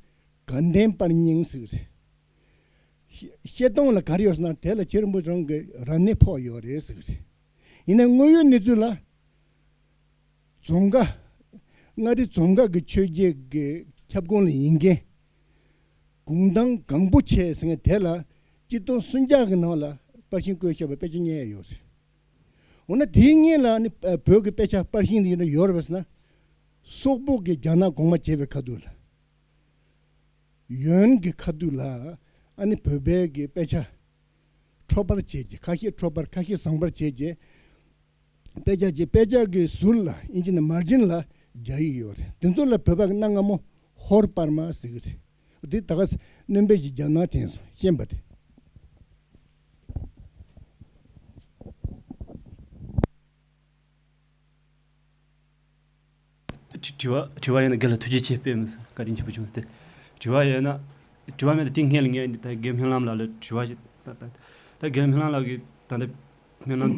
དགའ་ལྡན་པར་སྙིང་ཟེར་གི་རེད། བཤད་སྟངས་ལ་ག་རེ་ཡོད་ཟེར་ན། དེ་ལ་རྗེ་རིན་པོ་ཆེ་རང་གི་རབ་གནས་ཕོག་ཡོད་རེད་ཟེར་གི་རེད། ཡིན་ནའི་དངོས་ཡོད་གནས་ཚུལ་ལ། རྫོང་དགའ། མངའ་རིས་རྫོང་དགའ་གི་ཆོས་རྗེ་གི་ཁྱབ་ཁོངས་ལ་ཡིན་མཁན། གུང་ཐང་སྒང་པོ་ཆེ་ཟེར་མཁན་དེ་ལ་གཅིག་སྟོང་སུམ་བརྒྱ་གི་ནང་ལ་པར་ཤིང་བརྐོས་བཞག་པའི་དཔེ་ཆ་རྙེད་ཡོད་རེད། འོ་ན་དེའི་སྔོན་ལ་ནི་བོད་ཀྱི་དཔེ་ཆ་པར་ཤིང་དེ་ཡིན་ན་ཡོད་རེད་པས་ཟེར་ན། སོག་པོ་གིས་རྒྱ་ནག་གོང་མ་བྱས་པའི་ཁ་ཐུག་ལ། ཡོན་གྱི་ཁ་ཐུག་ལ་ཨ་ནི་བོད་པའི་གི་དཔེ་ཆ་འཕྲོག་པར་བྱས་རྗེས། ཁ་ཤས་འཕྲོག་པར། ཁ་ཤས་བཟང་པར་བྱས་རྗེས། དཔེ་ཆ་གྱི། དཔེ་ཆ་གི་ཟུར་ལ་ཨིན་ཇི་ནས་མར་ཇིན་ལ་རྒྱག་ཡིག་ཡོད་རེད། དེ་ཚོ་ལ་བོད་པ་གི་གནའ་སྔ་མོ་ཧོར་པར་མ་ཟེར་གི་རེད། དེ་ད་ག་སྣོན་པ་ཞིག་རྒྱག་ན་དྲན་སོང་། ཤེས་པ་དེ། དྲི་དྲི་བ་དྲི་བ་ཡོད་ན། རྒན་ལགས་ཐུགས་རྗེ་ཆེ། དཔེ་མི་སྲིད་བཀའ་དྲིན་ཆེན་པོ་བྱུང་ཟེར་ཏེ། དྲི་བ་ཡོད་ན། དྲི་བ་མེད་ན་དེ་སྔོན་ལ་ངས་ད་རྒན་སྨོན་ལམ་ལགས་ལ་དྲི་བ་ཞིག་ད་ད་ད་རྒན་སྨོན་ལམ་ལགས་ཀྱིས་ད་ལྟ་ སྨོན་ལམ་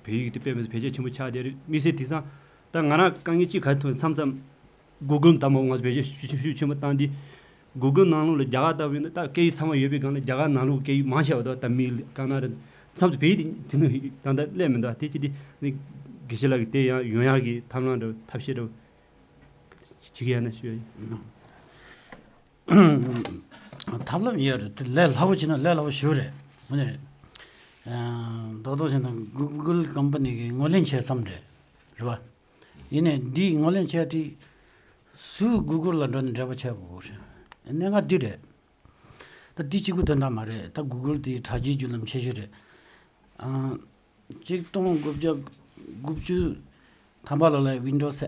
བོད་ཡིག་དེ་དཔེ་མི་སྲིད་བེད་སྤྱོད་ཆེན་པོ་ཆགས་བསྡད་རེད། དམིགས་བསལ་དེང་སང་ད་ང་རང་དཀའ་ངལ་གཅིག་ག་རེ་ཐུག་མཚམས་མཚམས་Google་དང་མ་ང་ཚོ་བེད་སྤྱོད་ཤུགས་ཆེན་པོ་བཏང་དུས་Google་ནང་ལོགས་ལ་རྒྱ་གར་ལྟ་བུ་ཡིན་ན་ད་སྐད་ཡིག་ཚང་མ་ཡོད་པའི་སྒང་ལ་རྒྱ་གར་ནང་ལོགས་སྐད་ཡིག་མང་ཆེ་བ་དང་ད་མི་གང་ན་རེད། མཚམས་སུ་བོད་ཡིག་དེ་དེ་ནི་ད་ལྟ་སླེབས་མི་འདུག་དེ་ཅི་སྟེ་ནི་དགེ་བཤེས་ལགས་ཀྱིས་དེ་ཡང་ཡོང་ཡག་གི་ཐབས་ལམ་འདྲ་བོ་ཐབས་ཤེས་འདྲ་བོ་བྱེད་ཀྱི་ཡོད་ན་ཞུ་ཡ་ཡིན། ཐབས་ལམ་ཡོད་རེད། དེ་ལས་སླ་པོ་བྱས་ན་ལས་སླ་པོ་ཞིག་རེད། དངོས་གནས་རེད། རྡོག་རྡོག་བྱས་ན་Google་company་གིས་ངོས་ལེན་བྱས་ཙམ་རེད། རེད་བ། ཡིན་ནའི་འདིས་ངོས་ལེན་བྱས་དུས་སུ་Google་ལ་འགྲོ་ནས་འབྲེལ་བ་བྱེད་དགོས་རེད། གནད་འགག་འདི་རེད། ད་འདི་གཅིག་པུ་དོན་དག་མ་རེད། ད་Google་དེ་དྲ་རྒྱའི་བརྒྱུད་ལམ་ཆེ་ཤོས་རེད། ཨ། ཆིག་སྟོང་དགུ་བརྒྱ་དགུ་བཅུ་ཐམ་པ་ལོ་ལ་Windows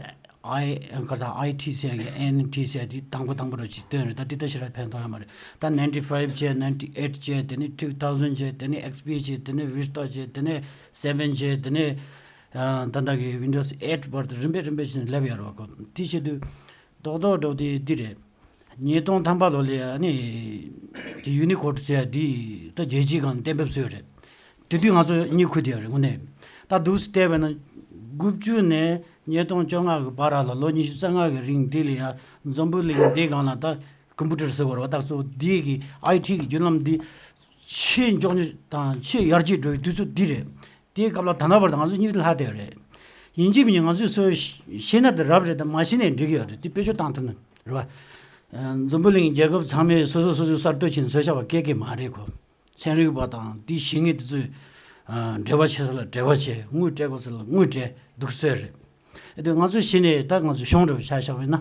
I་ག་ས་I T་ཟེར་གི་N T་ཟེར་དེ་དང་པོ་དང་པོ་རུ་ཅིག་བཏོན་རེད། ད་འདི་ལྟ་ཞིག་ལ་ཕན་ཐོགས་ཡ་མ་རེད། ད་ninety five་བྱས། ninety eight་བྱས། དེ་ནས་two thousand་བྱས། དེ་ནས X P་བྱས། དེ་ནས་Vista་བྱས། དེ་ནས་seven་བྱས། དེ་ནས་ཨ། ད་ལྟ་གི་Windows eight་བར་དུ་རིམ་པས་རིམ་པས་བྱས་ནས་སླེབས་ཡོད་རེད་བ་ཁོ། དེ་བྱེད་དུས་རྡོག་རྡོག་འགྲོ་དེ་འདི་རེད། ཉིས་སྟོང་ཐམ་པ་ལོ་ལ་ཨ་ནི་དེ་Unicode་ཟེར་ཡ་འདི་ད་རྒྱལ་སྤྱིའི་སྒང་གཏན་འབེབས་བཟོས་རེད། དེ་དུས་ང་ཚོ་གཉིད་ཁུག་བསྡད་ཡོད་རེད་དངོས་གནས། ད་འདུག་སེ་བལྟས་པ་ན་དགུ་བཅུ་ནས་ཉིས་སྟོང་བཅོ་ལྔ་གི་བར་ལ་ལོ་ཉི་ཤུ་རྩ་ལྔ་གི་རིང་འདི་ལ་ཡ་འཛམ་བུ་གླིང་འདིའི་སྒང་ལ་ད་ཀམ་པུ་ཊར་ཟེར་བ་རེད་བ། ད་གཙོ་བོ་འདི་གི་I T་གི་བརྒྱུད་ལམ་འདི་ཆེས་མགྱོགས་ནས་དང་ཆེས་ཡར་རྒྱས་འགྲོ་བའི་དུས་ཚོད་འདི་རེད། དེའི་སྐབས་ལ་ད་ལྟ་བར་དུ་ང་ཚོ་གཉིད་ལྷག་བསྡད་ཡོད་རེད། ཡིན་གཅིག་མིན་གཉིས་ང་ཚོས་སོ་ཤེས་ན་དེ་རབ་རེད། དང་མ་ཤེས་ནའི་འགྲིག་གི་ཡོད་རེད། དེ་བེད་སྤྱོད་བཏང་ཐུབ་ན་རེད་བ། འཛམ་བུ་གླིང་རྒྱལ་ཁབ་ཚང་མས་སོ་སོ་སོ་སོའི་གསར་གཏོད་བྱས་ནས་བཟོས་བཞག་པ་སྐད་སྐད་མ་རེད་ཁོ། ཚན་རིག་པ་དང་དེའི་ཤེས་ངེས་དེ་ཚོས་ཨ། འབྲེལ་བ་བྱེད་ས་ལ་འབྲེལ་བ་བྱས། དངུལ་སྤྲད་དགོས་ས་ལ་དངུལ་སྤྲད་འདུག་སེ་བཟོས་རེད། ཨེ་དེ་ང་ཚོས་ཤེས་ནའི་ད་ང་ཚོ་གཞུང་འདྲ་བོ་ཆ་བཞག་པ་ཡིན་ན།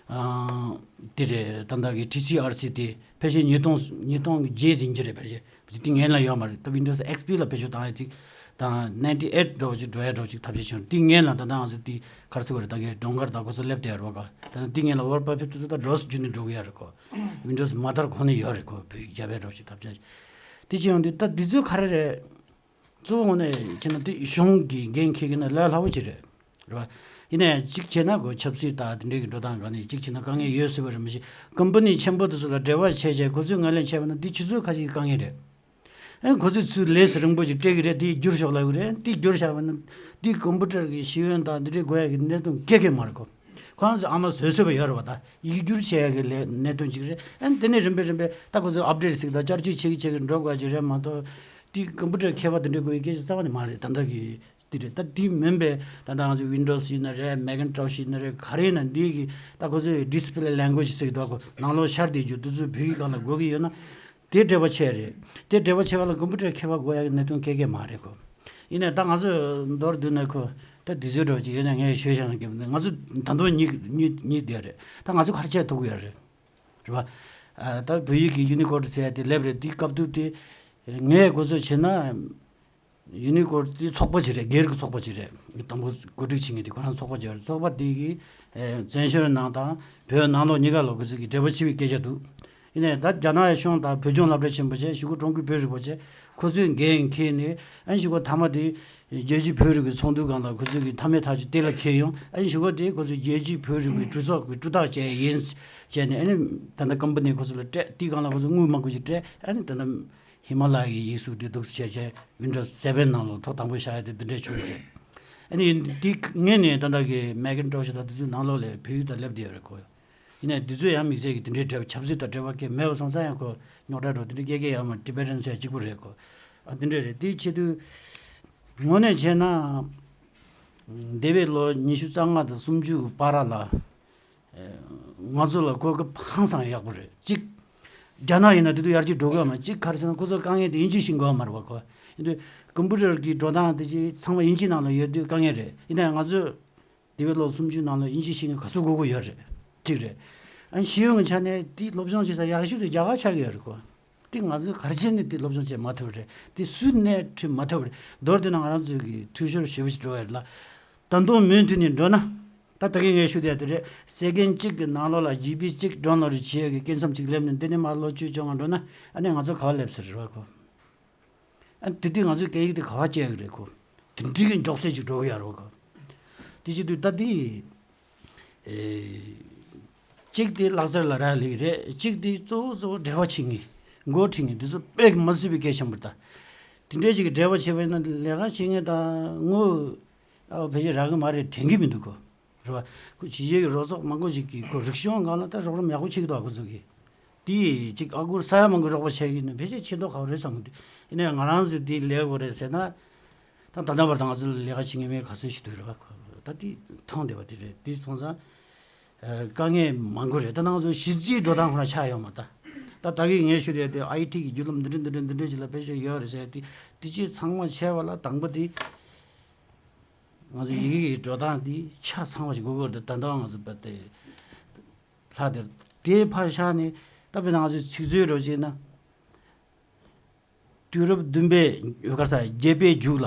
ཨ། དེ་རེད། ད་ལྟ་གི་T C R C་དེ་ཕལ་ཆེར་ཉིས་སྟོང་ཉིས་སྟོང་གི་རྗེས་ཟིན་གྱི་རེད། ཕལ་ཆེར་དེ་སྔོན་ལ་ཡོད་མ་རེད། ད་Windows X P་ལ་བེད་སྤྱོད་བཏང་ཡ་ཅིག་དང་ninety eight་འདྲ་བོ་ཅིག་འགྲོ་ཡ་འདྲ་བོ་ཅིག་ཐབས་ཤེས་བྱུང་། དེ་སྔོན་ལ་ད་ལྟ་ང་ཚོ་དེ་ག་རེ་ཟེར་དགོས་རེད། ད་གའི་སྒྲུང་དཀར་ད་ཁོ་ཚོ་སླེབས་བསྡད་ཡོད་རེད་བ་ག། ད་ལྟ་དེ་སྔོན་ལ་ཝརཌ་པར་ཕེབས་དུས་ཚོད་ད་འགྲོ་སུ་རྒྱུན་ནས་འགྲོ་གི་ཡོད་རེད་ཁོ། Windows་མ་དར་གོང་ནས་ཡོད་རེད་ཁོ། བོད་ཡིག་རྒྱབ་ཡ་འདྲ་བོ་ཅིག་ཐབས་ཆག་ཅིག་དེ་ཅི་ཡོང་དུས་ད་འདི་ཚོ་ག་རེ་རེད། གཙོ་བོ་ངོས་ནས་བྱས་ན་དེ་གཞུང་གི་འགན་འཁྱེར་གྱི་ན་ལས་སླ་པོ་ཅིག་རེད། རེད་བ། ཡིན་ནའི་གཅིག་བྱས་ན་གོ་ཆབ་སྲིད་དང་དེ་འདྲའི་གི་འགྲོ་སྟངས་སྒང་ནས་གཅིག་བྱས་ན་དཀའ་ངལ་ཡོད་སྲིད་པ་རེད། མི་ཤེས། ཀམ་པ་ནི་ཆེན་པོ་དེ་ཚོ་ལ་འབྲེལ་བ་བྱས་བྱས་ཁོ་ཚོས་ངོས་ལེན་བྱས་པ་ན་དེ་ཆུ་ཚོད་ཁ་ཤས་ཀྱི་དཀའ་ངལ་རེད། ཨེ་ཁོ་ཚོས་ཚུར་ལས་སུ་རིང་པོ་ཅིག་སྤྲད་ཀྱི་རེད། དེ་བསྒྱུར་ཤོག་ལབ་ཀྱི་རེད། དེ་བསྒྱུར་བཞག་པ་ན་དེ་ཀམ་པུ་ཊར་གི་ཤེས་ཡོན་དང་དེ་འདྲའི་དགོས་ཡ་གི་གནད་དོན་སྐད་སྐད་མ་རེད་ཁོ། ཁོ་རང་ཚོས་ཨ་མ་བཟོས་བཟོས་པ་ཡོད་རེད་བ། ད་ཡིག་སྒྱུར་བྱེད་ཡ་གི་ལས་གནད་དོན་ཅིག་རེད། ཨེ་དེ་ནས་རིམ་པས་རིམ་པས་ད་ཁོ་ཚོས་ཨབ་ཌེཊ་ཞིག་དང་བསྐྱར་བཅོས་བྱེད་ཀྱི་བྱེད་ཀྱི་འགྲོ་དགོས་ཀྱི་རེད་མ་གཏོགས། དེ་ཀམ་པུ་ཊར་མཁས་པ་དེ་འདྲ་དགོས་ཡ་སྐད་ཆ་རྩ་བ་ནས་མ་རེད། ད་ལྟ་གི་དེ་རེད། ད་དེ་མིན་པའི་ད་ལྟ་ང་ཚོ་Windows་ཡིན་ན་རེད། Macintosh་ཡིན་ན་རེད། ག་རེ་ཡིན་ན་འདི་གི་ད་ཁོ་ཚོས་display language་ཟེར་གྱི་འདུག་གོ། ནང་ལོགས་ཤར་བསྡད་རྒྱུ་དེ་ཚོ་བོད་ཡིག་སྒང་ལ་དགོས་ཀྱི་ཡོད་ན་དེ་འབྲེལ་བ་ཆེ་རེད། དེ་འབྲེལ་བ་ཆེ་བ་ལ་ཀམ་པུ་ཊར་མཁས་པ་དགོས་ཡ་གི་གནད་དོན་སྐད་སྐད་མ་རེད་གོ། ཡིན་ནའི་ད་ང་ཚོ་མདོར་བསྡུས་ན་ཁོ་ད་དུས་ཚོད་འདྲ་བོ་ཅིག་ཡོད་ན་ངས་ཞུས་བཞག་ན་སྐྱིད་པ་འདུག་ང་ཚོ་ད་དུང་གཉིད་གཉིད་གཉིད་བསྡད་རེད། ད་ང་ཚོ་ག་རེ་བྱས་ཐུབ་ཀྱི་ཡོད་རེད། རེད་བ། ཨ། ད་བོད་ཡིག་གི་Unicode་ཟེར་ཡ་དེ་སླེབས་རེད། དེ་སྐབས་དུས་དེ་ངས་འགོ་ཚུགས་བྱས་ན། Unicode་དེ་ཚོགས་པ་ཅིག་རེད། སྒེར་གྱི་ཚོགས་པ་ཅིག་རེད། དང་པོ་གོ་སྒྲིག་བྱེད་མཁན་དེ་ཁོ་རང་ཚོགས་པ་ཅིག་རེད། ཚོགས་པ་དེ་གིས་ཨེ་བཙན་བྱོལ་ནང་དང་བོད་ནང་ལོགས་གཉིས་ཀ་ལ་ཁོ་ཚོ་གི་འབྲེལ་བ་ཆེ་བའི་སྐད་ཆ་འདུག་ཡིན་ནའི་ད་རྒྱ་ནག་གཞུང་དང་བོད་ལྗོངས་སློབ་གྲྭ་ཆེན་པོ་བྱས། གཞུག་གུ་ཀྲུང་གོའི་བོད་རིག་པ་བྱས། ཁོ་ཚོས་འགན་འཁྱེར་ནས་ཨ་ནི་གཞུག་གུ་མཐའ་མ་དེ་རྒྱལ་སྤྱིའི་བོད་རིག་པའི་ཚོགས་འདུའི་སྒང་ལ་ཁོ་ཚོས་གི་མཐའ་མའི་ཐག་གཅོད་དེ་ལ་འཁེལ་ཡོང་། ཨ་ནི་གཞུག་གུ་དེ་ཁོ་ཚོས་རྒྱལ་སྤྱིའི་བོད་རིག་པའི་གྲོས་ཚོགས་ཀྱི་གྲོས་ཐག་བཅད་ཡིན་བྱས་ནས། ཨ་ནི་ད་ལྟ་ཀམ་པ་ནི་ཁོ་ཚོ་ལ་སྤྲད། དེའི་སྒང་ལ་ཁོ་ཚོས་དངུལ་མང་པོ་ཞིག་སྤྲད། ཨ་ནི་ད་ལྟ་ཧི་མ་ལ་ཡའི་ཡིག་གཟུགས་དེ་འདུག་བྱས་བྱས་Windows seven་ནང་ལོགས་ཐོག་དང་པོ་བཞག་ཡ་དེ་འདི་འདྲས་བྱུང་རེད། ཨ་ནི་དེ་སྔོན་ནས་ད་ལྟ་གི་Macintosh་དང་དེ་ཚོའི་ནང་ལོགས་ལ་བོད་ཡིག་དང་སླེབས་བསྡད་ཡོད་རེད་ཁོ། ཡིན་ནའི་འདི་ཚོ་ཡང་དམིགས་བསལ་གྱི་དེ་འདྲའི་འབྲེལ་བ་ཆབ་སྲིད་དང་འབྲེལ་བ་གང་ཡང་མེད་པ་སོང་ཙང་ཡང་ཁོ་རྙོག་དྲ་འགྲོ་དེ་འདྲའི་སྐད་སྐད་ཡོད་མ་རེད། Tibetan་ཟེར་གཅིག་པུ་རེད་ཁོ། ཨ་དེ་འདྲ་རེད། དེའི་ཆེད་དུ་དངོས་གནས་བྱས་ན་འདས་པའི་ལོ་ཉི་ཤུ་རྩ་ལྔ་དང་སུམ་ཅུ་བར་ལ་ང་ཚོ་ལ་གོ་སྐབས་ཧང་སང་ཡག་པོ་རེད། གཅིག་རྒྱ་ནག་ཡིན་ན་དེ་དུས་ཡར་རྒྱས་འགྲོ་གི་ཡོད་མ་རེད། གཅིག་ག་རེ་ཟེར་ན་ཁོ་ཚོ་དཀའ་ངལ་དེ་དབྱིན་ཇི་ཤེས་དགོས་པ་མ་རེད་པ་ཁོ། ཡིན་དུས་ཀམ་པུ་ཊར་གྱི་འགྲོ་སྟངས་དེ་ཅིག་ཚང་མ་དབྱིན་ཇི་ནང་ལ་ཡོད་དུས་དཀའ་ངལ་རེད། ཡིན་ནའི་ང་ཚོས་འདས་པའི་ལོ་སུམ་ཅུ་ནང་ལ་དབྱིན་ཇི་ཤེས་མཁན་ག་ཚོད་དགོས་ཀྱི་ཡོད་རེད། གཅིག་རེད། ཨ་ནི་ཤེས་ཡོན་གྱི་ཆ་ནས་དེ་སློབ་སྦྱོང་བྱེད་ས་ཡག་ཤོས་དེ་རྒྱ་གར་ཆགས་ཀྱི་ཡོད་རེད་ཁོ། དེ་ང་ཚོས་ག་རེ་བྱས་ནས་དེ་སློབ་སྦྱོང་བྱེད་མ་ཐུབ་རེད། དེ་སུས་སྣེ་ཁྲིད་མ་ཐུབ་རེད། མདོར་བསྡུས་ན་ང་རང་ཚོས་ཀྱི་འཐུས་ཤོར་ཞེ་པོ་ཞིག་འགྲོ་བ་རེད་ལ། ད་དུང་མུ་མཐུད་ནས་འགྲོ་ན། ད་ད་གིན་ངས་ཞུ་བསྡད་དེ་རེད། སེ་ཀེན་གཅིག་གི་ནང་ལོགས་ལ་ཇི་བི་གཅིག་ཌའུན་ལོཌ་བྱེད་ཡག་གི་སྐྱེ་མཚམས་གཅིག་སླེབས་ནས་འདི་ནས་མར་ལོ་བཅུ་བཅོ་ལྔ་འགྲོ་ན་ཨ་ནི་ང་ཚོ་ག་པར་སླེབས་ཟེར་རེད་བ་ཁོ། ཨ་དེ་དུས་ང་ཚོའི་སྐད་ཡིག་དེ་ག་པར་བསྐྱལ་གི་རེད་ཁོ། དེ་འདྲའི་གི་མགྱོགས་ཚད་ཅིག་འགྲོ་གི་ཡོད་རེད་ཁོ། དེ་བྱེད་དུས་ད་དེ་ཨེ་གཅིག་དེ་ལག་རྩལ་ལ་རག་ལས་རེད། གཅིག་དེ་གཙོ་བོ་གཙོ་བོ་འབྲེལ་བ་བྱེད་མཁན་འགོ་ཁྲིད་མཁན་དེ་ཚོ་དཔེ་མི་སྲིད་པའི་གལ་ཆེན་པོ་རེད་ད། དེ་འདྲའི་ཞིག་གི་འབྲེལ་བ་བྱས་པ་ཡིན་ན་ལས་ཀ་བྱེད་མཁན་དང་དངུལ་ཨ་ཕལ་ཆེར་རག་གི་མ་རེད་དྲན་གི་མི་འདུག་གོ། རེད་བ། ཁོ་ཕྱི་རྒྱལ་གྱི་རོགས་ཚོགས་མང་པོ་ཞིག་གིས་ཁོ་རིག་གཞུང་སྒང་ལ་ད་རོགས་རམ་ཡག་པོ་བྱེད་ཀྱི་འདུག་ཁོ་ཚོ་གིས། དེ་ཅིག་ཨ་སྒོར་ས་ཡ་མང་པོ་རོགས་པ་བྱས་ཀྱི་ནི་ཕལ་ཆེར་ཆེ་མདོག་ཁ་པོ་རེད་བསམ་གི་འདུག་ཡིན་ནའི་ང་རང་ཚོས་དེ་ལས་དགོས་རེད་ཟེར་ན། ད་ད་ལྟ་བར་དུ་ང་ཚོ་ལས་ཀ་བྱེད་མཁན་མེད་ག་ཚོད་ཞིག་འདུག་རེད་བ། ཁོ་ད་དེ་མཐོང་བསྡད་པ་དེ་རེད། དེ་སོང་ཙང་། ཨ་དཀའ་ངལ་མང་པོ་རེད། ད་ང་ཚོ་གཞི་རྩའི་འགྲོ་སྟངས་ཁོ་རང་ཆགས་ཡོད་མ་རེད། ད་ད་གིན་ངས་ཞུ་རེད་དེ་ཨའི་ཊི་གི་བརྒྱུད་ལམ་འདི་འདྲ་འདི་འདྲ་འདི་འདྲ་ཅིག་ལ་བེད་སྤྱོད་ཡོད་རེད་ཟེར་དེ་དེ་ཅིག་ཚང་མ་བྱས་པ་ལ་དང་པོ་དེ་ང་ཚོ་ཡི་གེ་གི་འགྲོ་སྟངས་དེ་ཆ་ཚང་བ་ཞིག་དགོས་ཀྱི་རེད། ད་ལྟ་ང་ཚོ་བ་དེ་ལྷག་དེར་དེ་ཕར་བཞག་ནས་ད་དཔེར་ན་ང་ཚོའི་ཚིག་མཛོད་རོགས་བྱས་ན། དུས་རབས་བདུན་པའི་ག་ས་བརྒྱད་པའི་མཇུག་ལ།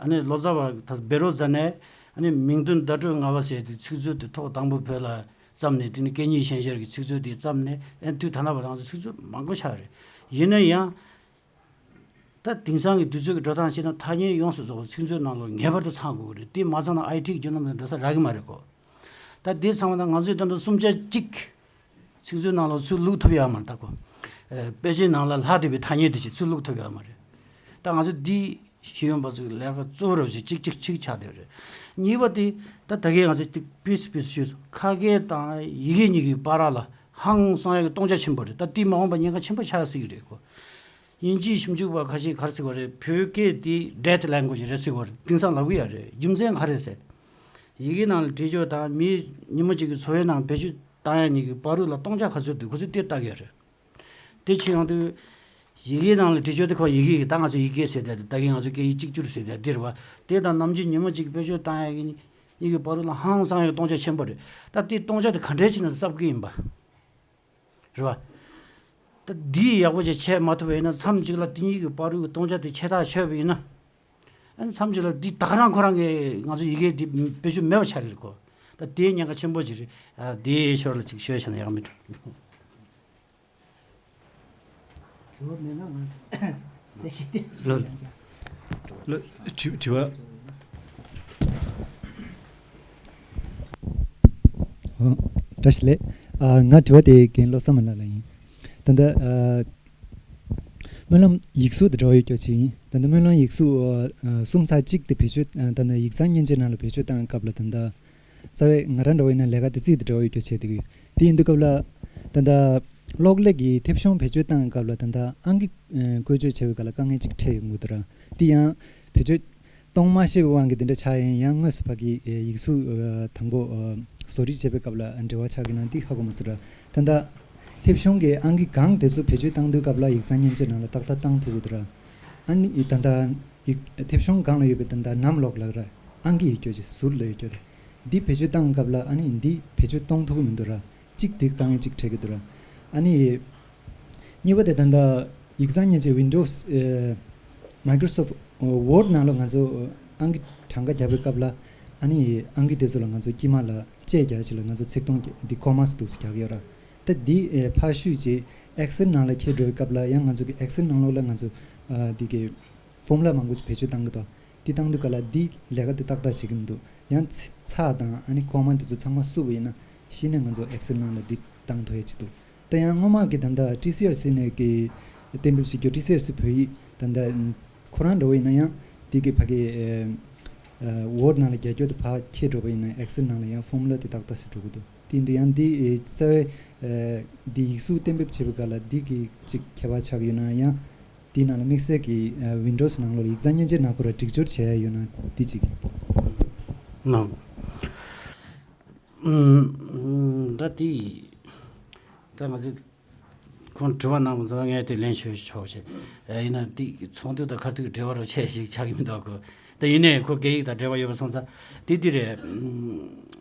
ཨ་ནི་ལོ་ཙཱ་བ་ད་བཻ་རོ་ཛ་ནས་ཨ་ནི་མིང་དོན་བརྡ་སྤྲོད་ལྔ་པ་ཟེར་དུས་ཚིག་མཛོད་དེ་ཐོག་དང་པོ་བོད་ལ་བརྩམས་ནས། དེ་ནི་སྐད་གཉིས་ཞན་ཤོས་ཀྱི་ཚིག་མཛོད་དེ་བརྩམས་ནས། ཨ་ནི་དུས་ད་ལྟ་བར་ང་ཚོ་ཚིག་མཛོད་མང་པོ་ཆགས་རེད། ཡིན་ན་ཡང་ད་དེང་སང་གི་དུས་ཚོད་ཀྱི་འགྲོ་སྟངས་བྱས་ན་ཐ་སྙད་ཡོངས་སུ་རྫོགས་པ་ཚིག་མཛོད་ནང་ལ་ངེས་པར་དུ་ཚང་དགོས་ཀྱི་རེད། དེ་མ་ཚང་ན་ཨའི་ཊི་གི་བརྒྱུད་ལམ་ནང་འགྲོ་ས་རག་གི་མ་རེད་གོ། ད་དེ་ཚང་མ་ད་ང་ཚོས་ད་ལྟ་གསུམ་ཆ་གཅིག་ཚིག་མཛོད་ནང་ལ་ཚུར་བླུག་ཐུབ་ཡོད་མ་རེད། ད་གོ། ཨེ་དཔེ་ཆའི་ནང་ལ་ལྷག་བསྡད་པའི་ཐ་སྙད་དེ་ཅིག་ཚུར་བླུག་ཐུབ་ཡོད་མ་རེད། ད་ང་ཚོ་འདི་ཤེས་ཡོན་པ་ཚོའི་ལས་ཀ་གཙོ་བོ་རུ་ཅིག་གཅིག་གཅིག་གཅིག་ཆགས་བསྡད་རེད། གཉིས་པ་དེ་ད་ད་གིན་ང་ཚོ་ཏིག་པིས་པིས་ཞུས་སོང་། ཁ་སྐད་དང་ཡི་གེ་གཉིས་ཀྱི་བར་ལ་ཧང་སང་ཡག་གི་སྟོང་ཆ་ཆེན་པོ་རེད། ད་དེ་མ་འོངས་པ་ཉེན་ཁ་ཆེན་པོ་ཆགས་སྲིད་ཀྱི་རེད་གོ། དབྱིན་ཇིའི་ཞིབ་འཇུག་པ་ཁ་ཤས་ག་རེ་ཟེར་གྱི་ཡོད་རེད། བོད་སྐད་དེ་dead language རེད་ཟེར་གྱི་ཡོད་རེད། དེང་སང་ལབ་ཀྱི་ཡོད་རེད། རྒྱུ་མཚན་ག་རེ་ཟེར། ཡི་གེ་ནང་ལ་བྲིས་ཆོག་དང་མིའི་ཉིན་མོ་གཅིག་གི་འཚོ་བའི་ནང་བེད་སྤྱོད་བཏང་ཡ་གཉིས་ཀྱི་བར་དུ་ལ་སྟོང་ཆ་ག་ཚོད་འདུག་ཁོ་ཚོས་དེ་ལྟ་གི་ཡོད་རེད། དེ་ཕྱིན་ཡོང་དུས། ཡི་གེའི་ནང་ལ་བྲིས་ཆོག་དེ་ཁོ་ཡི་གེ་གི་ད་ང་ཚོ་ཡི་གེ་ཟེར་དེ་ད་གིན་ང་ཚོ་སྐད་ཡིག་གཅིག་གྱུར་ཟེར་དེ་འདིར་བ། དེ་དང་ནམ་རྒྱུན་ཉིན་མོ་གཅིག་བེད་སྤྱོད་བཏང་ཡ་གི་གཉིས་ཀྱི་བར་དུ་ལ་ཧང་སང་ཡ་གི་སྟོང་ཆ་ཆེན་པོ་རེད། ད་དེ་སྟོང་ཆ་དེ་ག་འདྲས་བྱས་ནས་གསབ་གི་ཡིན་པ། རེད་བ། ད་འདི་ཡག་པོ་ཅིག་བྱས་མ་ཐུབ་པ་ཡིན་ན་མཚམས་གཅིག་ལ་དེ་གཉིས་ཀྱི་བར་དུ་གི་སྟོང་ཆ་དེ་ཆད་ཐག་ཆོད་པ་ཡིན་ན། ཨ་ནི་མཚམས་གཅིག་ལ་འདི་ད་ག་རང་ཁོ་རང་གི་ང་ཚོ་ཡི་གེ་འདི་བེད་སྤྱོད་མེད་པ་ཆགས་ཀྱི་རེད་གོ། ད་དེའི་ཉེན་ཁ་ཆེན་པོ་ཅིག་རེད། ཨ་དེའི་ཞོར་ལ་ཅིག་ཤོད་བྱས་ན་ཡག་མི་འགྲོ། དྲི་བ་མེད་ན་ང་གསལ་བཤད་དེ་ལོ་ལོ་དྲི་དྲི་བ། ཨོ། བཀྲ་ཤིས་བདེ་ལེགས། ཨ་ང་དྲི་བ་དེ་རྒན་བློ་བཟང་མི་ལགས་ལ་ཡིན། ད་ལྟ་ཨ་སྨོན་ལམ་ཡིག་གཟུགས་དང་འབྲེལ་བ་ཡོད་རྒྱུ་ཅིག་ཡིན། ད་ལྟ་སྨོན་ལམ་ཡིག་གཟུགས་ཨ་གསུམ་ཚེག་གཅིག་དེ་བེད་སྤྱོད་ཨ་ད་ལྟ་ཡིག་ཚང་མཉེན་ཆས་ནང་ལ་བེད་སྤྱོད་བཏང་བའི་སྐབས་ལ་ད་ལྟ་རྩ་བའི་ང་རང་འདྲ་བོ་ཡིན་ན་ལས་ཀ་དེ་རྩིས་དེ་འདྲ་བོ་ཡོད་རྒྱུ་བྱས་བསྡད་ཀྱི་ཡོད། དེ་ཡིན་དུས་སྐབས་ལ་ད་ལྟ་གློག་ཀླད་ཀྱི་མཐེབ་གཞོང་བེད་སྤྱོད་བཏང་བའི་སྐབས་ལ་ད་ལྟ་ཨང་ཀི་ཨ་བཀོལ་སྤྱོད་བྱེད་པའི་སྐབས་ལ་དཀའ་ངལ་ཅིག་འཕྲད་ཡོང་གི་འདུག་ར། དེ་ཡང་བེད་སྤྱོད་གཏོང་མ་ཤེས་པའི་དབང་གིས་དེ་འདྲ་ཆགས་ཡིན། ཡང་དངོས་སུ་ཕ་གི་ཡིག་གཟུགས་དང་པོ་བཟོ་སྒྲིག་བྱེད་པའི་སྐབས་ལ་འབྲེལ་བ་ཆགས་ཀྱི་ན་འདི་ཧ་གོ་མ་སོང་ར། ད་ལྟ་མཐེབ་གཞོང་གི་ཨང་ཀི་གང་དེ་ཚོ་བེད་སྤྱོད་བཏང་དུས་སྐབས་ལ་ཡིག་ཚང་མཉེན་ཆས་ནང་ལ་ཏག་ཏག་བཏང་ཐུབ་ཀྱི་འདུག་ར། ཨ་ནི་ད་ལྟ་ཡིག་མཐེབ་གཞོང་སྒང་ལ་ཡོད་པའི་ད་ལྟ་ནམ་ལོག་ལ་ར་ཨང་ཀི་ཡོད་རྒྱུ་ཅིག་ཟུར་ལ་ཡོད་རྒྱུ་རེད། འདི་བེད་སྤྱོད་བཏང་སྐབས་ལ་ཨ་ནི་འདི་བེད་སྤྱོད་གཏོང་ཐུབ་ཀྱི་མི་འདུག་ར། གཅིག་དེ་དཀའ་ངལ་གཅིག་འཕྲད་ཀྱི་འདུག་ར། ཨ་ནི། གཉིས་པ་དེ་ད་ལྟ་ཡིག་ཚང་མཉེན་ཆས་Windows ཨེ་Microsoft Word ནང་ལ་ང་ཚོ་ཨང་ཀི་གྲངས་ཀ་རྒྱབ་པའི་སྐབས་ལ་ཨ་ནི་ཨང་ཀི་དེ་ཚོ་ལ་ང་ཚོ་དཀྱིལ་མ་ལ་ཅེ་རྒྱག་ཆེད་ལ་ང་ཚོ་ཚིག་སྟོང་འདི་commas འདུག་སེ་རྒྱག་གི་ཡོད་ར། ད་འདི་ཨེ་ཕར་བཤུས་རྗེས་Excel ནང་ལ་འཁྱེར་འགྲོ་བའི་སྐབས་ལ་ཡང་ང་ཚོ་གི་Excel ནང་ལོགས་ལ་ང་ཚོ་ཨ་འདི་གི་formula མང་པོ་ཅིག་བེད་སྤྱོད་བཏང་གི་འདུག་འདི་བཏང་དུས་སྐབས་ལ་འདི་ལས་ཀ་འདི་ཏག་ཏག་བྱེད་ཀྱི་མི་འདུག་ཡང་ཚ་ཚགས་དང་ཨ་ནི་comma འདི་ཚོ་ཚང་མ་བསུབས་པ་ཡིན་ན་གཞི་ནས་ང་ཚོ་Excel ནང་ལ་འདི་བཏང་ཐུབ་ཡ་ཅིག་འདུག་ད་ཡང་སྔོན་མ་གི་ད་ལྟ་ཊི་སི་ཨར་སི་ནས་གི་གཏན་འབེབས་བྱེད་རྒྱུ་ཊི་སི་ཨར་སི་བོད་ཡིག་ད་ལྟ་ཁོ་རང་འདྲ་བོ་ཡིན་ན་ཡང་འདི་གི་ཕ་གི་ཨ་Word ནང་ལ་རྒྱག་རྒྱུ་དེ་ཕར་འཁྱེར་འགྲོ་བ་ཡིན་ན་Excel ནང་ལ་ཡང་formula དེ་ཏག་ཏག་ཞིག་འགྲོ་གི་འདུག་དེ་ཡིན་དུས་ཡང་འདི་རྩ་བའི་འདི་ཡིག་གཟུགས་གཏན་འབེབས་བྱེད་པའི་སྐབས་ལ་འདི་གི་ཅིག་ཁྱད་པར་ཆགས་ཀྱི་ཡོད་ན་ཡང་། དེའི་ནང་ལ་དམིགས་བསལ་གྱི་ཨ་Windows ནང་ལོགས་ལ་ཡིག་ཚང་མཉེན་ཆས་ནང་ཁོ་ར་སྒྲིག་སྦྱོར་བྱས་ཡ་ཡོད་ན་འདི་གཅིག་ནོ། ཨུམ། ད་དེ་ད་ང་ཚོས་ཁོང་དྲི་བ་གནང་བ་ཚོ་ངས་དེ་ལན་ཞུ་ཆོག་ཆེ། ཡིན་ན་དེ་ཚོགས་འདུ་དང་ཁ་ཐུག་འབྲེལ་བ་རོ་ཆེ་ཞིག་ཆགས་ཀྱི་མི་འདུག་གོ། ད་ཡིན་ནའི་ཁོ་སྐད་ཡིག་དང་འབྲེལ་བ་ཡོད་པ་སོང་ཙང་དེ་དེ་རེད།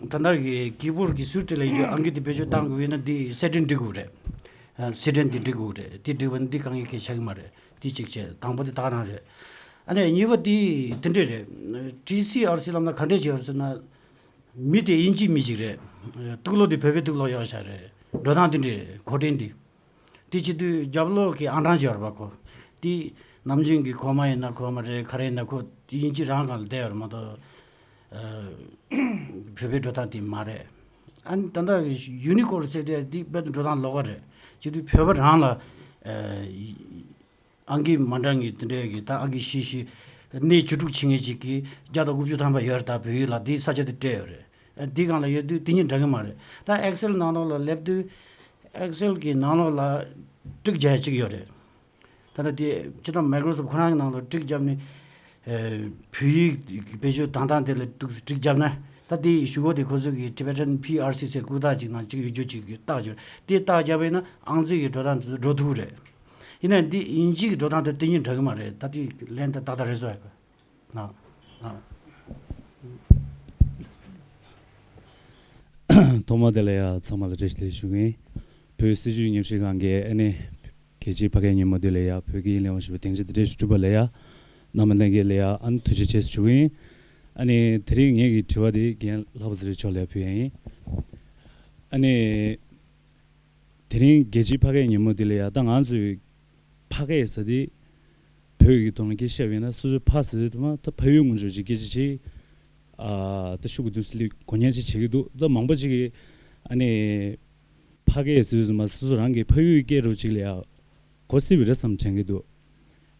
ད་ལྟ་གི་ཀི་བོར་གི་ཟུར་དེ་ལ་ཡིན་རྒྱུ་ཨང་ཀི་དེ་བེད་སྤྱོད་བཏང་དགོས་ཡོད་ན་དེ་སེ་ཊིང་འགྲིག་དགོས་རེད། སེ་ཊིང་དེ་འགྲིག་དགོས་རེད། དེ་འགྲིག་པ་ནི་འདི་དཀའ་ངལ་གང་ཡང་ཆགས་ཀྱི་མ་རེད། དེ་གཅིག་བྱས། དང་པོ་དེ་ད་ག་རང་རེད། ཨ་ནི་གཉིས་པ་དེ་དེ་འདྲས་རེད། ཊི་སི་ཨར་སི་ལབ་ན་ག་འདྲས་བྱས་ཡོད་ཟེར་ན། མི་དེ་དབྱིན་ཇིའི་མི་ཞིག་རེད། གཏུག་ལོག་དེ་བོད་པའི་གཏུག་ལོག་ཡོད་ཤག་རེད། འགྲོ་སྟངས་དེ་འདྲས་གོ་དྲན་དེ། དེ་བྱེད་དུས་རྒྱབ་ལོགས་ཀྱི་ཨང་གྲངས་ཅིག་ཡོད་རེད་པ་ཁོ། དེ་ནམ་རྒྱུན་གྱི་ཁོ་མ་ཡིན་ན་ཁོ་མ་རེད། ག་རེ་ཡིན་ན་ཁོ་དབྱིན་ཇི་རང་སྒང་ལ་བསྡད་ཡོད་རེད་མ་གཏོགས། བོད་པའི་འགྲོ་སྟངས་དེ་མ་རེད། ཨ་ནི་ད་ལྟ་ཡུ་ནི་ཀོཌ་ཟེར་དེ་འདི་དཔེ་འགྲོ་སྟངས་ལོགས་ཀ་རེད། བྱེད་དུས་བོད་པ་རང་ལ། ཨང་ཀི་མ་འདྲ་ངེས་དེ་འདྲ་གི་ད་ཨང་ཀི་བཞི་བཞི་གནས་བཅུ་དྲུག་ཕྱིན་མཁན་ཅིག་གིས་བརྒྱ་དང་དགུ་བཅུ་ཐམ་པ་ཡོད་རེད། ད་བོད་ཡིག་ལ་དེའི་ས་ཆ་དེ་སྤྲད་ཡོད་རེད། དེའི་སྒང་ལ་ཡོད་དུས་དེ་གཉིས་འདྲ་གི་མ་རེད། ད་ཨེག་སེལ་ནང་ལོགས་ལ་སླེབས་དུས་ཨེག་སེལ་གི་ནང་ལོགས་ལ་ཊིག་རྒྱག་ཡ་གཅིག་ཡོད་རེད། ད་ལྟ་དེ་སྤྱིར་བཏང་མའི་ཀྲོ་སོབ་ཁོ་རང་གི་ནང་ལ་ཊིག་བརྒྱབ་ནས་ཨེ་བོད་ཡིག་བེད་སྤྱོད་བཏང་སྟངས་དེ་ལ་ཏོག་ཙམ་ཊིག་བརྒྱབ་ན། ད་དེ་ཡི་གཞུག་གུ་དེ་ཁོ་ཚོ་གི་Tibetan P R C ཟེར་ལྐུགས་རྟགས་ཅིག་ནང་གཅིག་ཡོད་རྒྱུ་ཅིག་གི་རྟགས་ཅིག་ཡོད། དེ་རྟགས་བརྒྱབ་པ་ཡིན་ན་ཨང་རྩིས་ཀྱི་འགྲོ་སྟངས་དེ་ཚོ་འགྲོ་ཐུབ་རེད། ཡིན་ནའི་འདི་དབྱིན་ཇི་གི་འགྲོ་སྟངས་དེ་དེ་གཉིས་འདྲ་གི་མ་རེད། ད་དེ་ལན་དེ་ཏག་ཏག་རེད་བཟོ་ཡ་གི། ན་ན། ཐོག་མ་དེ་ལ་ཡ་ཚང་མ་ལ་བཀྲ་ཤིས་བདེ་ལེགས་ཞུ་གི་ཡིན། བོད་སྲིད་བྱུས་ཉམས་ཞིབ་ཁང་གི་ཨ་ནི་རྒྱལ་སྤྱིའི་ཕ་སྐད་ཉིན་མོ་འདི་ལ་ཡ་བོད་སྐད་ཡིག་ལས་དབང་ཞུ་བའི་སྡིངས་ཆ་འདི་འདྲ་ཞིག་བསྐྲུན་པ་ལ་ཡ་རྣམ་པ་ལྷན་རྒྱས་ལ་ཡ་ཨ་ནི་ཐུགས་རྗེ་ཆེ་ཞུ་གི་ཡིན། ཨ་ནི་དེ་རིང་ངེད་ཀྱི་དྲི་བ་འདི་རྒན་ལྷག་པ་ཚེ་རིང་མཆོག་ལ་ཡ་ཕུལ་ཡ་ཡིན། ཨ་ནི་དེ་རིང་རྒྱལ་སྤྱིའི་ཕ་སྐད་ཉིན་མོ་འདི་ལ་ཡ་ད་ང་ཚོའི་ཕ་སྐད་ཟེར་དེ་བོད་ཀྱི་ཐོག་ནས་སྐད་ཆ་བཤད་པ་ཡིན་ན་སོ་སོའི་ཕ་ཟེར་དུས་མ་ད་ཕ་ཡུལ་ངོས་ནས་ཅིག་སྐད་ཆ་ཅིག་ཨ་ད་ཤུགས་ཀྱིས་མདུན་སླེབས་དགོས་མཁན་ཅིག་བྱེད་ཀྱི་འདུག་ད་མང་པོ་ཅིག་གིས་ཨ་ནི་ཕ་སྐད་ཟེར་དུས་མ་སོ་སོ་རང་གི་ཕ་ཡུལ་སྐད་རུ་ཅིག་ལ་ཡ་གོ་སྲིད་པ་རེད་བསམ་དྲན་གྱི་འདུག་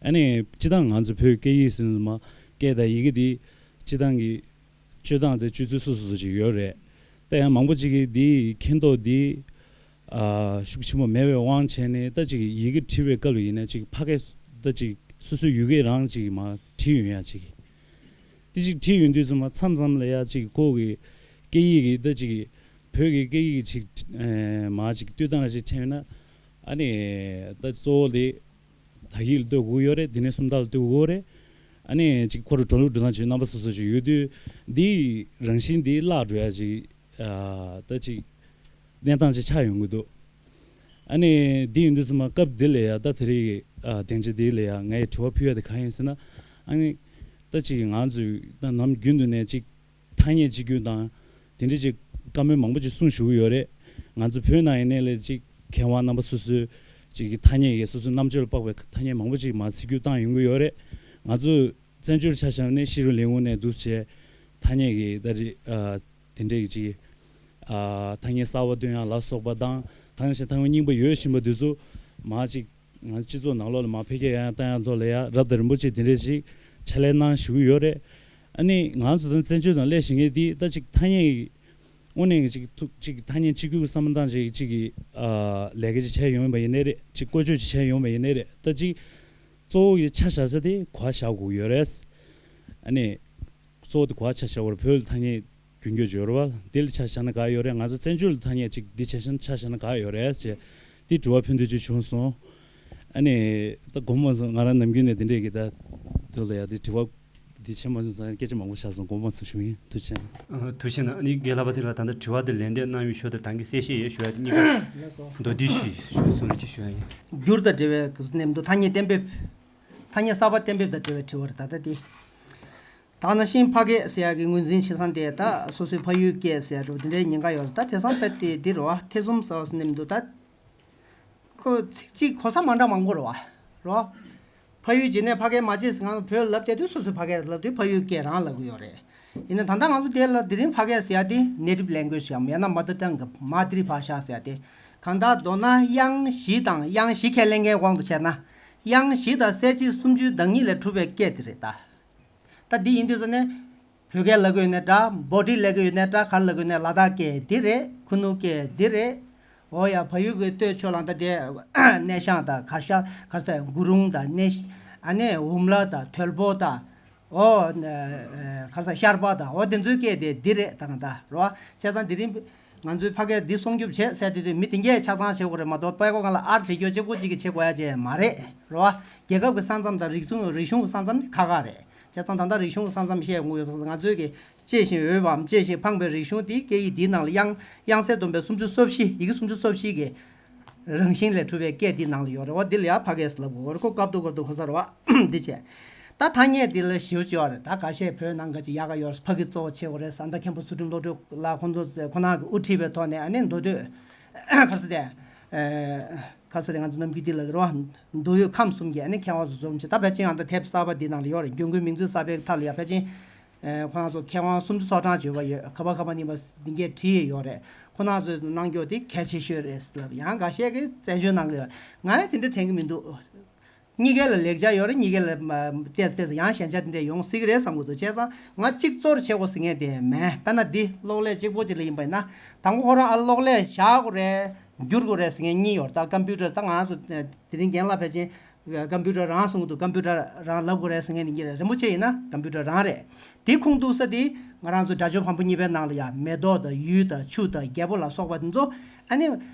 ཨ་ནི་སྤྱིར་བཏང་ང་ཚོ་བོད་སྐད་ཡིག་ཟེར་དུས་མ་སྐད་དང་ཡི་གེ་འདི་སྤྱིར་བཏང་གི་སྤྱོད་སྟངས་དེ་སྤྱོད་ཚུལ་སོ་སོ་སོ་ཅིག་ཡོད་རེད། ད་ཡང་མང་པོ་ཅིག་གིས་འདིའི་མཁྱེན་རྟོགས་འདི་ཨ་ཤུགས་ཆེན་པོ་མེད་པའི་དབང་བྱས་ནས་ད་ཅིག་ཡི་གེ་བྲིས་པའི་སྐབས་ལ་ཡིན་ན་ཅིག་ཕ་སྐད་ད་ཅིག་སོ་སོའི་ཡུལ་སྐད་རང་ཅིག་མར་བྲིས་ཡོང་ཡ་ཅིག་དེ་ཅིག་བྲིས་ཡོང་དུས་ཙམ་མ་མཚམས་མཚམས་ལ་ཡ་ཅིག་ཁོ་གི་སྐད་ཡིག་གི་ད་ཅིག་བོད་ཀྱི་སྐད་ཡིག་ཅིག་ཨེ་མར་ཅིག་བསྟོད་སྟངས་ལ་ཅིག་ཐེབས་ན་ཨ་ནི་ད་གཙོ་བོ་དེ་དག་ཡིག་ལ་བསྟོད་དགོས་ཡོད་རེད། དེ་ནས་སུམ་རྟགས་ལ་བསྟོད་དགོས་རེད། ཨ་ནི་ཅིག་ཁོ་རང་འགྲོ་ལུགས་འགྲོ་སྟངས་ཅིག་རྣམ་པ་སོ་སོ་ཅིག་ཡོད་དུས་འདིའི་རང་བཞིན་འདི་བརླག་འགྲོ་ཡ་ཅིག་ཨ་ད་ཅིག་གནས་སྟངས་ཅིག་ཆགས་ཡོང་གི་འདུག་ཨ་ནི་འདི་ཡིན་དུས་ཙམ་མ་སྐབས་འདི་ལ་ཡ་ད་དེ་རིང་གི་ཨ་སྡིངས་ཆ་འདི་ལ་ཡ་ངས་དྲི་བ་ཕུལ་ཡ་དེ་གང་ཡིན་ཟེར་ན། ཨ་ནི་ད་ཅིག་ང་ཚོས་ད་ནམ་རྒྱུན་དུ་ནས་ཅིག་ཐ་སྙད་གཅིག་གྱུར་དང་དེ་འདྲ་ཅིག་བཀའ་མོལ་མང་པོ་ཅིག་གསུངས་བཞུགས་ཡོད་རེད། ང་ཚོ་བོད་ནང་ཡིན་ནའི་ལས་ཅིག་མཁས་དབང་རྣམ་པ་སོ་སོའི་ཅིག་གི་ཐ་སྙད་ཀྱི་སོ་སོའི་རྣམ་དཔྱོད་ལ་དཔག་པའི་ཐ་སྙད་མང་པོ་ཅིག་མར་གཟིགས་སྐྱོད་བཏང་ཡོང་གི་ཡོད་རེད། ང་ཚོ་བཙན་བྱོལ་ཆ་བཞག་ནས་ཕྱི་རོལ་ལས་ཁུངས་ནས་འདུག་བྱས་ཐ་སྙད་ཀྱི་ད་རེས་ཨ་དེ་འདྲའི་ཅིག་ཨ་ཐ་སྙད་གསར་པ་བཏོན་ཡ་ལ་སོགས་པ་དང་ཐ་སྙད་ཐ་སྙད་རྙིང་པ་ཡོད་བཞིན་པ་འདི་ཚོ་མར་ཅིག་ང་ཚོ་སྤྱི་ཚོགས་ནང་ལོགས་ལ་མར་འཕེལ་རྒྱས་ཡང་ཡང་བཏང་ཡ་ཐོག་ལ་ཡ་རབ་དང་རིམ་པ་ཅིག་དེ་འདྲས་ཅིག་ཕྱག་ལས་གནང་བཞུགས་ཀྱི་ཡོད་རེད། ཨ་ནི་ང་ཚོ་དང་བཙན་བྱོལ་ནང་སླེབས་བཞིན་མཁན་འདི་ད་ཅིག་ཐ་སྙད་ཀྱི་དངོས་གནས་ཀྱི་ཅིག་ཐུག་ཅིག་ཐ་སྙད་གཅིག་གྱུར་གྱི་བསམ་བློ་བཏང་ཅིག་ཅིག་གི་ཨ་ལས་ཀ་ཅིག་བྱས་ཡོང་བ་ཡིན་ནའི་རེད། ཅིག་བཀོལ་སྤྱོད་ཅིག་བྱས་ཡོང་བ་ཡིན་ནའི་རེད། ད་ཅིག་གཙོ་བོ་གི་ཆ་བཞག་ས་དེ་གོ་བ་བཞག་དགོས་ཀྱི་ཡོད་རེད། ཨ་ནི་གཙོ་བོ་དེ་གོ་བ་ཆ་བཞག་པར་བོད་ལ་ཐ་སྙད་རྒྱུན་འཁྱོངས་བྱོས་ར་བ། འདི་ལ་ཆ་བཞག་ན་དགའ་ཡོད་རེད། ང་ཚོ་བཙན་བྱོལ་ལ་ཐ་སྙད་ཅིག་འདི་ཆ་བཞག་ན་ཆ་བཞག་ན་དགའ་ཡོད་རེད་ཅེས་འདི་དྲི་བ་ཕུལ་འདོད་ཅིག་བྱུང་སོང་། ཨ་ནི་ད་དགོངས་པ་སོང་ང་རང་ནམ་རྒྱུན་ནས་འདི་འདྲས་ཀྱི་ད་དུ་ལ་ཡ་འདི་དྲི་བ་འདི་བྱེད་མ་བྱུང་ཙང་སྐད་ཆ་མང་པོ་བཤད་སོང་། དགོངས་པ་སོང་ཞུ་ཡིན། ཐུགས་རྗེ་ཆེ། ཐུགས་རྗེ་གནང་། ཨ་ནི་རྒན་ལྷག་པ་ཚེ་རིང་ལགས་ད་ལྟ་དྲི་བ་འདི་ལན་འདེབས་གནང་ཡོད་ཞུ་བ་དེ་ངས་གསལ་བཤད་ཡས་ཞུ་ཡ་དེ་གཉིས་ཀ་མདོར་བསྡུས་ཤིག་ཞུ་གསུང་རེ་ཅིག་ཞུ་ཡ་ཡིན། བསྒྱུར་དང་འབྲེལ་བའི་གནས་མདོ་ཐ་སྙད་གཏན་འབེབས། ཐ་སྙད་གསར་པ་གཏན་འབེབས་དང་འབྲེལ་བའི་དྲི་བ་རེད་ད་ལྟ་འདི། ད་ནང་བཞིན་ཕ་སྐད་ཟེར་ཡག་གི་ངོས་འཛིན་བྱེད་ས་དེ་ད་སོ་སོའི་ཕ་ཡུལ་སྐད་ཟེར་ཡག་འདྲ་བོ་དེ་འདྲའི་ཉེན་ཁ་ཡོད་རེད། ད་དེང་སང་དཔེ་དེ་འདི་རེད་བ། ཐེ་ཚོམ་ཟ་བ་ཟེར་ནས་མི་འདུག་ད་ཁོ་ཚིག་གཅིག་གོ་ས་མ་འདྲ་མང་པོ་རེད་བ། རེད་བ། ཕ་ཡུལ་རྗེས་ནས་ཕ་སྐད་མ་བརྗེད་ཟེར་ང་བོད་ལབ་བསྡད་དུས་སོ་སོའི་ཕ་སྐད་ལབ་དུས་ཕ་ཡུལ་སྐད་རང་ལབ་གི་ཡོད་རེད། ཡིན་ན་ད་ལྟ་ང་ཚོ་དེ་ལ་དེ་རིང་ཕ་སྐད་ཟེར་ཡག་དེ་native language ཡང་མེད་ན་mother tongue གི་མ་ཏྲི་བྷ་ཤ་ཟེར་ཡག་དེ། གང་ལྟར་མདོར་ན་དབྱངས་བཞི་དང་དབྱངས་བཞི་ཁས་ལེན་མཁན་དབང་དུ་བྱས་ན། དབྱངས་བཞི་དང་གསལ་བྱེད་སུམ་ཅུའི་བདག་ཉིད་ལས་གྲུབ་པའི་སྐད་དེ་རེད་ད། ད་འདི་ཡིན་དུས་ཙ་ནས། བོད་སྐད་ལབ་ཀྱི་ཡོད་ནའི་འདྲ། བྷོ་ཊི་ལབ་ཀྱི་ཡོད་ནའི་འདྲ། ག་རེ་ལབ་ཀྱི་ཡོད་ནའི་ལ་དྭགས་སྐད་འདི་རེད། ཁུ་ནུ་སྐད་འདི་རེད། འོ་ཡ་བལ་ཡུལ་གྱི་སྟོད་ཕྱོགས་ལ་ད་དེ་སྣེ་ཤང་དང་གར་ཤ་གར་ས་གུ་རུང་དང་སྣེ་ཤ་ཨ་ནེ་འུམ་ལ་དང་དོལ་པོ་དང་། འོ་གར་ས་ཤར་པ་དང་འོ་དེ་ཚོའི་སྐད་དེ་འདི་རེད་ད་གང་ལྟར་རེད་བ། བྱས་ཙང་འདི་རིང་། ང་ཚོའི་ཕ་སྐད་འདི་སྲུང་སྐྱོབ་བྱེད་ཟེར་དུས་ཚོད་མི་དེ་གས་ཆ་ཚང་བྱེད་དགོས་རེད་མ་གཏོགས་པད་ཀོ་སྒང་ལ་ཨར་བྲིས་རྒྱུ་གཅིག་པོ་གཅིག་གིས་བྱེད་དགོས་ཡ་ཅིག་མ་རེད་རེད་བ། རྒྱལ་ཁབ་ཀྱི་ས་མཚམས་དང་རིག་གཞུང་རིག་གཞུང་གི་ས་མཚམས་དེ་ཁག་ཁག་རེད། བྱས་ཙང་ད་ལྟ་རིག་གཞུང་གི་ས་མཚམས་བཤད་དགོས་ཡོད་པ་ང་ཚོའི་གི་གཅེས་ཤིང་འོས་པའམ་གཅེས་ཤིང་ཕངས་པའི་རིག་གཞུང་དེ་སྐད་ཡིག་འདིའི་ནང་ལ་དབྱངས་དབྱངས་གསལ་སྡོམ་པའི་སུམ་ཅུ་སོ་བཞི་ཡི་གེ་སུམ་ཅུ་སོ་བཞི་གི་རང་བཞིན་ལས་གྲུབ་པའི་སྐད་འདིའི་ནང་ལ་ཡོད་རེད་བ། འདི་ལ་ཡང་ཕ་སྐད་ཟེར་ལབ་དགོས་རེད། ཁོ་སྐབས་ཐོག་སྐབས་ཐོག་གོ་ས་རེད་བ། འདི་བྱས། ད་ཐ་སྙད་འདི་ལ་ཞེ་པོ་ཅིག་ཡོད་རེད། ད་ཁ་ཤས་བོད་ནང་ག་ཅིག་ཡག་ག་ཡོད་རེད། ཕ་གི་གཙོ་བོ་བྱེད་དགོས་རེད། ས་མཐའ་མཁན་པོ་ཚུལ་ཁྲིམས་བློ་གྲོས་ལགས་ཁོང་ཚོ་ཁོ་ན་གི་དབུ་ཁྲིད་པའི་ཐོག་ནས་ཨ་ནི་མདོ་སྟོད་ག་རེ་ཟེར་དེ། ཨེ། ག་རེ་ཟེར་དེ་ང་ཚོ་ནམ་རྒྱུན་འདི་ལ་གི་རེད་བ། མདོ་དབུས་ཁམས་གསུམ་གྱི་ཨ་ནི་མཁས་དབང་ཚོ་འཛོམས་བྱས། ད་ཕལ་ཆེར་ཡང་ད་དེབ་གསར་པ་འདི་ནང་ལ་ཡོད་རེད། རྒྱུན་མཁོའི་མིང་མཛོད་གསར་པའི་མཐའ་ལ་ཡ་ཕལ་ཆེར། ཨེ། ཁོ་རང་ཚོ་མཁས་དབང་སུམ་ཅུ་སོ་གྲངས་བརྗོད་པ་ཡོད། ཁ་བ་ཁ་བ་ནི་མ་འདི་གས་བྲིས་ཡོད་རེད། ཁོ་རང་ཚོས་གནང་རྒྱུ་དེ་གལ་ཆེ་ཤོས་རེད་ལབ། ཡང་འགའ་ཤས་ཀྱིས་བཙན་བྱོལ་ནང་ལ་ཡོད། ང་ཡང་དེ་འདྲ་དྲན་གྱི་མི་འདུག་གཉིས་ཀའི་ལ་ལེགས་ཆ་ཡོད་རེད། གཉིས་ཀའི་ལ་མ་ཏོག་ཙམ་ཡང་ཞན་ཆ་དེ་འདྲ་ཡོང་སྲིད་ཀྱི་རེད་བསམ་གྱི་འདུག་བྱས་ཙང་ང་གཅིག་གཙོར་བྱེད་དགོས་ཟེར་མཁན་དེ་མེད། དཔེར་ན་འདི་གློག་ཀླད་གཅིག་པོ་གཅིག་ལ་ཡིན་པ་ཡིན་ན། དང་པོ་ཁོ་རང་ཨ་གློག་ཀླད་བཞག་དགོས་རེད། བསྒྱུར་དགོས་རེད་ཟེར་མཁན་གཉིས་ཡོད་རེད། ད་ཀམ་པུ་ཊར། ད་ང་ཚོ་དེ་རིང་རྒན་ལགས་ཕལ་ཆེར་ཀམ་པུ་ཊར་རང་གསུང་གི་འདུག་ཀམ་པུ་ཊར་རང་ལབ་དགོས་རེད་ཟེར་མཁན་དེ་གཉིས་རེད། རིན་པོ་ཆེ་ཡིན་ན་ཀམ་པུ་ཊར་རང་རེད། དེ་ཁུངས་གཏུགས་ས་དེ་ང་རང་ཚོ་སྒྲ་སྦྱོར་བམ་པོ་གཉིས་པའི་ནང་ལ་ཡ་མེ་ཏོག་དང་ཡུལ་དང་ཆུ་དང་རྒྱལ་པོ་ལ་སོགས་པ་དེ་ཚོ། ཨ་ནི་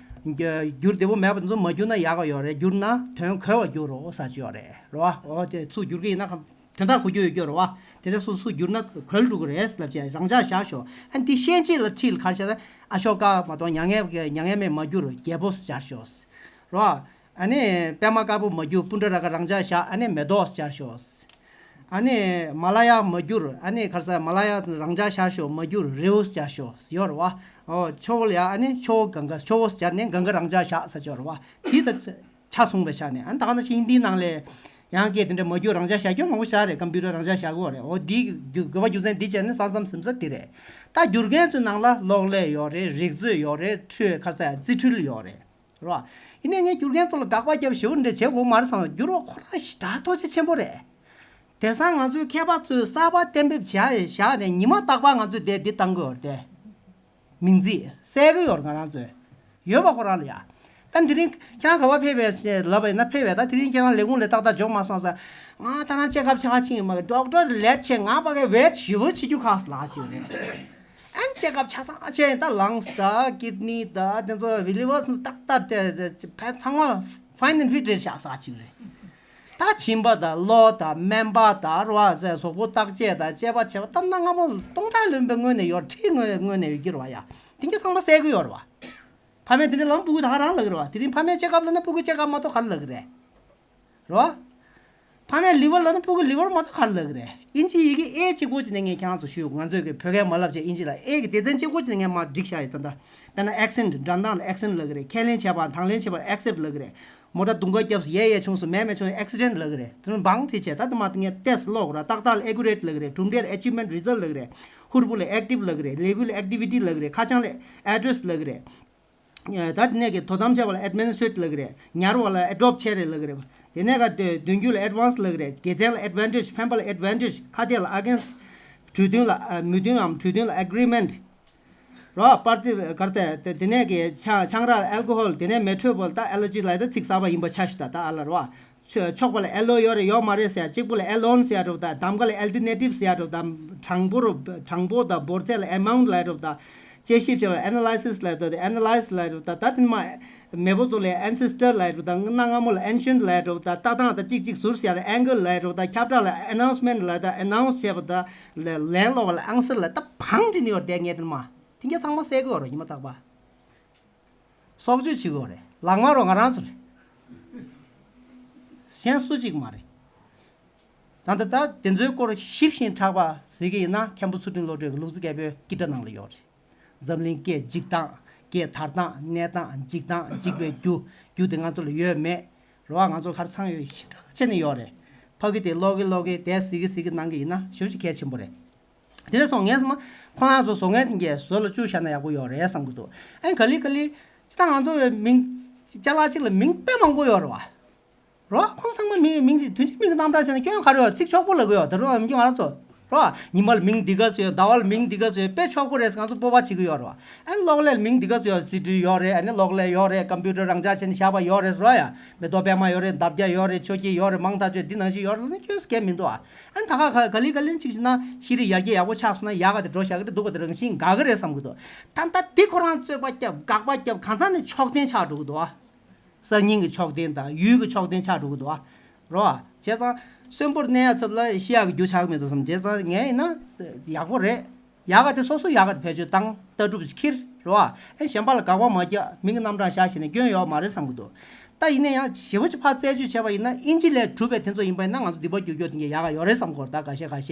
འགྱུར་བདེ་པོ་མེད་པ་དེ་ཚོ་མ་བསྒྱུར་ན་ཡག་ག་ཡོད་རེད། བསྒྱུར་ན་དོན་གོ་བ་བསྒྱུར་རོགས་ཟེར་གྱི་ཡོད་རེད། རེད་བ། འོ་དེ་ཚུར་བསྒྱུར་གྱི་ཡིན་ན་དོན་དག་གོ་རྒྱུ་ཡོད་རྒྱུ་རེད་བ། དེ་འདྲ་སོ་སོ་བསྒྱུར་ན་གོ་ལ་འགྲོ་གི་རེད་ལབ་བྱས་རང་འཇགས་བཞག་ཤོག་ཨ་ནི་དེ་ཤན་འབྱེད་ལ་ཁྲིད་ལ་ག་རེ་བྱས་ན། ཨ་ཤོ་ཀ་མ་གཏོགས་མྱ་ངན་མྱ་ངན་མེད་མ་བསྒྱུར་རྒྱལ་པོ་སྦྱར་ཤོག་རེད་བ། ཨ་ནི་པདྨ་དཀར་པོ་མ་བསྒྱུར་པུཎྜ་ར་ག་རང་འཇགས་བཞག་ཨ་ནི་མེ་ཏོག་སྦྱར་ཤོག་ཨ་ནི་མ་ལ་ཡ་མ་བསྒྱུར། ཨ་ནི་ག་རེ་ཟེར། མ་ལ་ཡ་རང་འཇགས་བཞག་ཤོག་མ་བསྒྱུར་རེའུ་སྦྱར་ཤོག་ཡོད་རེད་བ། ཨོ་ཆུ་བོ་ལ་ཡ། ཨ་ནི་ཆུ་བོ་གངྒཱ། ཆུ་བོ་སྦྱར་ནས་གངྒཱ་རང་འཇགས་བཞག་ཟེར་གྱི་ཡོད་རེད་བ། དེ་ད་ཆ་མཚུངས་པའི་ཆ་ནས། ཨ་ནི་ད་ག་ནང་བཞིན་ཧིན་དིའི་ནང་ལ་ཡང་སྐད་དེ་འདྲ་མ་བསྒྱུར་རང་འཇགས་བཞག་རྒྱུ་མང་པོ་ཞིག་རེད། ཀམ་པུ་ཊར་རང་འཇགས་བཞག་གི་ཡོད་རེད། འོ་འདི་དགོས་པ་རྒྱུ་མཚན་འདི་བྱས་ནས་ས་མཚམས་ཟིན་ས་འདི་རེད། ད་བསྒྱུར་མཁན་ཚོའི་ནང་ལ་གློག་ཀླད་ཡོད་རེད། རིག་མཛོད་ཡོད་རེད། འཕྲུལ་ག་རེ་ཟེར། རྩིས་འཕྲུལ་ཡོད་རེད། རེད་བ། ཡིན་ནའི་ངས་བསྒྱུར་མཁན་ཚོ་ལ་དགག་པ་བརྒྱབ་ཞེ་པོ་འདྲ་བྱེད་དགོས་མ་རེད་བསམ། བསྒྱུར་བ་ཁོ་རང་ཞེ་དྲག་ཐུགས་རྗེ་ཆེན་པོ་རེད། དེང་སང་ང་ཚོའི་མཁས་པ་ཚོས་གསར་པ་གཏན་འབེབས་བྱས་བཞག་ནས་ཉི་མ་རྟག་པར་ང་ཚོས་དེ་འདི་བཏང་གི་ཡོད་རེད་དེ། མིང་ཚིག་གསལ་གི་ཡོད་རེད་ང་རང་ཚོས། ཡོད་པ་ཁོ་རང་ལ་ཡ། ད་དེ་རིང་ཁྱེད་རང་ག་པར་ཕེབས་པས་ལབ་པ་ཡིན་ན་ཕེབས་པས། ད་དེ་རིང་ཁྱེད་རང་ལས་ཁུངས་ལ་ཏག་ཏག་འཇོག་མ་སོང་ཟེར། ང་ད་རང་ཅེག་ཨབ་ཆེ་ཁ་ཕྱིན་ཡིན་མ་གི། ཌོག་ཊར་ལེཊ་བྱས། ང་ཕ་གི་ཝེཊ་ཞེ་པོ་བྱེད་རྒྱུ་ཁག་ལ་ཞིག་རེད། ཨན་ཅེག་ཨབ་ཆ་ཚང་བྱས། ད་ལངས་ད་ཀིཌ་ནི་ད་དེ་ཚོ་ལི་ཝར་ཏག་ཏག་དེ་ཚང་མ་ཕའིན་ཨེན་ཕིཊ་རེད་བཞག་ས་ཅིག་རེད། ད་མཆིན་པ་དང་གློ་དང་སྨན་པ་དང་རོ་ཨ་ཟེར་གཟུགས་པོ་བརྟག་དཔྱད་དང་དཔྱད་པ་བྱས་པ་ལྟར་ན་སྔ་མོ་སྟོང་ཕྲག་ལོན་པའི་སྔོན་ནས་ཡོད། ཁྲིའི་སྔོན་སྔོན་ནས་ཡོད་ཀྱི་རེད་བ་ཡ། དེ་གྱ་ཚང་མ་གསལ་གི་ཡོད་རེད་བ། ཕ་མས་དེ་འདྲ་ལམ་སྤུ་གུ་ད་ག་རང་ལབ་ཀྱི་རེད་བ། དེ་རིང་ཕ་མས་ཅེག་ཨབ་ལབ་ན་སྤུ་གུ་ཅེག་ཨབ་མ་གཏོགས་ག་རེ་ལབ་ཀྱི་རེད། རེད་བ། ཕ་མས་ལི་ཝར་ལབ་ན་སྤུ་གུ་ལི་ཝར་མ་གཏོགས་ག་རེ་ལབ་ཀྱི་རེད། ཨིན་ཇི་ཡི་གེ་ཨེ་གཅིག་པོ་གཅིག་ནས་ངས་ཁྱེད་རང་ཚོ་ཞུ། ང་ཚོས་ཀྱི་བོད་སྐད་མ་ལབ་བྱས་ཨིན་ཇི་ལ་ཨེ་གི་སྡེ་ཚན་གཅིག་པོ་གཅིག་ནས་ངས་མར་བསྒྲིགས་བཞག་ཡོད་ད་ལྟ། དཔེར་ན་ཨེག་སེན་འགྲོ་སྟངས་ལ་ཨེག་སེན་ལབ་ཀྱི་རེད། ཁས་ལེན་བྱས་པ་དང་ལེན་བྱས་པ་ཨེག་སེབ་ལབ་ཀྱི་རེད། མོ་ཊ་རྡུང་ཁ་བརྒྱབ་སོང་། ཡས་ཡས་བྱུང་སོང་། མས་མས་བྱུང་སོང་། ཨེག་སི་ཌེན་ལབ་ཀྱི་རེད། དེ་ཚོ་བང་དེ་བྱས། ད་དེ་མ་ངས་ཏོག་ཙམ་ཀློག་ར། ཏག་ཏག་ལ་ཨེ་ཀུ་རེཊ་ལབ་ཀྱི་རེད། གྲུབ་འབྲས་ལ་ཨེ་ཆིབ་མེན་ཊི་རི་ཛལ་ཊི་ལབ་ཀྱི་རེད། ཧུར་པོ་ལ་ཨེག་ཊིབ་ལབ་ཀྱི་རེད། ལས་འགུལ་ལ་ཨེག་ཊི་བི་ཊི་ལབ་ཀྱི་རེད། ཁ་བྱང་ལ་ཨེ་ཌི་རེ་སི་ལབ་ཀྱི་རེད། ད་དེ་ནས་ཀྱི་དོ་དམ་བྱས་པ་ལ་ཨེཌ་མི་ནི་སི་ཊི་རེཊ་ལབ་ཀྱི་རེད། ཉར་བ་ལ་ཨེ་ཌོབ་ཊི་བྱས་རེད་ལབ་ཀྱི་རེད། དེ་ནས་ཀ་དེ་མདུན་སྐྱོད་ལ་ཨེཌ་ཝན་སི་ལབ་ཀྱི་རེད། དགེ་མཚན་ལ་ཨེཌ་ཝན་ཊེཇ། ཕན་པ་ལ་ཨེཌ་ཝན་ཊེཇ། ཁ་གཏད་ལ་ཨེ་གེན་སི་ཊི། གྲོས་མཐུན་ལ་ཨ་མོས་མཐུན་ནམ་གྲོས་མཐུན་ལ་ཨེ་གི་རི་མེན་ཊི། རོ་པར་ཊི་ག་རེ་ཟེར། དེ་དེ་ནས་ཀྱི་ཆང་ཆང་རག་ཨལ་ཀོ་ཧོལ། དེ་ནས་མེ་ཊོ་བོལ། ད་ཨེ་ལར་ཇི་ལབ་ཡ་ད་ཚིག་གསར་པ་ཡིན་པ་ཆ་ཞུ་ད། ད་ཨ་ལ་རོ། ཆོ་ཆོག་པ་ལ་ཨེ་ལོ་ཡོད་རེད་ཡོད་མ་རེད་ཟེར། གཅིག་པུ་ལ་ཨེ་ལོན་ཟེར་ཡ་འགྲོ་ད། གདམ་ག་ལ་ཨེལ་ཊར་ནེ་ཊིབ་ཟེར་ཡ་འགྲོ་ད། དྲང་པོ་རུ་དྲང་པོ་དང་འབོར་ཚད་ལ་ཨེ་མའུན་ཊི་ལབ་ཡ་འགྲོ་ད། དཔྱད་ཞིབ་བྱས་པ་ཨེ་ན་ལའི་སིས་ལབ་ཡ་འགྲོ་ད། ཨེ་ན་ལའིས་ལབ་ཡ་འགྲོ་ད། ད་དེ་ནས་མ་མེས་པོ་ཚོ་ལ་ཨེན་སེས་ཊར་ལབ་ཡ་འགྲོ་ད། གནའ་སྔ་མོ་ལ་ཨེན་ཤེན་ཊི་ལབ་ཡ་འགྲོ་ད། ལྟ་སྟངས་དང་གཅིག་གཅིག་ཟུར་ཟེར་ཡ་ལ་ཨེང་གལ་ལབ་ཡ་འགྲོ་ད། ཁྱབ་བསྒྲགས་ལ་ཨེ་ནའུན་སི་མེན་ཊི་ལབ་ཡ་ད། ཨེ་ནའུན་སི་བྱས་པ་ད། ལན་སློག་པ་ལ་ཨང་སར་ལབ་ཡ། ད་བང་སྒྲིག་ནི་ཡོད་རེད་དེ་ངས་དེ་ནས་མ། དེ་གྱ་ཚང་མ་གསལ་གི་ཡོད་རེད་ཉི་མ་རྟག་པར། སྲོག་གཅོད་བྱེད་ཀྱི་ཡོད་རེད། ལག་དམར་བ་ང་རང་ཚོ་རེད། གཞན་སུ་གཅིག་མ་རེད། ད་ལྟ་ད་དེ་ཚོའི་སྐོར་ཞིབ་ཞིང་ཕྲ་བ་གཟིགས་ཀྱི་ཡིན་ན། མཁན་པོ་ཚུལ་ཁྲིམས་བློ་གྲོས་ཀྱི་ལུག་རྫི་རྒྱལ་པོའི་ཀི་སྒྲ་ནང་ལ་ཡོད་རེད། འཛམ་གླིང་སྐད་འཇིག་སྟངས། སྐད་དར་སྟངས། གནས་སྟངས། འཇིག་སྟངས། འཇིག་པའི་རྒྱུ། རྒྱུ་དེ་ང་ཚོ་ལ་ཡོད་མེད། རེད་བ། ང་ཚོ་ག་རེ་ཚང་ཡོད་ཞིབ་ཕྲ་བྱས་ནས་ཡོད་རེད། ཕ་གི་དེ་ཀློག་གི་ཀློག་གི་དེ་གཟིགས་གི་གཟིགས་གི་གནང་གི་ཡིན་ན་ཞེ་པོ་ཅིག་གལ་ཆེན་པོ་རེད། དེ་འདྲ་སོང་ངས་སོང་ན་ཁོ་རང་ཚོ་བཟོ་མཁན་དེ་གས་བཟོ་ལ་བཅུག་བཞག་ན་ཡག་པོ་ཡོད་རེད་བསམ་གི་འདུག་ཨ་ནི་ག་ལེ་ག་ལེ་ཅི་ད་ང་ཚོ་མིང་ཅ་ལག་ཅིག་ལ་མིང་དཔེ་མང་པོ་ཡོད་རེད་བ། རོ་ཁོང་ཚང་མ་མིང་མིང་ཅིག་དོན་གཅིག་མིང་གི་རྣམ་གྲངས་བྱས་ན་སྐྱོན་ག་རེ་ཡོད། ཚིག་ཕྱོགས་པོ་ལབ་གི་ཡོད། ད་རུང་མི་སྐྱོན་ང་རང་ཚོ་རོ། ཉི་མ་ལ་མིང་འདི་ག་ཚོད་ཡོད། ཟླ་བ་ལ་མིང་འདི་ག་ཚོད་ཡོད། དཔེ་ཕྱོགས་པོ་རེད་ཟེར་ང་ཚོ་སྤོབས་པ་བྱེད་ཀྱི་ཡོད་རེད་བ། ཨ་ནི་གློག་ཀླད་ལ་མིང་འདི་ག་ཚོད་ཡོད། རྩིས་འཕྲུལ་ཡོད་རེད། ཨ་ནི་གློག་ཀླད་ཡོད་རེད། ཀམ་པུ་ཊར་རང་འཇགས་བྱས་ནས་བཞག་པ་ཡོད་རེད་རོ་ཡ། མེ་ཏོག་པད་མ་ཡོད་རེད། འདབ་བརྒྱ་ཡོད་རེད། ཆོས་སྐྱིད་ཡོད་རེད། མང་ཐག་ཆོད་འདི་ནང་བཞིན་ཡོད་རེད་ལབ་ན་སྐྱོན་སྐད་མི་འདུག་ཨ། ཨ་ནི་ད་ག་ག་ག་ལེ་ག་ལེ་གཅིག་བྱས་ན་ཤེས་རིག་ཡར་རྒྱས་ཡག་པོ་ཆགས་སོང་ན་ཡག་ག་དེ་འགྲོ་བཞག་གི་རེད། སྡུག་ག་དེ་རང་བཞིན་འགག་གི་རེད་བསམ་གི་འདུག་ད་ལྟ་འདི་ཁོ་རང་རྩོད་པ་རྒྱབ་དགག་པ་རྒྱབ་གང་ཟག་ནི་ཕྱོགས་འཐེན་ཆགས་འགྲོ་གི་འདུག་ཨ། གསར་རྙིང་གི་ཕྱོགས་འཐེན་དང་ཡུལ་གྱི་ཕྱོགས་འཐེན་ཆགས་འགྲོ་གི་འདུག་ཨ། རོ། བྱས་ཙང་གསོན་པོར་གནས་ཡ་ཚབ་ལ་ཤི་ཡག་གི་རྒྱུ་ཆགས་མེད་དོ་བསམ། བྱས་ཙང་ངས་ཡིན་ན་ཡག་པོ་རེད། ཡག་ག་དེ་སོ་སོ་ཡག་ག་དེ་བེད་སྤྱོད་བཏང་། ལྟ་གྲུབ་ཅིག་འཁྱེར་རོ། ཨེ་གཞན་པ་ལ་དགག་པ་མ་རྒྱག་མིང་གི་རྣམ་གྲངས་བཞག་བྱས་ནས་སྐྱོན་ཡོད་མ་རེད་བསམ་གི་འདུག་ད་ཡིན་ན་ཡང་ཞེ་པོ་ཅིག་ཕར་རྩད་གཅོད་བྱས་པ་ཡིན་ན་ཨིན་ཇི་ལས་གྲུབ་པའི་དེ་ཚོ་ཡིན་པ་ཡིན་ན་ང་ཚོ་སྡིག་པ་རྒྱུག་རྒྱུག་དེ་འདྲ་ཡག་ག་ཡོད་རེད་བསམ་གི་འདུག་ད་འགའ་ཤས་འགའ་ཤས་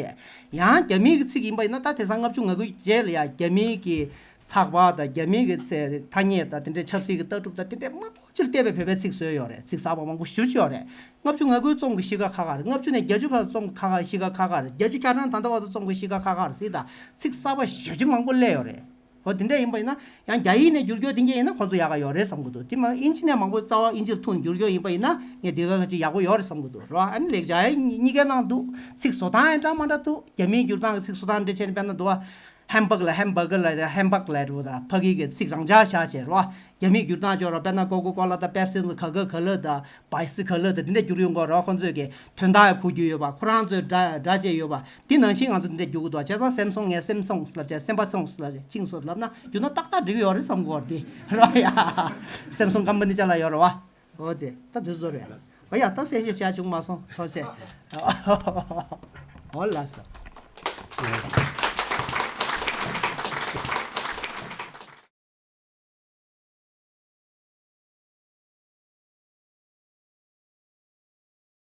ཡང་རྒྱ་མིའི་གི་ཚིག་ཡིན་པ་ཡིན་ན་ད་དེང་སང་ལྔ་བཅུ་ང་དགུའི་རྗེས་ལ་ཡ་རྒྱ་མིའི་གི་ཚགས་པར་དང་རྒྱ་མིའི་གི་ཚེ་ཐ་སྙད་དང་དེ་འདྲའི་ཆབ་སྲིད་ཀྱི་ལྟ་གྲུབ་དང་དེ་འདྲའི་མང་པོ་ཅིག་བལྟས་པའི་བོད་པའི་ཚིག་བཟོས་ཡོད་རེད། ཚིག་གསར་པ་མང་པོ་ཞེ་པོ་ཅིག་ཡོད་རེད། ལྔ་བཅུ་ང་དགུའི་རྩོམ་གྱི་གཤིས་ཀ་ཁག་ཁག་རེད། ལྔ་བཅུ་ནས་བརྒྱད་ཅུ་བར་རྩོམ་གྱི་ཁག་ཁག་གཤིས་ཀ་ཁག་ཁག་རེད། བརྒྱད་ཅུ་གྱ་གྲངས་ད་ལྟ་བར་དུ་རྩོམ་གྱི་གཤིས་ཀ་ཁག་ཁག་རེད་ཟེར། ད་ཚིག་གསར་པ་ཞེ་པོ་ཅིག་མང་པོ་སླེབས་ཡོད་རེད། འོ་དེ་འདྲ་ཡིན་པ་ཡིན་ན་ཡང་རྒྱ་ཡིག་ནས་བསྒྱུར་རྒྱུ་དེ་འདྲ་ཡིན་ན་ཁོང་ཚོ་ཡག་ག་ཡོད་རེད་བསམ་གི་འདུག་དེ་མ་ཨིན་ཇི་ནས་མང་པོ་རྩ་བ་ཨིན་ཇིར་ཐུག་བསྒྱུར་རྒྱུ་ཡིན་པ་ཡིན་ན་ངས་དེ་ག་ག་ཅིག་ཡག་པོ་ཡོད་རེད་བསམ་གི་འདུག་རེད་བ། ཨ་ནི་ལེགས་སྦྱར་གཉིས་ཀའི་ནང་དུ་ཚིག་བཟོ་སྟངས་ཡང་འདྲ་མ་འདྲ་འདུག་རྒྱ་མིའི་བསྒྱུར་སྟངས་ཀྱི་ཚིག་བཟོ་སྟངས་འདྲ་བྱས་ནས་དཔེར་ན་འདུག་བ། ཧེམ་བྷག་ལ་ཧེམ་བྷག་ལ་ཧེམ་བྷག་ལ་རེད་བ། ད་ཕ་གི་གི་ཚིག་རང་འཇགས་བཞག་བྱས་རེད་བ། རྒྱ་མིས་བསྒྱུར་སྟངས་ཅོག་ར་དཔེར་ན་ཀོ་ཀོ་ཀོ་ལ་དང་པེབ་སི་ལ་ག་ག་ག་ལ་དང་བྷའི་སི་ག་ལ་དང་དེ་འདྲ་བསྒྱུར་ཡོང་གི་རེད་བ། ཁོང་ཚོས་ཀྱི་དོན་དག་ཡང་གོ་རྒྱུ་ཡོད་པ། ཁོ་རང་ཚོས་སྒྲ་སྒྲ་བཅས་ཡོད་པ། དེ་ནང་བཞིན་ང་ཚོ་འདི་འདྲ་བསྒྱུར་གི་འདུག་བྱས་ཙང་སེམ་སོང་ངས་སེམ་སོང་ལབ་བྱས་སེམས་པ་སོང་ལབ་བྱས་ཅིང་སོང་ལབ་ན་བསྒྱུར་ན་ཏག་ཏག་འགྲིག་གི་ཡོད་རེད་བསམ་གི་འདུག་དེ་རོ་ཡ། སེམ་སོང་ཀམ་པ་ནི་ཅ་ལག་ཡོད་རེད་བ། འོ་དེ་ད་དུས་ཚོད་རེད། འོ་ཡ་ད་གསལ་བཤད་བྱ་བྱུང་མ་སོང་ཐོག་ཆེ། འོ་ལགས་སོ།